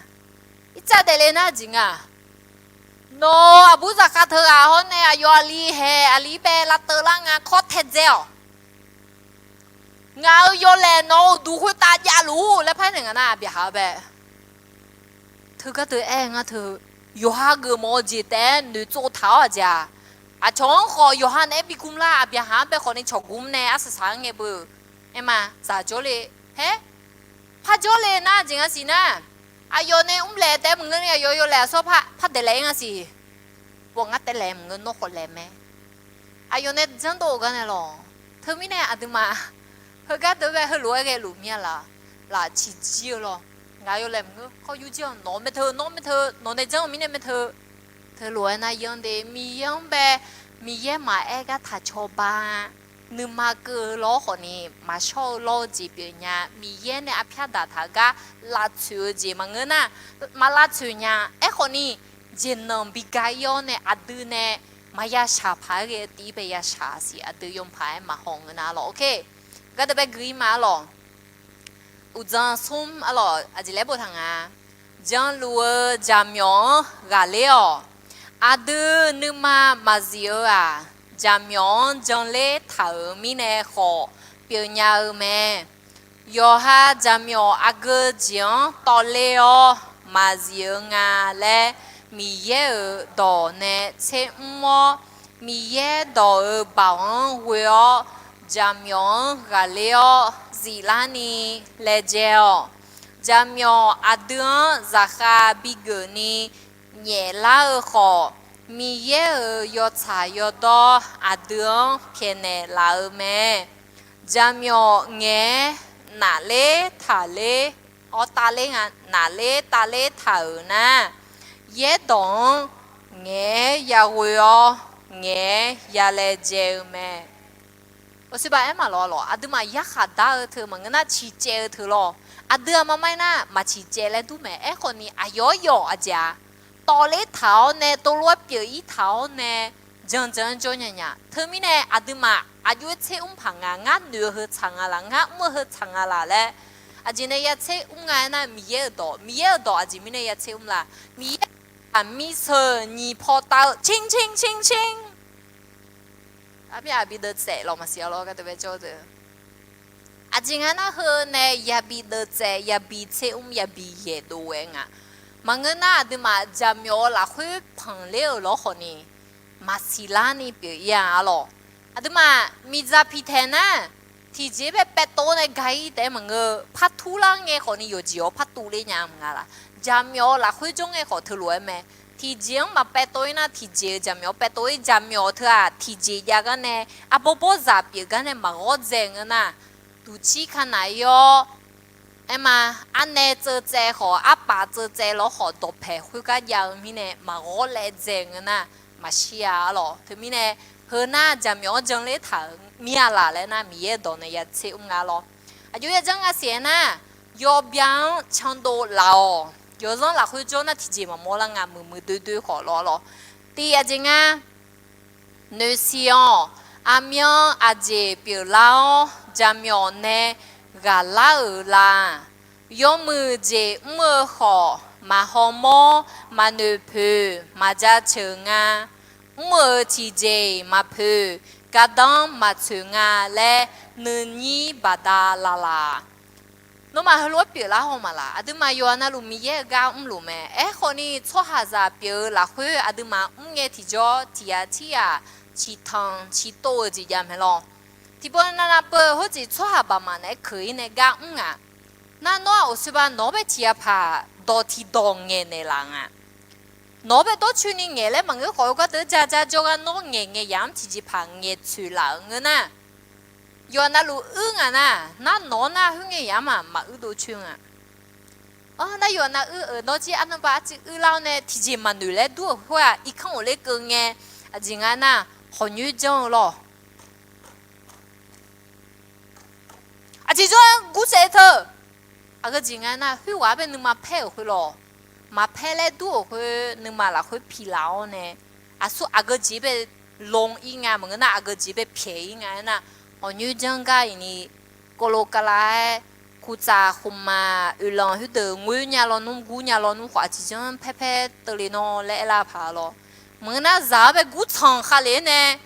Irtsav daefle nar jeq nga. Nawq aqbur zaqkhav teughaq hawr nae aqyawf aqli haeq aqli bae lavteuv lar nga kawr taedzae-awq. Ngaq-euq yawlaeq nawq-euq uqduq khoertav javluf laer par naeq nga nar, Aqbyaqhaq-eu bae. Teugar deuq aer ngar teu, yawqha geufmawf-eu jeq taef-aer noeqtsov taq-awr aqjeq-aq, aqcawq-anr khawf yawqha naeq-aer bi gmlar, Aqbyaqhaq-anr bae khawf ni cawqgmr nae arsaq saq-anr ngae beu. Aer ma, zaq jawrle. Haer, par jawrle nar jeq nga siq nar, aqyawf nae mrlaeq taef maqngeur ni aqyawf yawlaeq aqsur par daeqlaef-ir nga siq. Bawq ngar taev laeq maqngeur, nawr khawf laeq mae. Aqyawf nae janrdov-eu gar nae lawq. Teumirnae aqduimaf heugar deuq bae heulof-aer ghae luf mir-a laf, laf ciqjir-eu lawq. Ngaq yawlaeq maqngeur, khawr yurjir-awq, nawq mae teu, nawr mae teu, nawq nae janr-eu mirnae mae teu. Teulof-aer nar yanr de, Miqyaer-anr bae, Miqyaer maqaer gar taq cawba-a. Nuima keuv-eu lawr khawf ni maqshawr-eu lawr-eu jeq pyeuf nya. Miqyaer nae arpyar daqtaq-eu gar lavtsoeq-eu jeq maqngeur nar, maq lavtsoeq nya. Aerkhawf ni, jeqnanq bi ga-ir-awr nae aqdui nae maqya shaq paq-aer ghae-eu tiv-ir bae ya shaq siq, aqdui yawpaq-aer maqhaw ngeur nar lawq. Ok, gardeuv bae gui-ir ma-ar lawq. Uqdzan smr-ar lawq, aqjeq laer boftaq nga. Janluf-eu jaqmyawf-anr ghaqler-awq. Aqdui nuima maqzif-eu-aq, jaqmyawf-anr janler taq-euq mirnae khawf pyeufnya-eu mae. Yawqha jaqmyawf aqgeu jeq-anr tawvler-awr maqzif-eu nga laer, Miqyaer-euq dawq nae tser mr-awr, Miqyaer dawq-euq baoq-anr ghoe-awr, jaqmyawf-anr ghaqler-awr ziflarni laejae-awq. Jaqmyawf aqdui-anr zaqkhav bigeuf ni nyaeflar-eu khawf, Miqyaer-euq yawtsaq yawdawr aqdui-anr pyaeqnaeq laf-eu mae. Jaqmyawf ngaeq-aer nafler taqler, awr tavler nga, nafler tavler taq-euq nar, yaerdawq-anr ngaeq-aer yaghoe-awr ngaeq-aer yalaejae-eu mae. Aqsur ba aer maqlawq lawq, aqduimaf yarkhaq dar-eu teu maqngeur nar ciqcaev-eu teu lawq. Aqdui aqma mar-ir nar maq ciqcaev laer dur mae. Aerkhawf ni aqyawf-aer yawq aqjeq-a, tawvler taq-awr nae, tov lof-aer pyeuf-ir taq-awr nae, janjan-aer jawr nya nya. Teumirnae aqduimaf aqjox-aer tser mr paq nga, ngar noeq-eu heu tsaq nga laq, ngar mr-eu heu tsaq nga laq laer, aqjeq nae ya tser mr nga aernar, Miqyaer-euq dawq, Miqyaer-euq dawq aqjeq mirnae ya tser mr la? Miqyaer-euq aqmir seuq nyiq paw tav-eu cing cing cing cing. Armir aqbi deuvtsaev lawq maqsiq-a lawr, gardeuv bae jawr deuq. Aqjeq nga nar heu nae yabi deuvtsaev, yabi tser mr, yabi yaeqdov-aer nga. Maqngeur nar, aqduimaf jaqmyawf-euq lafkhoer panqler-euq lawr khawfni, maqsiq larni pyeuf-ir-a arlawq. Aqduimaf miqdzaq piqtaeq nar, tiqjeq bae paevtov nae gaq-ir taef-aer maqngeur, par turlar ngae khawfni yawqjeq-awr par tuvler nya maqnga laq. Jaqmyawf-euq lafkhoer jawr ngae khawf teulof-aer mae. Tiqjeq-anr maqpaevtov-ir nar, tiqjeq-euq jaqmyawf paevtov-ir, jaqmyawf teu-aq tiqjeq jav gar nae, arbawr bawrzaq pyeuf gar nae maqghawr dzae ngeur nar, duqcir kanaq-ir-awr, aerma, arnae tseuv tsaev khawf, arpaf tseuv tsaev lawr khawf, dawqpaeq khoergar jav-eu mirnae maqghawr laev dzae ngeur nar, maqshir-a arlawq. Teumirnae, heu nar jaqmyawf-anr janler taq-euq mir-a laq laer nar, Miqyaer-euq dawq nae ya tser mr nga lawr. Aqjox ya janr nga siq-aer nar, yawbya-anr candov laf-awq. Yawzanr lafkhoer jawr nar tiqjeq maqmawr lar nga, muiqmuiq doer doer khawf lawr lawr. Tiq aqjeq nga, noeqsiq-awq. Aqmyan aqjeq pyeuflar-awr, jaqmyawf nae ghaqlar-euq la. Yawmuiq jeq mr-eu khawf, maqhaw mawr, maqnoeq poeq, maqjaceuq nga. Mr-euq tiqjeq-iq maqpoeq, gardanr maqtsoeq nga laer, nuinyir baqda laf laf. Nawmaf heulof-aer pyeuflar haw maqlaq? Aqduimaf yawqha navluf Miqyaer-euq gar mrluf mae. Aerkhawfni, tsawrhaqzaq pyeuf-eu lafkhoer aqduimaf mr ngae tiqjawr, tiq yaf tir yaf ciqtanq ciqtov-eu jeq jav mae lawr. Tiqpov navnav peuv hawrjeq tsawrhaq baqmaf naeq-aer keuq-ir nae gar mr ngaq. Nar nawr-aq, oqsoeqba nawq-anr bae tiq yaf paq dawq tiq dawq ngaeqnaeq laf nga. Nawq-anr bae dawrcoeni ngaeq laer maqngeur khawf, heugar deuq ja ja jawrgar nawr ngaeq ngae yaf-anr tiqjeqpaq ngaeqtsoeq laf-euq ngeur nar, yawqha navluf uir ngaq nar, nar nawq-anr nar khoerngae yaf-anr maq maq uir dov coer nga. Nar yawqha nav uir-euq nawr jir arnavbav arciv uirlar-awr nae tiqjeq maqnoeq laer dur-euq khoer-aq, irkanr ghofler keuv ngae, aqjeq nga nar, hawq nyoer janr-eu lawr. Aqjeq jawr-aer gursaef teu. Aqgeu jeq nga nar, khoerghaq-anr bae nuima paer-euq khoer lawr. Maqpaer laer dur-euq khoer nuima lafkhoer pilaf-awr nae, aqsur aqgeu jeq bae lon-ir nga maqngeur nar, aqgeu jeq bae pyaeq-ir nga aernar, hawq nyoer janr gar-iq ni, kov lo kala-aer, kuqtsaq khmqmaq oeqlanq khoerdeuq ngoer nya lawnmr gur nya lawnmr khawf, aqjeq janr paer paer teuvle nawr laer aerlar paq lawr. Maqngeur nar, zaq-anr bae gurtsanq khavlef-aer nae,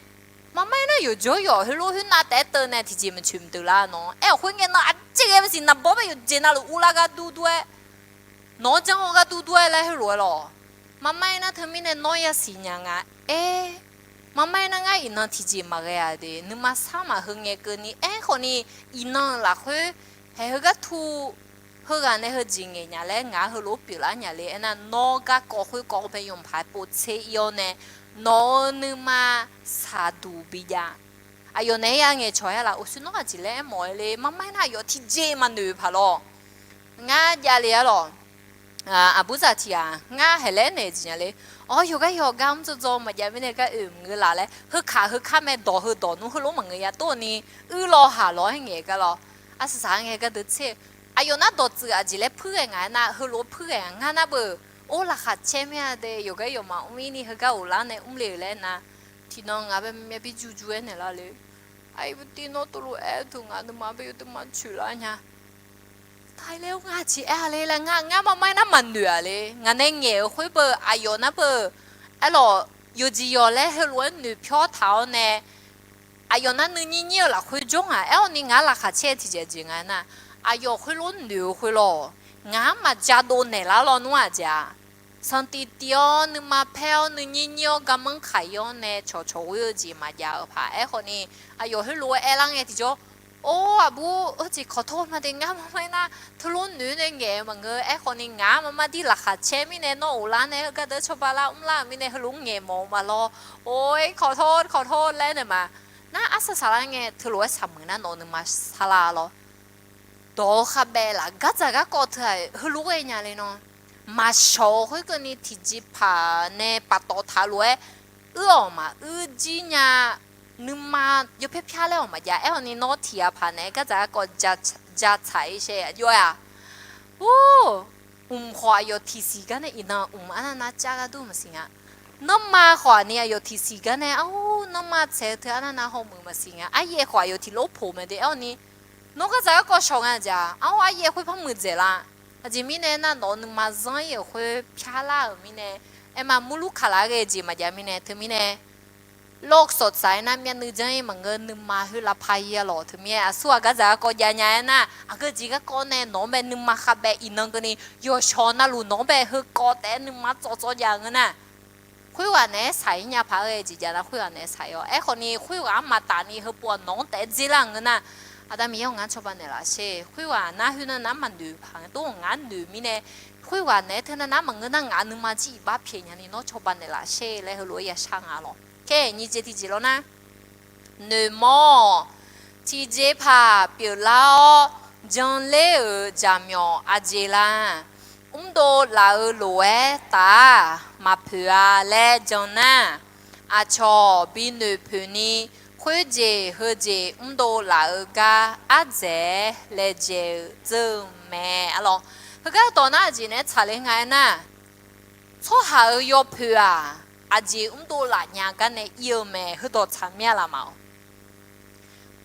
maqmaer nar yawqjawr yawq heulof khoernav taef-aer teuv nae tiqjeq maqcoeq maqdeuq lar nawr. Aer-awq khoer ngae nawr aqjeq ghae maqsiq, naqbawr bae yawqjeq navluf urlar gar dur dur-aer, nawq-anr janr-awr gar dur dur-aer laer heulof-aer lawr. Maqmaer nar teumirnae nawr yasiq nya nga. Aer, maqmaer nar ngar iqnan tiqjeq maqghae-a de, nuima sar maqheu ngae keuvni. Aerkhawfni, iqnan-euq lafkhoer haeq heugar tu, heughaq nae heujeq ngaeq nya laer ngaq-anr heulof-aer pyeuflar nya le aernar, nawr garkawv khoerkawv bae yawqpaq-aer povtser-ir-awr nae, nawq-euq nuima saqduq bijav. Aqyawf naeq-aer ya ngaeqcawq-aer laf, oqsur nawr aqjeq laer aermawf-aer le, maqmaer nar aqyawf tiqjeq maqnoeq paq lawr. Ngar javle-ar lawq. Aqbur zaq tiq ghaq ngar haeq laer naeq jeq nya le. Awr, yawqgar yawqgar mr dzaw dzaw maqjav mirnae gar oe maqngeur laf laer, heukaq heukar mae dawq heu dawq nmr heulof maqngeur ya tov ni, uir law haq law-aer ngaeq gar lawr. Arsaq saq-aer ngae gardeuv tser-eu, aqyawf nar dawqtsuif aqjeq laer puirghae ngaq-aer nar, heulof-aer puirghae-a ngar nar beu. Or, laqkhaq caer mir-a de, yawqgar yawqma mr-ir ni heugar ghoflar nae mrle-euq laer nar, tiqnan ngaq bae myav bir jur jur-aer naeqlar le. Aqyuif tiv nawr tov lof-aer teu ngaq nuima bae yawduima coeqlar nya. Tailaer-or, ngar aqjeq aer-a le laer, ngar ngar maqmaer nar maqnoeq-a le. Ngaq nae ngaeq-euq khoer beu, aqyawf nar beu, aerlawq, yawqjeq yawq laer heulof-aer noeqpyawr taq-awr nae, aqyawf nar nuinyir nyir-eu lafkhoer jawr ngaq aer-awr ni, ngar laqkhaq caer tiqjeq aqjeq nga aernar, aqyawf khoerlof noeq-eu khoer lawr, ngaq-anr maqja dov naeqlar lawnmr aqjeq-a. Sanqtif tiv-awr nuima paer-awr nuinyir nyir-awr garmanr kaq-ir-awr nae cawqcawq ghoer-eu jeq maqjav-eu paq. Aerkhawfni, aqyawf heulof-aer aerlar ngae tiqjawr, or, aqbur, heujeq kawqtawr ma de, ngar maqmaer nar teulof noeq nae ngaeq-eu maqngeur. Aerkhawfni, ngaq-anr maqmaer dir laqkhaq caer mirnae nawr ghoflar nae heugar deuv cawba lar mrlar-euq mirnae heulof-aer ngaeq mawf-eu ma lawr. Or, kawqtawr kawqtawr laer naeq ma. Nar arsaq saqlar ngae teulof-aer saqmuiq nar nawq-eu nuima sarlar lawr. Dawq-eu khavbaev laf gardzaq garkawv teu-aq heulof-aer nya le nawr. Maqshawq-eu khoerkeuvni tiqjeqpaq nae paftawf taq lof-aer uir-awq maqir jir nya. Nuima yawpyar pyar laer-awq maqjav. Aer-awq ni nawr tiq ghaq paq naeq-aer gardzaq garkawv ja, ja tsaq-ir shae aqjox-a. Or, mq khawf aqyawf tiqsiq gar nae iqnan mq arnavnav cav gharduq maqsiq nga. Nanrma khawf-aq ni aqyawf tiqsiq gar nae, ar, nanrma tsaeq-eu teu arnavnav hawmuiq maqsiq nga. Aryaev khawf aqyawf tiqlof poq mae de. Aer-awq ni nawr gardzaq garkawv shawq nga jeq-aq, ar, aryaev khoer par muiqdzaeq la. Aqjeq mirnae nar nawq-eu nuima zanr-ir-euq khoer pyarlar-euq mirnae, aerma murlur kaqlar ghae-eu jeq maqjav mirnae, teumirnae โลกสดใส aernar myavnuiv janr-ir maqngeur, nuima khoer lavpaq-ir-a lawq. Teumirnae aqsur ghaq gardzaq garkawv jav nya aernar, aqgeu jeq garkawv nae nawq-anr bae nuima khavbaev iqnan keuvni yawqshawq navluf nawq-anr bae heukawv taef-aer nuima tsawv tsawv jav ngeur nar, khoerghaq naeq-aer saq-ir nya paq-aer ghae jeq jav nar, khoerghaq naeq-aer saq-ir-awr. Aerkhawfni khoerghaq-anr maqtaf ni heupov-aq nawq-anr taef-aer dzer lar ngeur nar, Aqda Miqyaer-or, ngar cawba naeqlaf sher. Khoerghaq nar khoernar nar maqnoeq paq nga, tov ngar noeq mirnae, khoerghaq naeq-aer teunar nar maqngeur nar, ngaq nuima jir iqbax pyaeq nyani nawr cawba naeqlaf sher laer heulof-aer yashar nga lawq. Kae nyiq jeq tiqjeq lawr nar, noeqmawr-awq. Tiqjeqpaq pyeuflar-awr janler-euq jaqmyawf aqjeq la? Mrdov laf-eu lof-aer taf-aq maqpoeq-a laer jan nar, aqcawq bi noeqpoeq ni, khoerjeq heujeq mrdov laf-eu gar ardzaeq-aer laejae-eu dzeur-eu mae. Arlawr, heugar dawq nar aqjeq naeq-aer tsaqler nga aernar, tsawrhaq-euq yawpoeq-aq, aqjeq mrdov laf nya gar nae ir-eu mae. Heudawq tsaq mir-a laf ma-awq.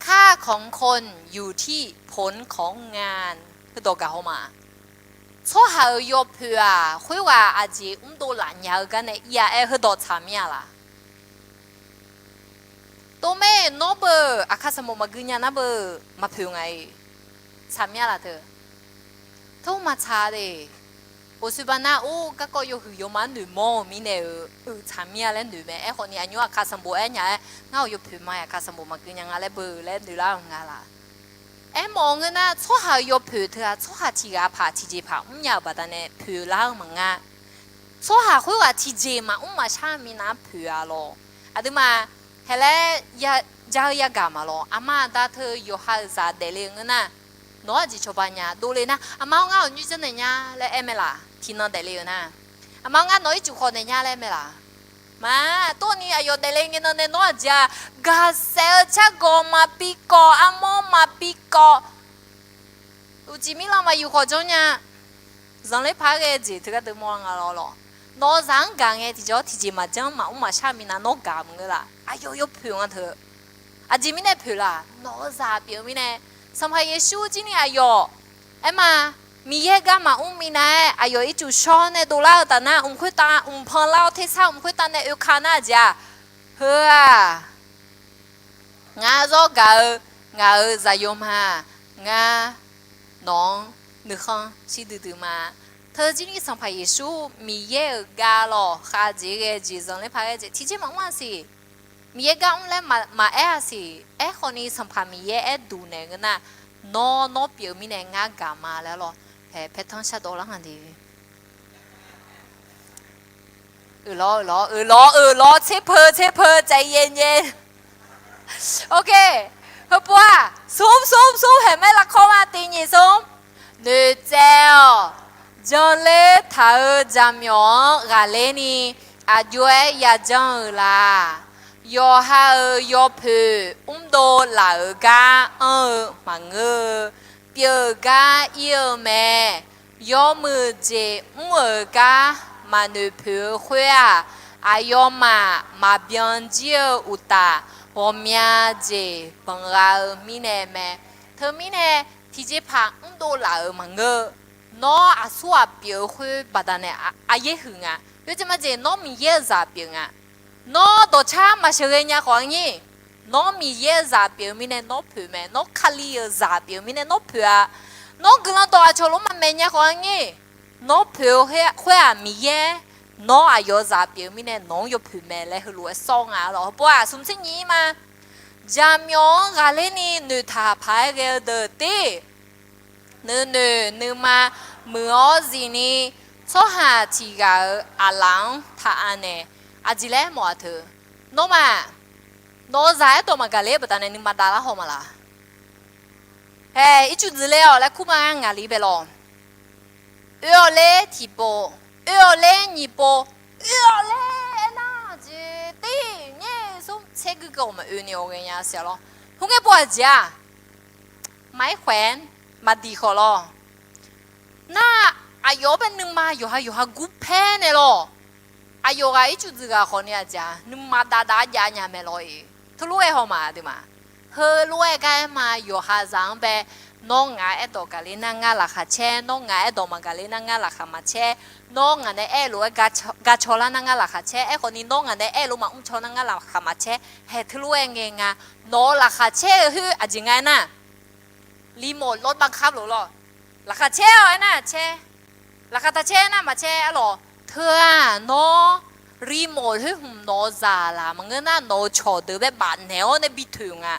ค่าของคนอยู่ที่ผลของงาน heudawq gaq haw ma. Tsawrhaq-euq yawpoeq-aq, khoerghaq aqjeq mrdov laf nya-eu gar nae ir-a aer heudawq tsaq mir-a laf. Tov mae, nawr beu aqkar sanqbof maqgui nya nar beu maqpoeq nga-iq. Tsaq mir-a laf teu. Tov maqtsaq de. Oqsoeq ba nar, or, garkawv yawhuiq yawma noeqmawr-eu mirnae-euq, euq tsaq mir-a laer noeq mae. Aerkhawfni aqnymr aqkar sanqbof aer nya-aer, ngar-euq yawpoeq ma-iq aqkar sanqbof maqgui nya nga laer beu laer noeqlar-eu nga laf. Aermawf-eu ngeur nar, tsawrhaq-euq yawpoeq teu-aq, tsawrhaq tiq ghaq paq tiqjeqpaq mrnya-euq baqdanae poeq lar-eu maqnga. Tsawrhaq khoerghaq tiqjeq maqmr maqshar minav-anr poeq-a lawq. Aqduimaf, haeq laer ja-eu yagaq ma lawq. Aqma aqda teu yawqha-euq zaq daefle-eu ngeur nar, nawq-anr aqjeq cawba nya dovle nar, aqma-awr ngar awqnyoer janrnaeq nya laer aer mae laf. Tiqnan daefle-eu nar, aqma-awr ngar nawq ircuf khawf naeq nya laer mae laf. Ma, tov ni aqyawf daefle ngae nan nae nawr aqjeq-aq, gaqsaef-eu cargawq maqbi kawv, armawr maqbi kawv. Uqcif mirlanq maqyuf khawf janr nya. Zanqler paq-aer ghae jeq teugar deuv mawr nga lawr lawq. Nawq-eu zaq-anr gaq ngae tiqjawr tiqjeq maqjanr maqmr maqshar minav nawr gaq maqngeur laf. Aqyawf yawpoeq nga teu. Aqjeq mirnae poeq laf, nawq-eu zaq pyeuf-eu mirnae. Sanqpaq Yeqsur jir ni aqyawf, aerma, Miqyaer gar maqmr minav-aer aqyawf ircuf shawr nae dovlar-eu taf nar, mq khoertav mqpan lar-awr tersar mq khoertav nae oeka nar aqjeq-aq, heu-aq, ngar zawr gaq-eu, ngaq-euq zaqyo ma. Ngar nawq-anr nuikhanr shir duidui ma. Teujir ni Sanqpaq Yeqsur Miqyaer-euq gar lawq khavjeq ghae jeq zanqler paq ghae jeq tiqjeq maqmr-a siq. Miqyaer gar mr laer maqaer-a siq. Aerkhawfni Sanqpaq Miqyaer aer duq naeq ngeur nar, nawr nawr pyeuf-eu mirnae ngar gaq ma laer lawq. Haeq paertanr shardawv lar nga de. Euq lawr, euq lawr, euq lawr, euq lawr, tserpeu, tserpeu, caiv yaer nyaer. Ok. Heupov-aq, smr, smr, smr, haeq maer lafkawr ma, tiq nyiq smr. Noeqtsaev-awq. Janler taq-eu jaqmyawf-anr ghaqler ni, aqjox-aer yajanr-euq laq. Yawqha-euq yawpoeq mrdov laf-euq gar anr-eu maqngeur-eu, pyeuf gar ir-eu mae. Yawmuiq jeq mr-euq gar maqnoeq poeq-eu khoer-aq, aqyawfmaf maqbyan jir-eu uqtaf, ghawqmya jeq banq gha-eu mirnae mae. Teumirnae, tiqjeqpaq mrdov laf-euq maqngeur. Nawr aqsur ghaq pyeuf-eu khoer baqdanae aqyaer huiq nga. Yawjeq majeq nawr Miqyaer-euq zaq pyeuf nga. Nawr dawqcar maqsheuqghae nya khawf-anr nyir. Nawr Miqyaer-euq zaq pyeuf-eu mirnae nawr poeq mae. Nawr Kali-euq zaq pyeuf-eu mirnae nawr poeq-a. Nawr guiqlanq dawq aqcawq lof maqmaeq nya khawf-anr nyir. Nawr poeq-eu khoer-aq Miqyaer, nawr aqyawf-euq zaq pyeuf-eu mirnae nawq-anr yawpoeq mae laer heulof-aer sawr nga lawq. Heupov-aq, smq tser nyiq ir ma. Jaqmyawf-anr ghaqler ni noeqtaq paq-aer ghae-eu deuq tir. Nuinoeq nuima muiq-awr zifni, tsawrhaq tiq ghaq-euq aqlaf-anr taq anaeq. Aqjeq laer mawf-a teu. Nawmaf, nawq-eu zaq aerdawq maqgaq ler-eu baqdanae nuima dav lar haw ma laq. Hae, ircuf dzuiqle-awq laer kur ma ngar ngaqli bae lawq. Oe-awq ler tiqpov, oe-awq ler nyiqpov, oe-awq ler aernar jeq tir nyaer smr tser guiqlanq maqoe ni-awq ghaenya siq lawr. Khoerngae pov-aq jeq-aq, maqaer khaeq-aer maqdiq khawf lawr. Nar, aqyawf-anr bae nuima yawqha yawqha gurpaer naeq lawr. Aqyawf ghaq ircuf dzuiq ghaq khawf ni aqjeq-aq nuima dav dav jav nya mae lawr-iq. Teulof-aer haw ma aqduimaf. Heulof-aer gar aer ma, yawqha zaq-anr bae, nawr ngaq-aer aerdawq gaqler nar ngar laqkhaq caer, nawr ngaq-aer aerdawq maqgaqler nar ngar laqkhaq maqcaer, nawr ngaq nae aer-eu lof-aer ga caw lar nar ngar laqkhaq caer, aerkhawf ni nawr ngaq nae aer-eu lof maqmr caw nar ngar laqkhaq maqcaer, haeq teulof-aer ngae nga, nawq-eu laqkhaq caer-eu khoer aqjeq nga aernar, รีโมทรถบังคับ lof lawr, laqkhaq caer-awq aernar caer, laqkhaq taq caer aernar maqcaer arlawq. Teu-aq nawr รีโมทรถ khoer hmq nawq-eu zaq laq maqngeur nar, nawq-eu cawqdeuq bae bafnaeq-awr nae bi toeq nga.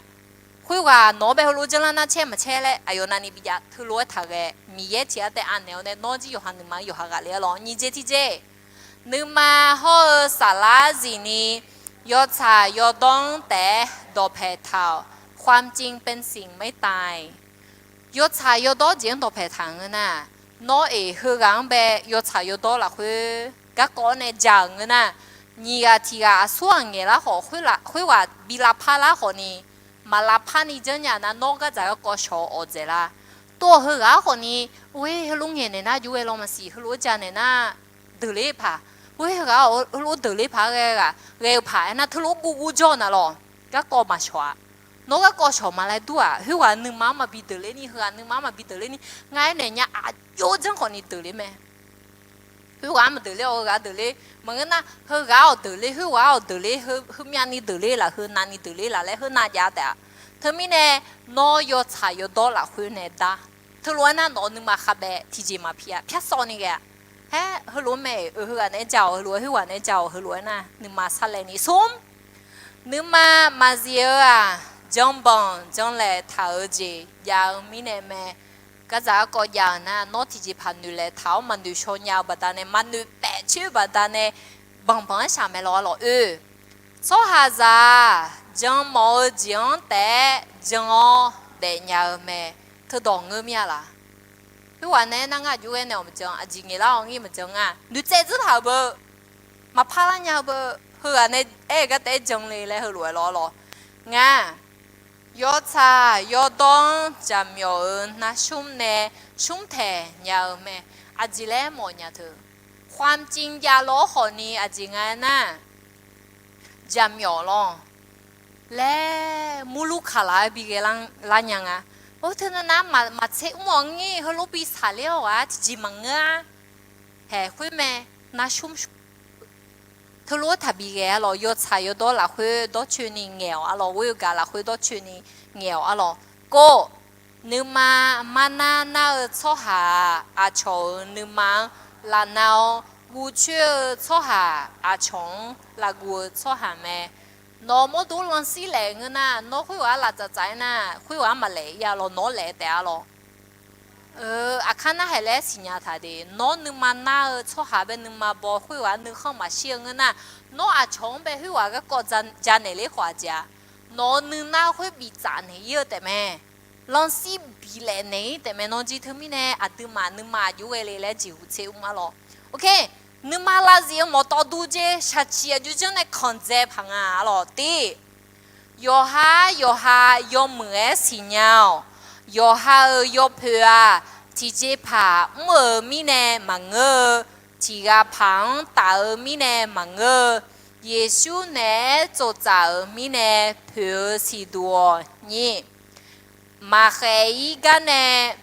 Khoerghaq nawq-anr bae heulof janrlar nar caer maqcaer laer aqyawf navni bijav teulof-aer taqghae. Miqyaer tiq ghaq taef anaeq-awr nae nawr jir yawqha nuima-anr yawqha ghaqler-a lawr. Nyiq jeq tiq jeq, nuima hawr-eu saflar zifni yawtsaq yawdawr-anr taef-aer dawqpae taq-awq. ความจริงเป็นสิ่งไม่ตาย Yawtsaq yawdawr jeq-anr dawqpae taq ngeur nar, nawr-eq heughaq-anr bae yawtsaq yawdawr lafkhoer garkawv-awr nae ja-euq ngeur nar, nyiq ghaq tiq ghaq aqsur ghaq ngaeq lar khawf, khoerghaq bi lavpar lar khawf ni, maq lavpar ni janrnya nar, nawr gardzaq garkawv shawq-eu awqdzaeq lar. Tov-awq heughaq-ar khawf ni, oe heulof ngaeqnaeq nar jov ghae law maqsiq, heulof-aer janaeq nar deuqler paq, oe heughaq-ar heulof deuqler paq-aer ghae-eu ghaq ghae-eu paq aernar teulof guvguv jawr-eu na lawq. Garkawv maqshawq-a. Nawr garkawv shawq ma laer dur-aq, khoerghaq nuima-anr maqbi deuqler ni, heughaq nuima-anr maqbi deuqler ni, ngar aernaeq nya aqjox janr khawf ni deuqler mae. Khoerghaq-anr maqdeuqler-awq, heughaq deuqler maqngeur nar, heughaq-awq deuqler, khoerghaq-awq deuqler, heumyav ni deuqler laf, heunav ni deuqler laf laer heunav jav taef-a. Teumirnae nawr yawtsaq yawdawr lafkhoer nae dar. Teulof-aer nar nawq-eu nuima khavbae tiqjeq maqpir-a, pyar sawv ni ghae-a. Haer heulof-aer mae-euq, heughaq naeq-aer ja-awq, heulof-aer khoerghaq naeq-aer ja-awq, heulof-aer nar nuima sarlaev ni smr. Nuima maqzif-eu-aq, janbanq janlaeq taq-eu jeq jav-eu mirnae mae. Gardzaq garkawv jav-euq nar, nawr tiqjeqpaq noeqlaeq taq-awr maqnoeq shaw nya-eu baqdanae, maqnoeq paef coer-eu baqdanae, banqbanq-anr shaq mae lawr-a lawq oe. Tsawrhaqzaq-aq, jan mawf-eu jeq-anr taef-aer jan-awr daefnya-eu mae. Teudawq ngeur mir-a laq? Khoerghaq nae aernar ngar aqjox ghae nae-awq maqjan, aqjeq ngaeqlar-awq ngir maqjan nga. Noeqtsaev dzeur taq-euq beu, maqpar lar nya-eu beu, heughaq nae aer-eu gar taef-aer jan le laer heulof-aer lawr lawq. Ngar, yawtsaq yawdawr-anr jaqmyawf-euq narshmr nae shmr taeq nya-eu mae. Aqjeq laer mawf nya teu, ความจริง jav lawr khawf ni aqjeq nga aernar, jaqmyawf lawr laer murlur kaqlaq-aer bi ghae lar nya nga. Or teu navnar maqtser mr-awq ngir heulof bi saqler-awq ghaq tiqjeq maqngeur-a. Haeq khoer mae, narshmr teulof-aer taqbi ghae-a lawq. Yawtsaq yawdawr lafkhoer dawrcoeni ngaeq-awq-a lawq. Ghoer-eu gaq lafkhoer dawrcoeni ngaeq-awq-a lawq. Kov, nuima marnar nar-eu tsawrhaq-aq, aqcawq-euq nuima-anr lavnar-awr, guvcoer-eu tsawrhaq aqcawq-anr lavguv-eu tsawrhaq mae. Nawq mawrdo lanrshir laef ngeur nar, nawr khoerghaq-anr lavtsaf tsaf-aer nar, khoerghaq-anr maqlaef-ir-a lawq, nawr laef taef-a lawq. Aqkar narhaq laer siqnya taq de. Nawr nuima nar-eu tsawrhaq bae nuima baw khoerghaq nuikhanr maqshir-eu ngeur nar, nawr aqcawq-anr bae khoerghaq garkawv janaeq ler khawf aqjeq-a. Nawq-eu nuinar khoer biftsaf naeq-ir-eu taefmae. Lanrshir bilaef naeq-ir taefmae. Nawr jir teumirnae aqduimaf nuima aqjox ghae le laer jeqhuq tser mr-a lawq. Oke, nuima lavzif-eu mawf tawv dur jer shaqciq aqjox janr nae kanqdzae paq nga-a lawq. Tir, yawqha yawqha yawmuiq-aer siqnya-awq. Yawqha-euq yawpoeq-aq, tiqjeqpaq mr-euq mirnae maqngeur-eu, tiqghaq paq-anr taf-eu mirnae maqngeur-eu, Yeqsur naeq-aer tsoftsaf-euq mirnae poeq-eu siqduq-awq. Nyir, maqkhaeq-ir gar nae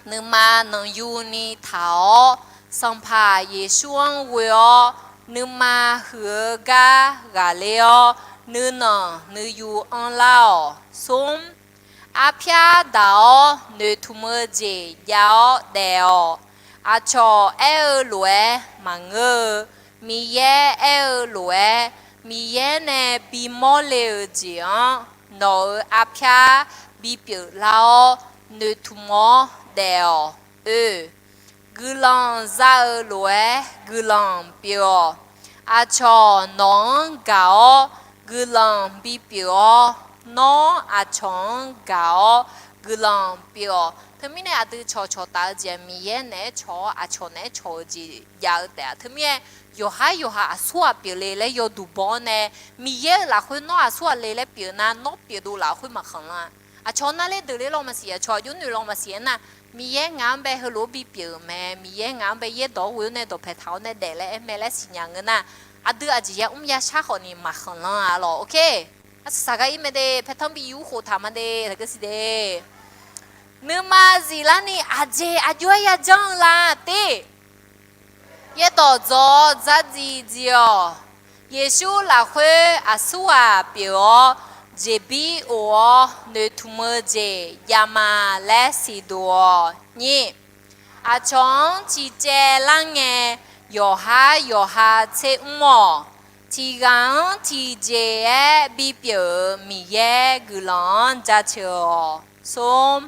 nuima nanqyuni taq-awr, Sanqpaq Yeqsur-anr ghoe-awr, nuima huiq-eu gar ghaqler-awr, nuinanq nuiyu anrlar-awq. Smr, arpyar daq-awr noeqtmq-eu jeq jav-awr daef-awq. Aqcawq aer-eu lof-aer maqngeur-eu, Miqyaer aer-eu lof-aer, Miqyaer nae bimawr le-euq jeq-anr nawq-euq arpyar bipyeuf lar-awr noeqtmq-awr daef-awq. Oe, guiqlanq za-eu lof-aer guiqlanq pyeuf-awq. Aqcawq nawq-anr gaq-awr guiqlanq bipyeuf-awr, nawr aqcawq-anr gaq-awr guiqlanq pyeuf-awq. Teumirnae aqdui cawqcawq taf-eu jeq-aq, Miqyaer naeq-aer cawq-awr aqcawq naeq-aer cawq-eu jeq jav-eu taef-a. Teumirnae yawqhar yawqha aqsur ghaq pyeufle laer yawduq baw-awr nae, Miqyaer-euq lafkhoer nawr aqsur ghaq le laer pyeuf nar, nawr pyeufdov lafkhoer maqkhanq lan-a. Aqcawq nar ler deuq ler law maqsiq, aqcawq aqjox noeq law maqsiq aernar, Miqyaer ngaq-anr bae heulof-aer bipyeuf-euq mae, Miqyaer ngaq-anr bae yaerdawq-anr ghoe-awr nae dawqpae taq-awr nae daef laer aer mae laer siqnya ngeur nar, aqdui aqjeq ya mr ya shar khawf ni maqkhanq lan-a lawq. Oke. Aqsaq gar ir mae de, paertanr bi yur khof taq ma de, taqkeuv siq de. Nuima ziflarni aqjeq aqjox-aer yajanr-eu la te. Yaerdawq dzaw-awr dzardziv dziv-awq. Yeqsur lafkhoer aqsurghaq pyeuf-awr, jeqbir of-awr noeqtmq-eu jeq javma laer siqduq-awq. Nyir, aqcawq-anr ciqcaev lar ngae, yawqhar yawqha tser mr-awq. Tiqghaq-anr tiqjeq-aer bipyeuf-euq Miqyaer guiqlanq-anr jaceuq-awq. Smr,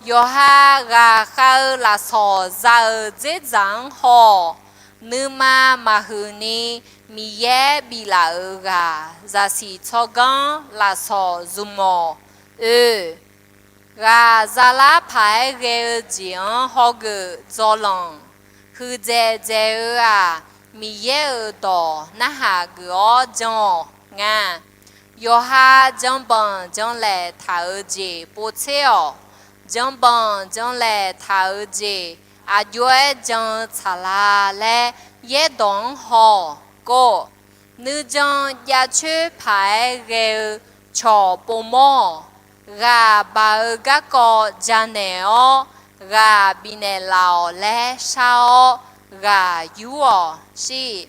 yawqha ghaqkhav-eu lafsawq za-euq dzerdzaq-anr haw-awq. Nuima maqhuiq ni Miqyaer biflaf-euq ghaq zaqsiq tsawrganr lafsawq zmq-awq. Oe, ghaq zalar paq-aer ghae-eu jeq-anr hawgeuf dzawlanq. Huiqdzaeq dzaeq-eu-aq, Miqyaer-euq dawq narhaq geuf-awr jan-awq. Nga, yawqha janbanq janlaeq taq-eu jeq povtser-awq. Janbanq janlaeq taq-eu jeq aqjox-aer jan-eu tsaqlar laer yaerdawq-anr haw-awq. Kov, nuijan jav coer paq-aer ghae-eu cawq povmawr-awq. Ghaq baq-eu garkawv janaeq-awr, ghaq bifnaeq laf-awq laer shar-awr, ghaq yur-awq. Shir,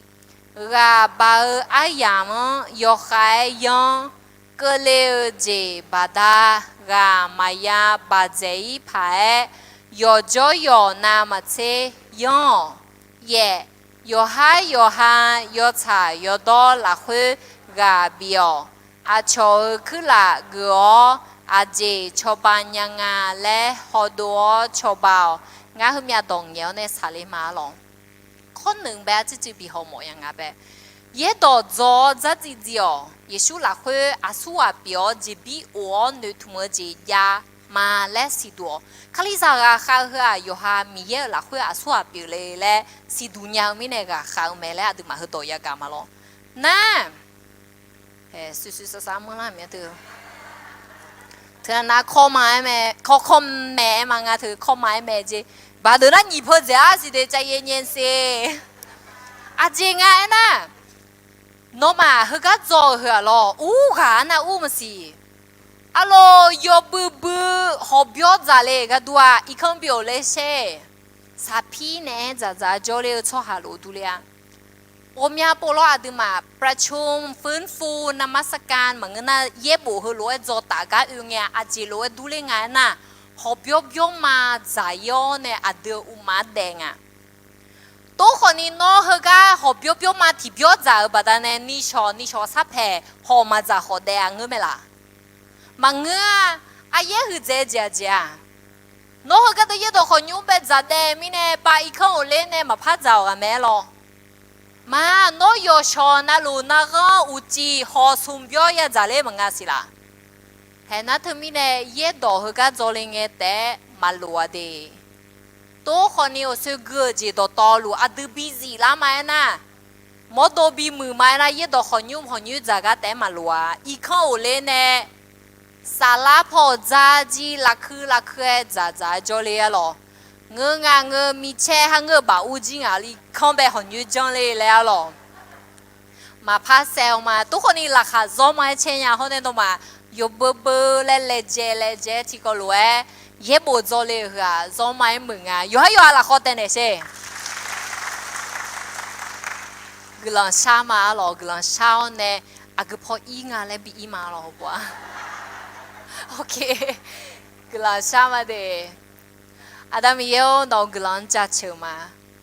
ghaq baq-eu aryamq-anr yawkhav-aer yanr. Keuvle-eu jeq baqda ghaq maqya baqdzaeq-ir paq-aer, yawqjawr yawq navmaqtser yanr-awq. Yaef, yawqhar yawqha yawtsaq yawdawr lafkhoer ghaq bif-awq. Aqcawq-euq kuirlaf geuf-awr aqjeq cawba nya nga laer hawdov-awr cawba-awq. Ngar heumyav dawq ngaeq-awr nae saqler ma-ar lawq. Kawrneuq bae arcuiv cuiv bi hawmawf ya nga bae. Yaerdawq dzaw-awr dzardziv dziv-awq. Yeqsur lafkhoer aqsurghaq pyeuf-awr jeqbir of-awr noeqtmq-eu jeq javma laer siqduq-awq. Kalizaq ghaqkhav-eu heu-aq, yawqha Miqyaer-euq lafkhoer aqsurghaq pyeufle laer siqduq nya-eu mirnae ghaqkhav-eu mae laer aqduimaf heudawq yagaq ma lawr. Nar, suisui sasar manrlar mya teu. Teunav kawr ma-aer mae, kawr kawr mae-aer ma nga teu kawr ma-aer mae jeq. Baqdeuq nar nyiq peu dzaeq-ar siq de cav yaer nyae se. Aqjeq nga aernar, nawmaf heugar dzaw-eu heu-aq lawr, ur ghaq-anr nar ur maqsiq. Arlawr, yawbui bui hawqbyawr dzaqle gharduq-aq, irkanr byov le sher. Saqpir naeq-aer dzaqdzaq jawrler-eu tsawrhaq lof durler-a. Ghawqmya povlawr aqduimaf ประชุมฟื้นฟูนมัสการ maqngeur nar, yaerbof heulof-aer dzaw taf gar oe ngae-a, aqjeq lof-aer durler nga aernar, hawqbyawr byawr ma dzaq-ir-awr nae aqdui-euq uqmaf daef nga. Tov khawfni nawr heugar hawqbyawr byawr ma tiqbyawr dzaq-euq baqdanae nishawq nishawq sarpaeq hawq maqdzaq khawf daef-a ngeur mae laf? Maqngeur-a. Aryaer huiqdzaeq jeq-aq jeq-aq, nawr heugar deuq yaerdawq khawqnymr bae dzaq daef mirnae ba irkanr of ler nae maqpar dzaq-awq ghaq mae-aer lawr. Ma, nawr yawqshawq navluf narghanr uqcif hawq smq byawr yadzaq ler maqnga siq laf? Haeq nar teumirnae yaerdawq heugar dzaw le ngae taef-aer maqloq-a de. Tov khawfni awqsoer gui-euq jeq dawqtawvluf aqdui bizif lar ma aernar, mawrdo bimuiq ma aernar, yaerdawq khawqnymr hawqnymr dzaq gar taef-aer maqloq-a. Irkanr of ler nae saflar paw dzar jir lafkui lafkui-aer dzaqdzaq-aer jawrler-ar lawq. Ngeur nga ngeur micaer har ngeur-eu baf ur jir ngaq irkanr bae hawqnymr janr ler laer-ar lawq. Maqpar saev-eu ma. Tov khawfni laqkhaq zawr ma-aer caer nya hawr nae nawmaf yawbeu beu laer laejae laejae-aer tiqkawv lof-aer yaerbof dzaw le-euq heu-aq zawr ma-aer muiq nga. Yawqhar yawqha lafkhawf taev naeq sher. Guiqlanq shar ma-ar lawq. Guiqlanq shar-awr nae aqgeu paw ir nga laer bi ir ma lawq hawq-a. Guiqlanq shar ma de. Aqda Miqyaer-or, nawq-euq guiqlanq-anr jaceuq ma.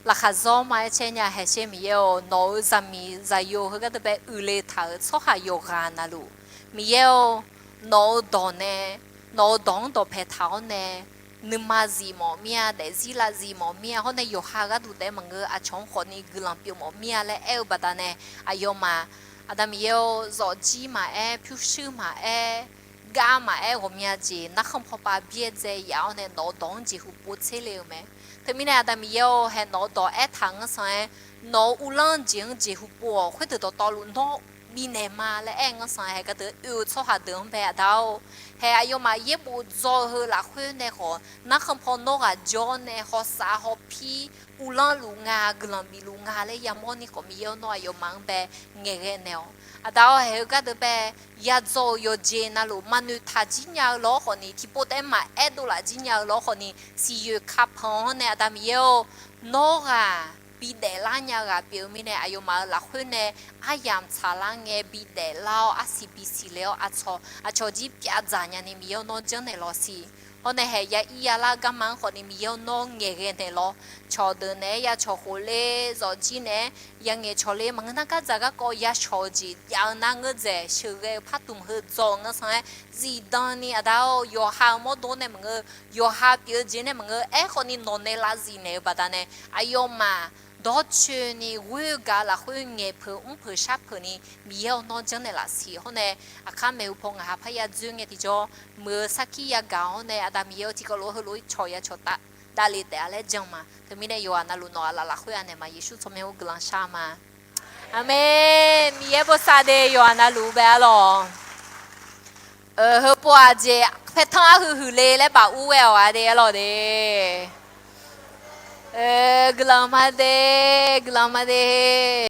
Laqkhaq zawr ma-aer caer nya haeqsher Miqyaer-or, nawq-euq zaqmiq zaqyo heugar deuq bae uiqle taq-euq tsawrhaq yawqghaq navluf, Miqyaer-or, nawq-euq dawq nae, nawq-euq dawq-anr dawqpae taq-awr nae, nuima zif mawf mir-a, daefzir lav zif mawf mir-a, hawr nae yawqha gharduq taef-aer maqngeur, aqcawq-anr khawfni guiqlanq pyeuf mawf mir-a laer aer-eu baqdanae, aqyawfmaf, Aqda Miqyaer-or, zawqjir maqaer, pyurshuir maqaer, gar maqaer, ghawqmya jeq narkhan pawpav byaerdzae yaf-awr nae nawq-euq dawq-anr jeqhu pov tser le-eu mae. Teumirnae Aqda Miqyaer-or, hae nawq-euq dawq aertaq-anr sanq-aer, nawq-euq uvlanr jeq-anr jeqhu pov-awq. Khoerdeuq dawqtawvluf nawr bifnaeq ma laer aer-eu ngar sanq-aer hae gardeuq oe-eu tsawrhaq deuq-anr bae aqda-or, hae aqyawfmaf yaerbof dzaw-eu heu lafkhoer nae khawf narkhan paw nawr ghaq jawr nae hawsav hawpir uvlanr luf nga guiqlanq bif luf nga laer yamawr ni khawf Miqyaer-awr nawr aqyawfmaf-anr bae ngaeqghae naeq-awq. Aqda-or, hae-eu gardeuq bae yadzaw-euq yawqjeq navluf maqnoeq taq jir nya-eu lawr khawf ni tiqpov taef-aer maqaer dovlaf jir nya-eu lawr khawf ni siqyoeq kapanq-anr nae aqda Miqyaer-or, nawr ghaq bidaef lar nya-eu ghaq pyeuf-eu mirnae aqyawfmaf-euq lafkhoer nae aryamq tsaqlar ngae bidaef lar-awr arsiq bisiq le-awr aqcawq aqcawq jir pyavdzaq nya ni Miqyaer-or nawr janrnaeq lawq siq. Hawr nae hae ya ir ya lar-eu garma-anr khawf ni Miqyaer-or nawr ngaeqghae naeq lawr. Cawqdeuq naeq-aer ya cawq khof ler zawqjir naeq-aer ya ngaeq cawq ler maqngeur nar gardzaq garkawv ya shawq-eu jeq jav-eu nar ngeur dzaeq sheuqghae-eu par dmq heu dzaw-eu ngar sanq-aer zifdan ni aqda-or, yawqha-eu mawrdo nae maqngeur, yawqha pyeuf-eu jeq nae maqngeur, aerkhawf ni nawq nae lav zifnaeq-eu baqdanae aqyawfmaf dawrcoeni ghoer-eu gaq-eu lafkhoer ngaeqpeuq mrpeuq sharpeuq ni Miqyaer-or nawr janrnaeq laf siq. Hawr nae aqkar maeqhu paw ngaq ha parya dzoer ngae tiqjawr muiq-eu sarkir yagaq-awr nae aqda Miqyaer-or tiqkawv lof-aer heulof-aer cawq ya cawq taf davlef taef-a laer jan ma. Teumirnae yawqghaq navluf nawq-aq laf lafkhoer anaeq ma. Yeqsur tsawrmyanr-or guiqlanq shar ma. Aqmeq. Miqyaer bosav de yawqghaq navluf bae-a lawq. Heupov-aq jeq paertanr arhuiq huiq le laer baf ur ghae-awq-a de-a lawq de. Guiqlanq ma de, guiqlanq ma de.